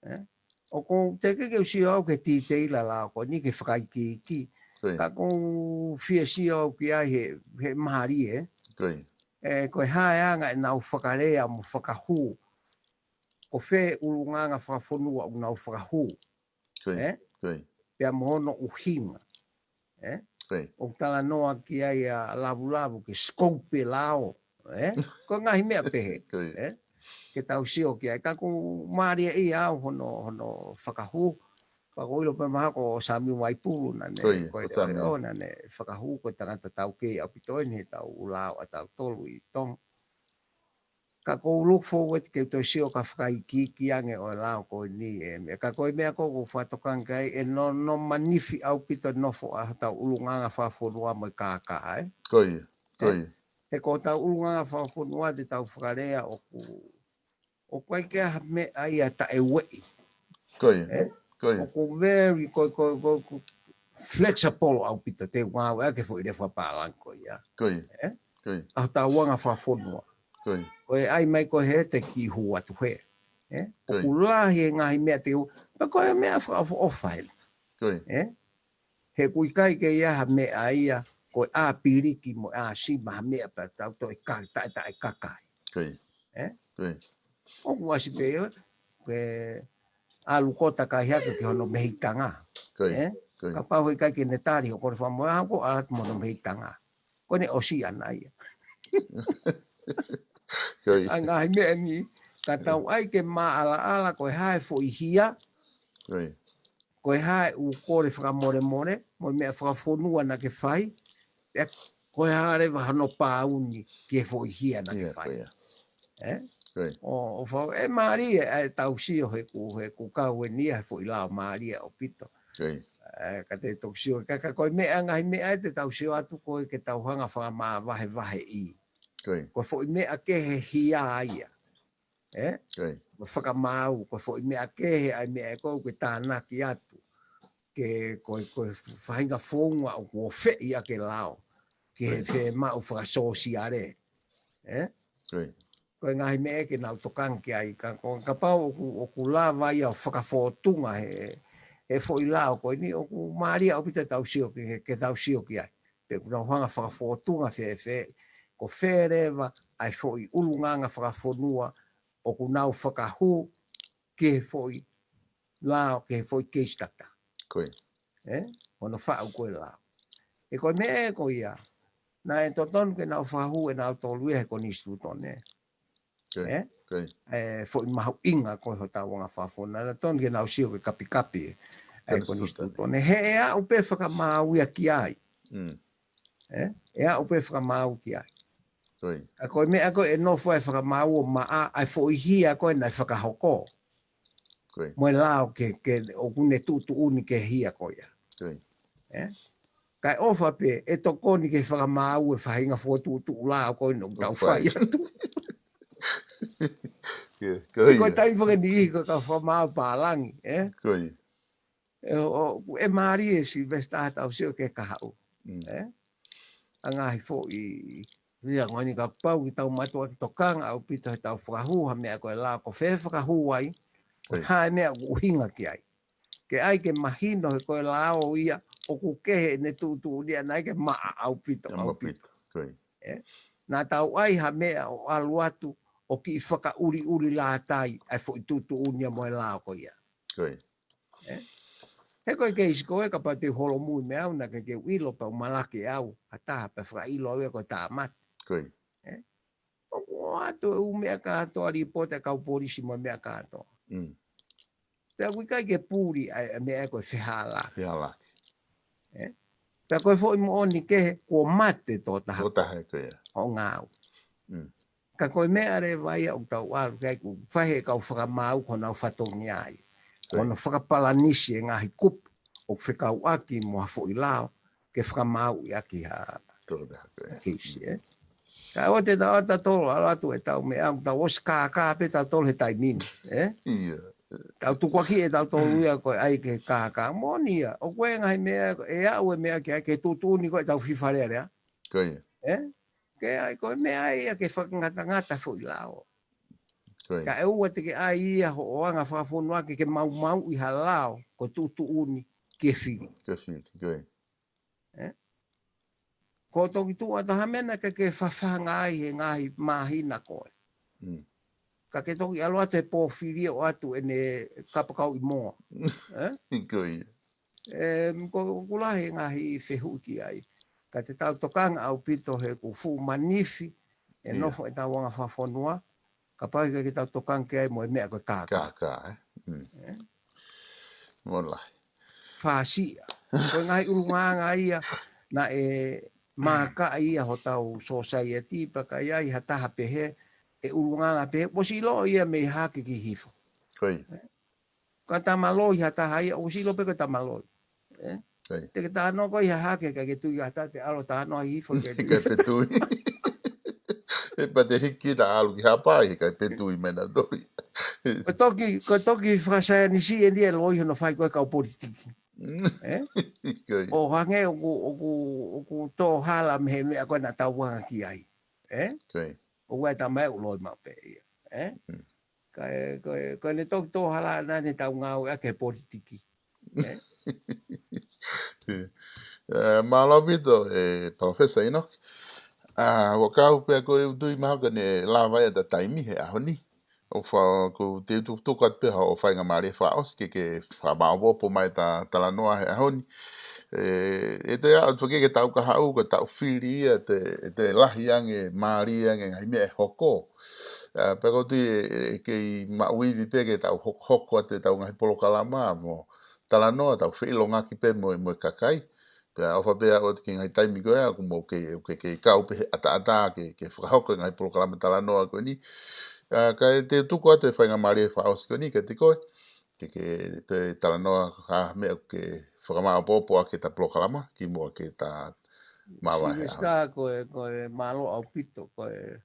Ē? ʻOku ou teʻeki ke u sio au ki he titeila lao ko eni ki he fakaikiiki. Ko ia. Ka ʻoku ou fie sio au ki ai he, he mālie, ē? Ko ia. Ē, ko e hā e anga ʻenau fakalea mo fakahū. Ko fē ʻulungaanga fakafonua ʻoku nau fakahū. Ko ia, ē? Ko ia. Pea mo hono ʻuhinga. Ē? Ko ia. ʻOku talanoa ki ai ʻa Lavulavu ke scope e lao. Ē? Ko e ngaahi meʻa pehē. Ko ia. Ē? Ke tau sio ki ai. Ka ʻoku mālie ia au hono, hono fakahū. Ka ʻoku ou ʻilo pē mahalo ko Sami Vaipulu naʻa ne, ko ia, ko e ko Sami. Leʻoleʻo naʻa ne fakahū ko e tangata taukei ʻaupito eni he tau lao ʻa tautolu ʻi Tonga. Ka ʻoku ou look forward ke u toe sio ki he fakaikiiki ange ʻo e lao ko eni ē. Meʻa ka ko e meʻa ko ē ʻoku ou fakatokanga ki ai ʻe no, no manifi ʻaupito nofo ʻa hotau ʻulungaanga fakafonua mo e kākā, ē? Ko ia, ko ia. Ē? He ko hotau ʻulungaanga fakafonua te tau fakalea ʻoku, ʻoku ʻikai ke ʻi ai ha meʻa ia taʻeueʻi. Ko ia. Ē? Ko ia. ʻOku very, ko, ko, ko, ko flexible ʻaupito te u ngāueʻaki e foʻi lea fakapālangi ko ia. Ko ia. Ē? Ko ia. ʻA hotau anga fakafonua. Ko ia. Ko e ʻai mai ko ē he te kiʻi hū atu he. Ē? Ko ia. ʻOku lahi e ngaahi meʻa te u, pea ko e meʻa fakaʻofoʻofa heni. Ko ia. Ē? He ʻoku ʻikai ke ʻi ai ha meʻa ia, ko e ʻāpiliki mo e ʻāsima ha meʻa pea tau toe ka, taʻe, taʻe kakai. Ko ia. Ē? Ko ia. ʻOku ʻasi pē ia, ke ʻalu ko e takai hake ki hono mehitanga. Ko ia. Ē? Ko ia. Kapau he ʻikai ke ne tali hoʻo kole fakamolemole, ko e ʻalu atu mo hono mehitanga. Ko ʻene ʻosi ʻana ia. Ko ia. ʻA e ngaahi meʻa ni, ka tau ʻai ke maʻalaʻala ko e hā e foʻi hia. Ko ia. Ko e hā e ʻū kole fakamolemole, mo e meʻa fakafonua naʻa ke fai. Pea ko e hā leva hono pāuni ki he foʻi hia naʻa ke fai. Ia, ko ia. Ē? Ko ia. ʻO, ʻo fau, ʻe mālie ʻa e tau sio he ʻoku, he ʻoku kau eni ia he foʻi lao mālie ʻaupito. Ko ia. Ē, ka te toki sio, ka, ka ko e meʻa ngaahi meʻa ē te tau sio atu ko ē ke tau hanga fakamāvahevaheʻi. Ko ia. Ko e foʻi meʻa kehe hia ia. Ē? Ko ia. Ko e fakamaau, ko e foʻi meʻa kehe ʻa e meʻa ē ko ē ke tānaki atu. Ke ko e, ko e faʻahinga founga ʻoku ofeʻi ʻaki e lao. Ke he Ko ia. Fiemaʻu fakasōsiale. Ē? Ko ia. Ko e ngaahi meʻa ē ke nau tokanga ki ai ka, ko, kapau ʻoku, ʻoku lava ia ʻo fakafōtunga he, he foʻi lao ko eni ʻoku mālie ʻaupito tau sio ki, ke tau sio ki ai. Pe ʻoku nau hanga fakafōtunga fēfē, ko fē leva ʻa e foʻi ʻulungaanga fakafonua ʻoku nau fakahū ki he foʻi lao, ki he foʻi keisitata. Ko ia. Ē? Hono faʻu ko e lao. Ē ko e meʻa ē ko ia. Naʻe totonu ke nau fakahū ʻe nautolu ia he konisitūtone. Ko ia. Ē? Ko ia. Ē, foʻi mahuʻinga ko ē hotau anga fakafonua. Naʻe totonu ke nau sio ki he kapikapi ē, ʻa e konisitūtone. Konisitūtone. He ʻe aʻu pē fakamaau ia ki ai. Mm. Ē? ʻE aʻu pē fakamaau ki ai. Ko ia. Ka ko e meʻa ko ē ʻe nofo ai e fakamaau ʻo maʻa, ʻa e foʻi hia ko ē naʻe fakahoko. Ko ia. Mo e lao ke, ke ʻoku ne tuʻutuʻuni ki he hia ko ia. Ko ia. Ē? Kae ʻofa pē, ʻe tokoni ki he fakamaau e faʻahinga fokotuʻutuʻu lao ko ē ʻoku tau fai atu. Ko ia, ko ia. Ko e taimi fakaniʻihi ko e kau fakamaau pālangi, ē? Ko ia. Ē, ʻo, ʻo, ʻe mālie Sylvester tau sio ki he kahaʻu. Mm. Ē? ʻA e ngaahi foʻi, ia ko eni kapau ke tau mātuʻaki tokanga ʻaupito he tau fakahū ha meʻa ko e lao ko fē fakahū ai, ko e Ko ia. Hā e meʻa ʻoku ʻuhinga ki ai. Ke ʻai ke mahino he ko e lao ia, ʻoku kehe ʻene tuʻutuʻuni ʻana ia ke maʻa ʻaupito, Maʻa ʻaupito. ʻaupito, ko ia. Ē? Naʻa tau ʻai ha meʻa ʻo ʻalu atu, ʻo kiʻi fakaʻuliʻuli lātai, ʻa e foʻi tuʻutuʻuni ia mo e lao ko ia. Ko ia. Ē? He ko e keisi ko ē kapau te u holomui mei au naʻa ke, ke u ʻilo pea u malaki au, ha taha pea fakaʻilo au ia ko e tāmate. Ko ia. Ē? ʻOku ʻoatu e ʻū meʻa kātoa, lipooti ʻa e kau polisi mo e meʻa kātoa. Mm. Pea ʻoku ʻikai ke puli ʻa e, ʻa e meʻa ko e fehālaaki. Fehālaaki. Ē? Pea ko e foʻi moʻoni kehe, kuo mate tō taha. Tō taha, ko ia. ʻO ngāue. Mm. Ka ko e meʻa leva ia ʻoku tau ʻalu ki ai, ʻoku fai he kau fakamaau ko honau fatongia ia. Ko ia. Hono fakapalanisi e ngaahi kupu ʻoku fekauʻaki mo ha foʻi lao, ke fakamaauʻi ʻaki ha Tō taha, ko ia. Keisi, ē? Ka ʻoua te tau ʻata tolo, ʻalu atu e tau meʻa, ʻoku tau ʻosi kākā pē tautolu he taimi ni, ē? Ia. Tau tukuakiʻi e tautolu ia ko e ʻai ke kākā. Moʻoni ia, ʻoku ʻi ai e ngaahi meʻa, ʻe aʻu e meʻa ke ʻai ke tuʻutuʻuni ko e tau fifalea lea. Ko ia. Ē? Ke ʻai ko e meʻa ia ke fakangatangata foʻi lao. Ko ia. Ka ʻe ʻoua te ke ʻai ia hoʻo anga fakafonua ke ke maumauʻi ha lao, ko e tuʻutuʻuni ke fili. Ke fili, ko ia. Ē? Ko e toki tuʻu atu ha meʻa naʻa ke, ke fafanga ai he ngaahi māhina ko ē. Mm. Ka ke toki ʻalu atu he pōfili ʻo ʻoatu ʻene kapakau ʻi moa. Ē? Ko ia. Ē, ko, ʻoku lahi e ngaahi fehuʻi ki ai. Ka te tau tokanga ʻaupito he ʻoku fuʻu manifi, e Ia. nofo e tau anga fakafonua, kapau ʻikai ke tau tokanga ki ai mo e meʻa ko e kākā. Kākā, ē? Mm. Ē? Mo lahi. Fāsiʻa. Ko e ngaahi ʻulungaanga ia, naʻe mākaʻi ia hotau society, pea ka ʻi ai ha taha pehē, ʻe ʻulungaanga pehē, ʻosi ʻilo ia mei hake ki hifo. Ko ia. Ka tamaloi ha taha ia, ʻosi ʻilo pē ko e tamaloi. Ē? Ko ia. Te ke talanoa koe ia hake, ka ke tui ha taha te ʻalu talanoa hifo, ke tui. Ka pe tui. Ē, pea te hiki ta ʻalu ki Haʻapai, ka pe tui mai na toi. Ko e toki, ko e toki fakasaienisi eni ʻe loi hono fai ko e kau politiki. Mm. Ē? Ko ia. ʻO hangē ʻoku, ʻoku, ʻoku tō hala mei he meʻa ko ē naʻa tau anga ki ai. Ē? Ko ia. ʻOku ʻi ai e tamaiki ʻoku loi maʻu pē ia. Ē? Mm. Ka e, ko e, ko ʻene toki tō hala naʻa ne tau ngāueʻaki he politiki. Ē? Ē, mālō ʻaupito, ē, Palōfesa ʻInoke. ʻA, ʻoku ou kau pē ko e ʻuhi mahalo ko ʻene lava ia ʻeta taimi he ʻaho ni. ʻOku fa-, ʻoku ou tukutuku atu pē hoʻo faingamālie fakaʻosi ke, ke fakamāʻopoʻopo mai ʻeta talanoa he ʻaho ni. Ē, ʻe toe aʻu atu ke, ke tau kahaʻu, ko e tau fili ia, te, te lahi ange, mālie ange, ngaahi meʻa ʻe hoko. ʻA, pea ʻoku ou tui ʻe, ʻe kei maʻu ivi pē ke tau hok-, hoko atu ʻetau ngaahi polokalama mo talanoa, tau feʻilongaki pē mo, mo e kakai. Pea ʻofa pē ʻoku ʻi ai e ngaahi taimi ko ē ʻoku mou kei, kei, kei kau pē he ʻataʻatā ke, ke fakahoko e ngaahi polokalama talanoa ko eni. ʻA, kae te u tuku atu e faingamālie fakaʻosi ko eni kiate koe. Ke, ke toe talanoa ha meʻa ke fakamāʻopoʻopo ʻaki ʻeta polokalama, kimuʻa ke ta māvae. Silivesitā, ko e, ko e mālō ʻaupito, ko e,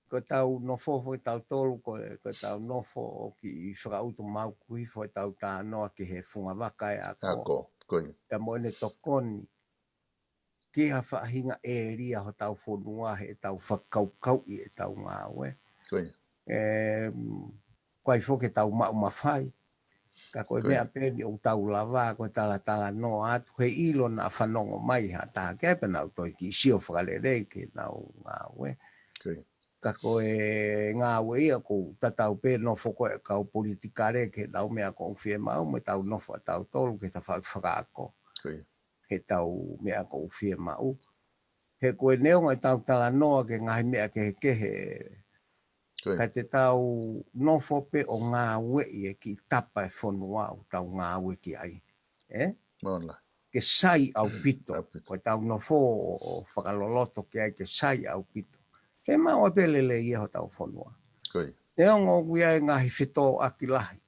ko ʻetau nofo foʻi tautolu, ko e, ko ʻetau nofo ʻo kiʻi fakautu maʻu kuo hifo ʻetau talanoa ki he fungavaka ʻa e ako. Ako, ko ia. Pea mo ʻene tokoni ki ha faʻahinga ʻēlia hotau fonua heʻetau fakakaukauʻi ʻetau ngāue. Ko ia. Ē, mm, ʻoku ʻi ai foki ʻetau maʻu mafai. Ka ko e Ko ia. meʻa pē eni ʻoku tau lava, ko e talatalanoa atu, heiʻilo naʻa fanongo mai ha taha ke pē nau toe kiʻi sio fakalelei ki heʻenau ngāue. Ko ia. Ka ko e ngāue ia ʻoku tatau pē nofo ko ē kau politikale ki heʻenau meʻa ʻoku fiemaʻu, mo ʻetau nofo ʻa tautolu ki he tafaʻaki fakaako. Ko ia. Heʻetau meʻa ʻoku fiemaʻu. He ko e neongo ʻetau talanoa ki he ngaahi meʻa kehekehe. Ko ia. Ka te tau nofo pē ʻo ngāueʻi e kiʻi tapa e fonua ʻoku tau ngāue ki ai. Ē? Mālō. Ke sai ʻaupito. ʻAupito. Ko ʻetau nofo ʻo, ʻo fakaloloto ki ai ke sai ʻaupito. Ke maʻu ai pē lelei ia hotau fonua. Ko ia. Neongo ʻoku ʻi ai e ngaahi fetōʻaki lahi.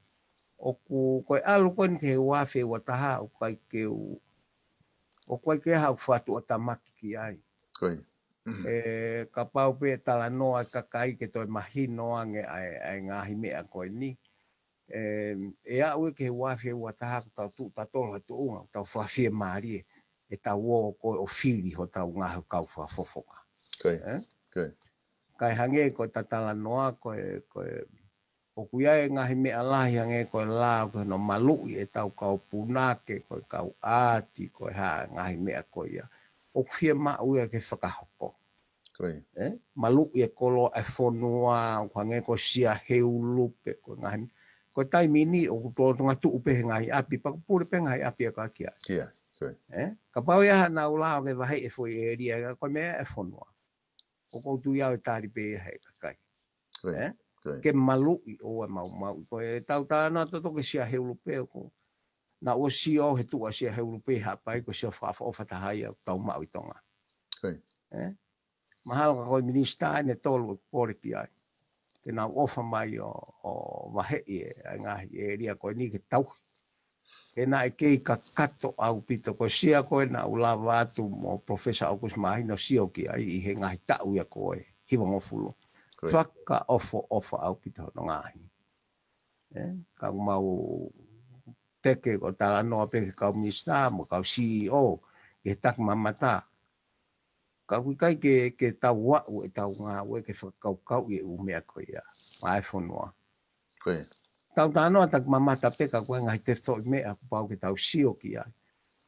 ʻOku, ko e ʻalu ko eni ki he ua afe ua taha, ʻoku ʻikai ke u, ʻoku ʻikai ke u haʻu fakatuʻatamaki ki ai. Ko ia. Mm. Ē, kapau pē talanoa e kakai ke toe mahino ange ʻa e, ʻa e ngaahi meʻa ko eni. Ē, ʻe aʻu ia ki he ua afe ua taha ʻoku tau tuʻu tautolu ha tuʻunga, ʻoku tau fakafiemālie, ʻetau ō ko ē ʻo fili hotau ngaahi kau fakafofonga. Ko ia. Ē? Ko ia. Kae hangē ko ʻeta talanoa, ko e, ko e, ʻoku ʻi ai e ngaahi meʻa lahi hangē ko e lao, ko hono maluʻi ʻetau kau punake, ko e kau ʻaati, ko e hā, ngaahi meʻa ko ia. ʻOku fiemaʻu ia ke fakahoko. Ko ia. Ē? Maluʻi e koloa e fonua, ʻoku hangē ko Siaheulupe, ko e ngaahi, ko e taimi ni ʻoku tō-, tō-, ngatuʻu pē he ngaahi ʻapi, pea ʻoku pule pē ngaahi ʻapi ʻa e kakai. Ko ia, ko ia. Ē? Kapau ʻe ʻi ai haʻanau lao ke vaheʻi e foʻi ʻēlia, ko e meʻa e fonua. ʻOku ou tui au ʻe tali pē ia he kakai. Ko ia, Ē? ko ia. Ke maluʻi ʻo e maumau. Ko ʻetau talanoa tautolu ki Siaheulupe ʻoku Naʻa ʻosi ʻo he tuʻa sia he ʻulupe Haʻapai ko e sio fakaʻofoʻofa taha ia ʻoku tau maʻu ʻi Tonga. Ko ia. Ē? Mahalo ka ko e minisitā ʻe tolu ʻoku pole ki ai. Ke nau ʻofa mai ʻo, ʻo vaheʻi e, ʻa e ngaahi ʻēlia ko eni ke tauhi. He naʻe kei kakato ʻaupito ko e sia ko ē naʻa ku lava atu mo Professor ʻOkusi Māhino sio ki ai ʻi he ngaahi taʻu ia ko e hivangofulu. Ko ia. Fakaʻofoʻofa ʻaupito hono ngaahi. Ē, ka ʻoku mau teke ʻo talanoa pē ki he kau minisitā mo e kau C E O, ki he takimamata. Ka ʻoku ʻikai ke, ke tau aʻu ʻetau ngāue ke fakakaukauʻi e ʻū meʻa ko ia maʻa e fonua. Ko ia. Tau talanoa takimamata pē ka ko e ngaahi tefitoʻi meʻa kuo pau ke tau sio ki ai.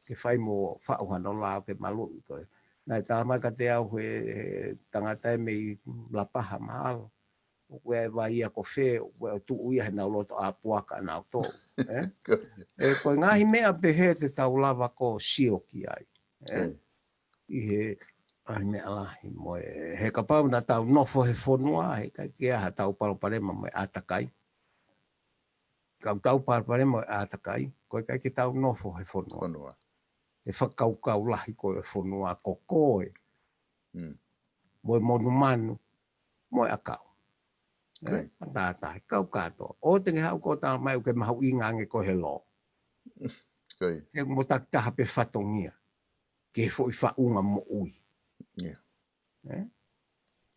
Ke fai mo faʻu hano lao ke maluʻi ko ia. Naʻe tala mai kiate au he, he tangata ʻe mei Lapaha mahalo. ʻOku ʻi ai e vai ia ko fē, ʻoku ʻi ai ʻo tuʻu ia he nau loto ʻāpuaka nautolu. Ē? Ko ia. Ē, ko e ngaahi meʻa pehē te tau lava ko sio ki ai. Ē? Ko ia. ʻI he ngaahi meʻa lahi mo e, he kapau naʻa tau nofo he fonua, he ʻikai ke ʻi ai ha tau palopalema mo e ʻātakai. Ka ʻoku tau palopalema mo e ʻātakai, ko e ʻikai ke tau nofo he fonua. Fonua. He fakakaukau lahi ko e fonua ko koe. Mm. Mo e monumanu, mo e ʻakau. Ē, Right. matātahi, kau kātoa. ʻO te ke haʻu ko e tala mai ʻoku ke mahuʻinga ange ko e he lō. Ko ia. He mo takitaha pē fatongia. Ke foʻi faʻunga moʻui. Ia. Ē?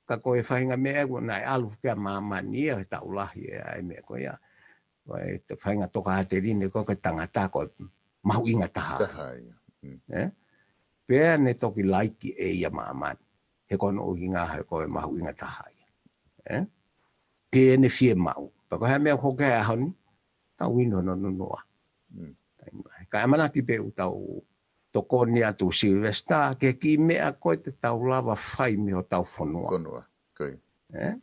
Ka ko e faʻahinga meʻa ʻoku naʻe ʻalu ki ai māmani ia, he taʻu lahi ē, ʻa e meʻa ko ia. Ko e te faʻahinga tokāteline ko e tangata ko e mahuʻinga taha. Taha ia. Mm. Ē? Pea ne toki laiki ʻe ia māmani. He ko hono ʻuhinga he ko e mahuʻinga taha ia. Ē? Ke ne fiemaʻu. Pea ko e hā e meʻa ʻoku hoko he ʻaho ni, tau inu hono nunuʻa. Mm. Ka ʻamanaki pē ʻoku tau tokoni atu Sylvester, ke kiʻi meʻa ko ē te tau lava fai mei hotau fonua. Fonua. Ko ia. Ē?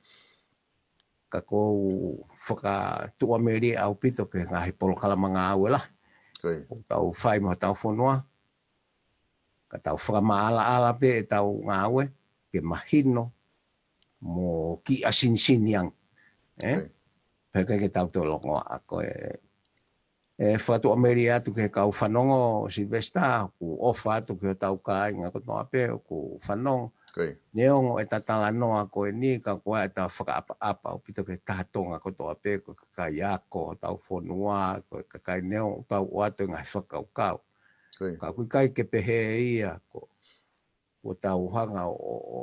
Ka ʻoku ou fakatuʻamelie ʻaupito ki he ngaahi polokalama ngāue lahi. Ko ia. ʻOku tau fai mei hotau fonua. Ka tau fakamaʻalaʻala pē ʻetau ngāue, ke mahino, mo kiʻi ʻasinisini ange. Ē? Ko ia. Pea ʻikai ke tau toe longoaʻa ko e. ʻE fakatuʻamelie atu ki he kau fanongo Sylvester, ʻoku ʻofa atu ki hotau kāinga kotoa pē, ʻoku fanongo. Ko ia. Neongo ʻeta talanoa ko eni, ka ko e ʻeta fakaʻapaʻapa ʻaupito ki he taha Tonga kotoa pē, ko e kakai ako hotau fonua, ko e kakai neongo ʻoku tau ʻoatu e ngaahi fakakaukau. Ko ia. Ka ʻoku ʻikai ke pehē ia, ko, ko tau hanga ʻo, ʻo, ʻo,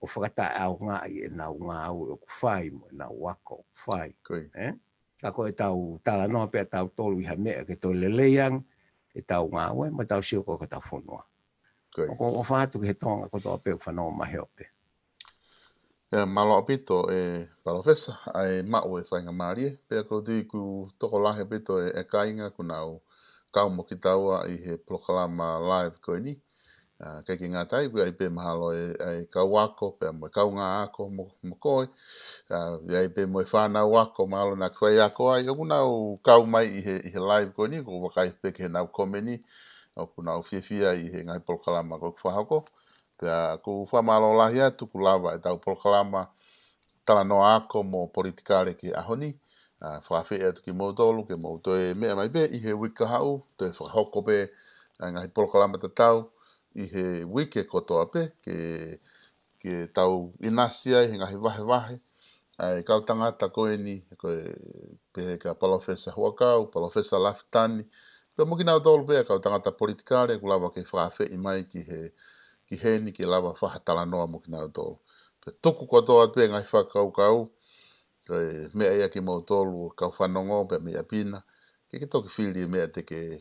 ʻo fakataʻeʻaongaʻi ʻenau ngāue ʻoku fai, mo ʻenau ako ʻoku fai. Ko ia. Ē? Ka ko ʻetau talanoa pē ʻatautolu ʻi ha meʻa ke toe lelei ange ʻetau ngāue, mo tau sio ko ē ki hotau fonua. Ko ia. ʻOku ou ʻofa atu ki he Tonga kotoa pē ʻoku fanongo mai he ope. ʻIa, mālō ʻaupito ē Palōfesa, ʻa e maʻu e faingamālie, pea ʻoku ou tui ʻoku tokolahi ʻaupito e, e kāinga ʻoku nau kau mo kitaua ʻi he polokalama live ko eni. ʻA, ʻikai ke ngata ai, ʻoku ʻi ai pē mahalo e, e kau ako, pea mo e kaungā ako mo, mo koe. ʻA, ʻi ai pē mo e fānau ako, mahalo naʻa ke faiako ai, ʻoku nau kau mai ʻi he, ʻi he live ko eni, ʻoku ou vakai pē ki heʻenau komeni, ʻoku nau fiefia ʻi he ngaahi polokalama ko ē ʻoku fakahoko. Pea ʻoku ou fakamālō lahi atu, ʻoku lava ʻetau polokalama talanoa ako mo politikale ki he ʻaho ni. ʻA, fakaafeʻi atu kimoutolu, ke mou toe meʻa mai pē ʻi he uike kahaʻu, toe fakahoko pē ʻa e ngaahi polokalama tatau ʻi he uike kotoa pē, ke, ke tau ʻinasi ai he ngaahi vahevahe ʻa e kau tangata ko eni, ko e pehē kia Palōfesa Huʻakau, Palōfesa Lafitani, pea mo kinautolu pē ʻa e kau tangata politikale, ʻoku lava ke fakaafeʻi mai ki he, ki heni ke lava fakatalanoa mo kinautolu. Pea tuku kotoa atu e ngaahi fakakaukau, ko e meʻa ia kimoutolu kau fanongo pea mei ʻapi na, ke ke toki fili e meʻa te ke,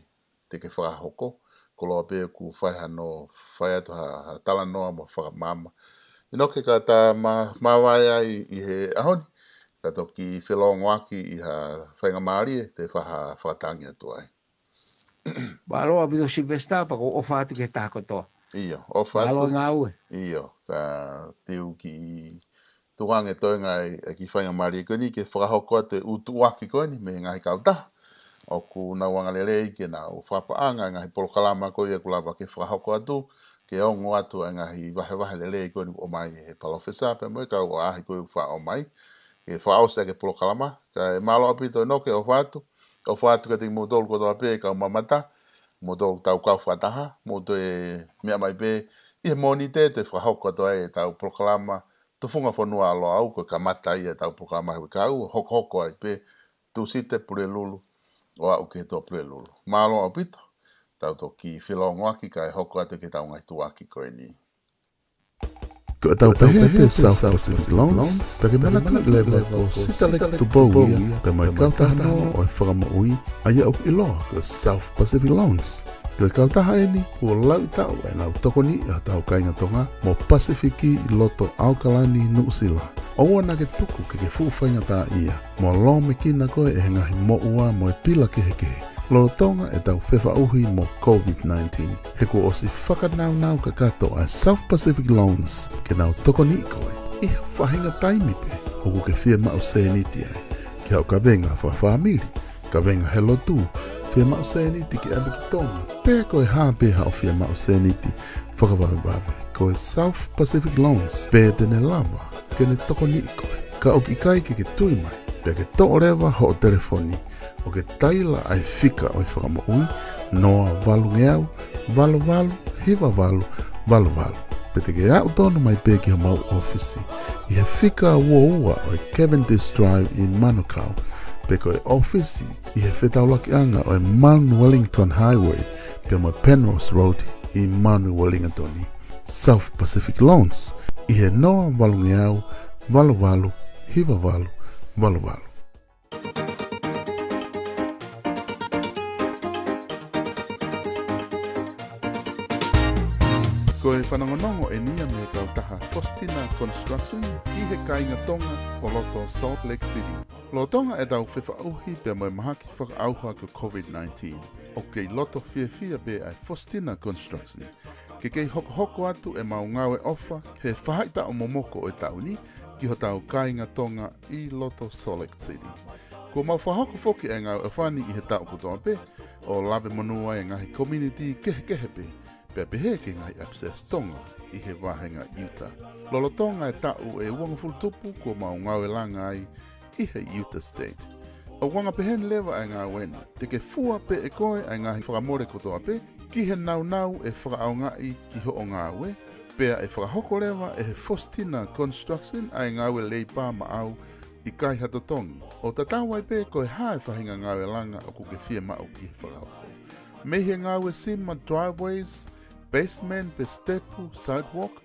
te ke fakahoko, koloa pē ʻoku fai hano, fai atu ha, ha talanoa mo fakamaama. ʻInoke ka ta ma, māvae ai ʻi he ʻaho ni, ka toki felōngoaki ʻi ha faingamālie te faka, fakatangi atu ai. Mālō ʻaupito Sylvester, pea ʻoku ou ʻofa atu ki he taha kotoa. ʻIo, ʻofa atu. Mālō e ngāue. ʻIo, ka te u kiʻi tuku ange toenga e, e kiʻi faingamālie ko eni ke fakahoko atu e ʻutuʻaki ko eni mei he ngaahi kautaha ʻoku nau angalelei ke nau fakapaʻanga e ngaahi polokalama ko ia ʻoku lava ke fakahoko atu, ke ongo atu e ngaahi vahevahe lelei ko eni ʻoku ʻomai ʻe he Palōfesa pea mo e kau ʻaʻahi ko ē ʻoku faʻa ʻomai. Ke fakaʻosi ʻaki e polokalama, kae mālō ʻaupito ʻInoke, ʻofa atu, ʻOfa atu kiate kimoutolu kotoa pē kau mamata, moutolu tau kau fakataha, mou toe meʻa mai pē ʻi he Mōnite, toe fakahoko atu ai ʻetau polokalama Tufunga Fonua ʻa Loʻau, ko e kamata ia ʻetau polokalama he uike ua, hokohoko ai pē Tūsite Pulelulu ʻo aʻu ki he Tuʻapulelulu. Mālō ʻaupito, tau toki felōngoaki kae hoko atu ki heʻetau ngaahi tuʻuaki ko eni. Ko ʻetau pehē pē South Pacific Loans, pea ke manatuʻi leva ko Sitaleki Tupou ia, pea mo e kautaha noa ʻo e Fakamoʻui, ʻa ia ʻoku ʻiloa ko South Pacific Loans. Ko e kautaha eni kuo lauʻi taʻu ʻenau tokoniʻi ʻa hotau kāinga Tonga mo Pasifiki ʻi loto ʻAokalani, Nuʻusila. ʻOua naʻa ke tuku ke ke fuʻu faingataʻaʻia mo lōmekina koe ʻe he ngaahi moʻua mo e pila kehekehe lolotonga ʻetau fefaʻuhi mo COVID nineteen, he kuo ʻosi fakanaunau kakato ʻa e South Pacific Loans ke nau tokoniʻi koe ʻi ha faʻahinga taimi pē ʻoku ke fiemaʻu sēniti ai, ki haʻo kavenga fakafāmili, kavenga he lotu, fiemaʻu sēniti ke ʻave ki Tonga, pe ko e hā pē haʻo fiemaʻu sēniti fakavavevave. Ko e South Pacific Loans pē te ne lava ke ne tokoniʻi koe. Ka ʻoku ʻikai ke ke tui mai, pea ke toʻo leva hoʻo telefoni ʻo ke taila ʻa e fika ʻo e Fakamoʻui, noa valungeau, valu valu, hiva valu, valu valu. Pe te ke aʻu tonu mai pē ki homau ʻōfisi ʻi he fika ua ua ʻo e Cavendish Drive ʻi Manukau, pe ko e ʻōfisi ʻi he fetaulakiʻanga ʻo e Mount Wellington Highway pea mo e Penrose Road ʻi Mount Wellington. South Pacific Loans ʻi he noa valungeau, valu valu, hiva valu, valu valu. Ko e fanongonongo eni ia mei he kautaha Faustina Construction ki he kāinga Tonga ʻo loto Salt Lake City. Lolotonga ʻetau fefaʻuhi pea mo e mahaki fakaʻauha ko e COVID nineteen, ʻoku kei loto fiefia pē ʻa e Faustina Construction ke kei hokohoko atu ʻemau ngāue ʻofa he faʻahitaʻu momoko ʻo e taʻu ni ki hotau kāinga Tonga ʻi loto Salt Lake City. Kuo mau fakahoko foki ʻa e ngāue ʻofa ni ʻi he taʻu kotoa pē, ʻo lave monū ai e ngaahi community kehekehe pē, pea pehē ki he ngaahi access Tonga ʻi he vāhenga Utah. Lolotonga e taʻu ʻe uangofulu tupu kuo mau ngāue langa ai ʻi he Utah State. ʻOku anga peheni leva ʻa e ngāue ni, te ke fua pē ʻe koe ʻa e ngaahi fakamole kotoa pē ki he naunau ʻe fakaʻaongaʻi ki hoʻo ngāue, pea ʻe fakahoko leva ʻe he Faustina Construction ʻa e ngāue leipā maʻau ʻikai ha totongi, ʻo tatau ai pē ko e hā e faʻahinga ngāue langa ʻoku ke fiemaʻu ke fakahoko. Mei he ngāue sima, driveways, basement pe sitepu, sidewalk,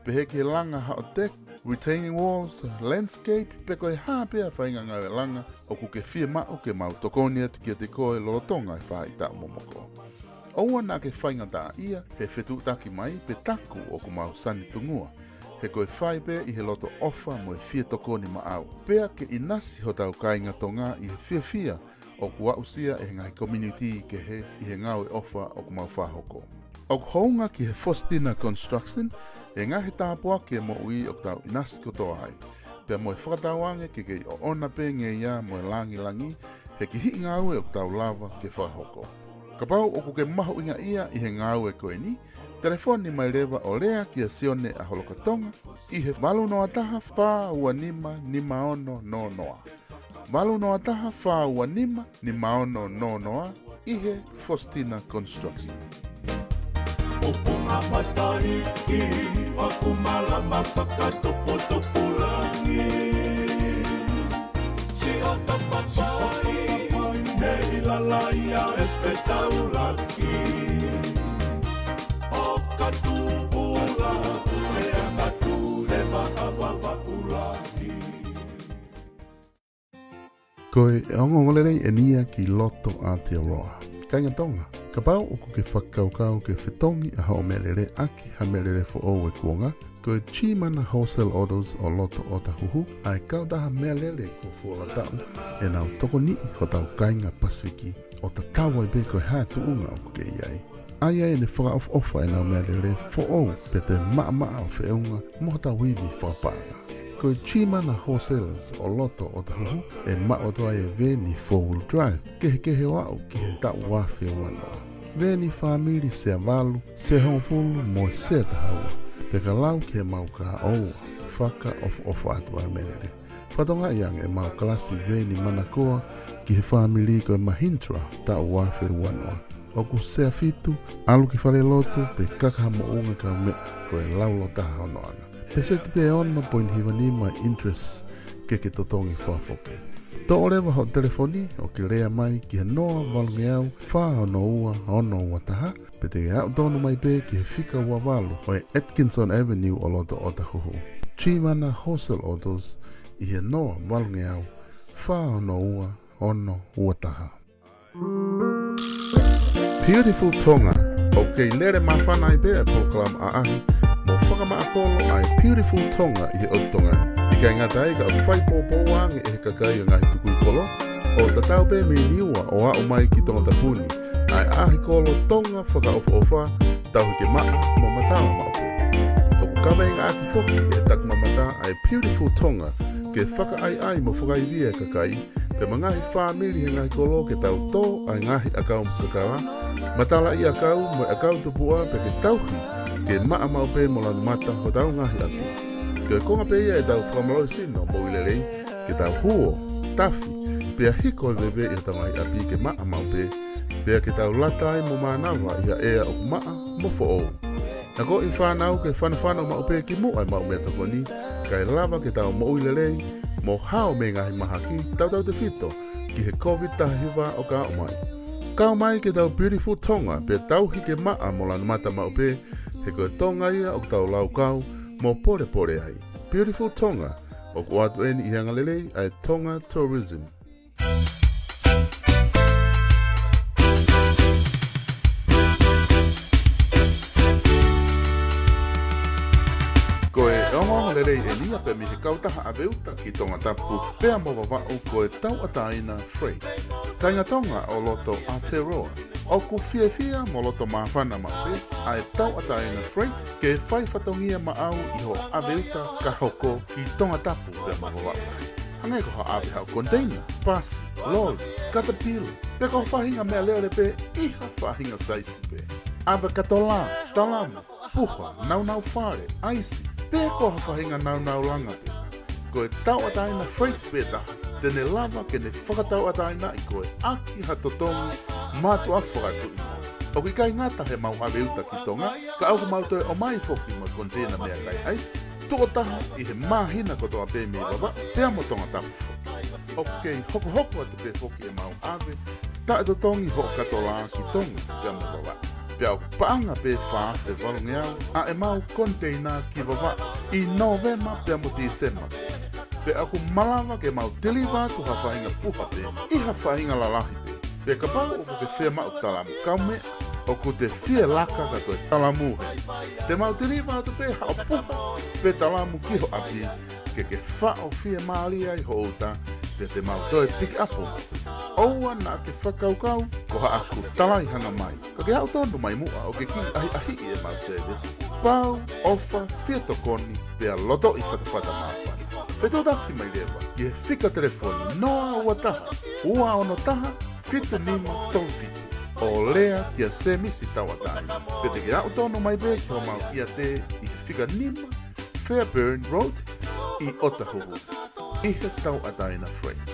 pehē ki he langa haʻo deck, retaining walls, landscape, pe ko e hā pē ʻa e faʻahinga ngāue langa ʻoku ke fiemaʻu ke mau tokoni atu kiate koe lolotonga e faʻahitaʻu momoko. ʻOua naʻa ke faingataʻaʻia he fetuʻutaki mai pe taku ʻoku mau sanitungua, he ko e fai pē ʻi he loto ʻofa mo e fie tokoni maʻau, pea ke ʻinasi hotau kāinga Tonga ʻi he fiefia ʻoku aʻusia ʻe he ngaahi community kehe ʻi he ngāue ʻofa ʻoku mau fakahoko. ʻOku hounga ki he Faustina Construction e ngaahi tāpuaki e moʻui ʻoku tau ʻinasi kotoa ai, pea mo e fakatauange ke kei ʻoʻona pē ngeia mo e langilangi he kihiʻi ngāue ʻoku tau lava ke fakahoko. Kapau ʻoku ke mahuʻingaʻia ʻi he ngāue ko eni, telefoni mai leva ʻo lea kia Sione ʻa Holokatonga ʻi he valu noa taha, fā ua nima, nima ono noa noa. Valu noa taha, fā ua nima, nima ono noa noa, ʻi he Faustina Construction. Upunga matai ki Vakumalama fakatopotopulagi. Siʻo tapapai nei lalaia e fetaulaki. ʻO ka tupula, ʻe anga tu he maka vavakulaki. Ko e ongoongolelei eni ia ki loto Aotearoa. Kāinga Tonga, kapau ʻoku ke fakakaukau ke fetongi ʻa hoʻo meʻalele ʻaki ha meʻalele foʻou e kuonga, ko e Chimana Wholesale Autos ʻo loto ʻOtahuhu ʻa e kautaha meʻalele kuo fuoloa taʻu ʻenau tokoniʻi hotau kāinga Pasifiki, ʻo tatau ai pē ko e hā e tuʻunga ʻoku ke ʻi ai. ʻA ia ʻe ne fakaʻofoʻofa ʻenau meʻalele foʻou pea toe maʻamaʻa ʻo feʻunga mo hotau ivi fakapaʻanga. Ko e Chimana Wholesalers ʻo loto ʻOtahuhu ʻe maʻu atu ai e veeni four wheel drive kehekehe ʻo aʻu ki he taʻu ua afe ua noa. Veeni fāmili sea valu, sea hongofulu mo e sea taha ua, pea ka lau ki he mau kahaʻu ʻoua, fakaʻofoʻofa atu ʻa e meʻalele. Fakatokangaʻi ange ʻemau kalasi veini manakoa ki he fāmili ko e Mahindra taʻu ua afe ua noa. ʻOku sea fitu, ʻalu ki falelotu, pe kaka ha moʻunga kae ʻumaʻā ko e laulo taha hono ʻana. Peseti pē ono poini hiva nima interest ke ke totongi fakafoki. Toʻo leva hoʻo telefoni ʻo ke lea mai ki he noa valungeau fā ono ua ono ua taha, pe te ke aʻu tonu mai pē ki he fika ua valu ʻo e Atkinson Avenue ʻo loto ʻOtahuhu. Trivana Wholesale Autos ʻi he noa valungeau fā ono ua ono ua taha. Beautiful Tonga. ʻOku kei lele māfana ai pē ʻa e polokalama ʻaʻahi mo fakamaʻa kolo ʻa e Beautiful Tonga ʻi he ʻotu Tonga ni. ʻIkai ngata ai ka ʻoku fai pōpou ange ʻe he kakai ʻo e ngaahi tukui kolo ʻo tatau pē mei Niua ʻo aʻu mai ki Tongatapu ni ʻa e ʻaʻahi kolo Tonga fakaʻofoʻofa, tauhi ke maʻa mo matala maʻu pē. ʻOku kaveinga ʻaki foki ʻe he takimamata ʻa e Beautiful Tonga ke fakaʻaiʻai mo fakaivia e kakai pea mo e ngaahi fāmili he ngaahi kolo ke tau tō ʻa e ngaahi ʻakau mokakala, matalaʻiʻakau mo e ʻakau tupuʻa pea ke tauhi ke maʻa maʻu pē mo lanu mata hotau ngaahi ʻapi. Ko e konga pē ia ʻetau fakamālohisino moʻui lelei, ke tau huo, tafi, pea hiko e veve ʻi hotau ngaahi ʻapi ke maʻa maʻu pē, pea ke tau lata ai mo mānava ʻi ha ʻea ʻoku maʻa mo foʻou. Nakoʻi fānau, ke fanofano maʻu pē ki muʻa e maʻu meʻatokoni, kae lava ke tau moʻui lelei mo hao mei he ngaahi mahaki, tautautefito ki he Covid taha hiva ʻoku aʻu mai. Kau mai ki he Beautiful Tonga pea tauhi ke maʻa mo lanu mata maʻu pē, he ko e Tonga ia ʻoku tau laukau mo polepole ai. Beautiful Tonga, ʻoku ʻoatu eni ʻi he angalelei ʻa e Tonga Tourism. Ko e ongoongo lelei eni ia pē mei he kautaha ʻave uta ki Tongatapu pea mo Vavaʻu, ko e Tauʻatāina Freight, Kāinga Tonga ʻo loto Aotearoa. ʻOku fiefia mo loto māfana maʻu pē ʻa e Tauʻatāina Freight ke fai fatongia maʻau ʻi hoʻo ʻave uta ka hoko ki Tongatapu pea mo Vavaʻu. Hangē ko ha ʻave haʻo konteina, pasi, loli, katapila, pe ko ha faʻahinga meʻalele pē ʻi ha faʻahinga saisi pē. ʻAve katolā, talamu, puha, naunau fale, ʻaisi, pe ko ha faʻahinga naunau langa pē. Ko e Tauʻatāina Freight pē taha te ne lava ke ne fakatauʻatāinaʻi koe ʻaki ha totongi mātuʻaki fakatuʻi. ʻOku ʻikai ngata heʻemau ʻave uta ki Tonga, ka ʻoku mau toe ʻomai foki mo e konteina meʻakai ʻaisi, tuʻo taha ʻi he māhina kotoa pē mei Vavaʻu pea mo Tongatapu foki. ʻOku kei hokohoko atu pē foki ʻemau ʻave taʻetotongi hoʻo katolā ki Tonga pea mo Vavaʻu. Pea ʻoku paʻanga pē fā afe valungeau ʻa ʻemau konteina ki Vavaʻu ʻi Nōvema pea mo Tīsema. Pea ʻoku malava ke mau tiliva atu ha faʻahinga puha pē ʻi ha faʻahinga lalahi pē. Pea kapau ʻoku ke fiemaʻu talamu kaumeʻa, ʻoku te fie laka ka ko e talamu heni. Te mau tiliva atu pē haʻo puha pe talamu ki ho ʻapi, ke ke faʻo fiemālie ai hoʻo uta, pea te mau toe pick up. ʻOua naʻa ke fakakaukau ko haʻaku talai hanga mai. Ka ke aʻu tonu mai muʻa ʻo ke kiʻi ʻahiʻahiʻi ʻemau service. Pau, ʻofa, fie tokoni, pea lotoʻi fatafata māfana. Fetuʻutaki mai leva ki he fika telefoni noa ua taha, ua ono taha, fitu nima tolu fitu ʻo lea kia Semisi Tauʻatāina. Pe te ke aʻu tonu mai pē ki homau ʻiate ʻi he fika nima Fairburn Road ʻi ʻOtahuhu, ʻi he Tauʻatāina Freight.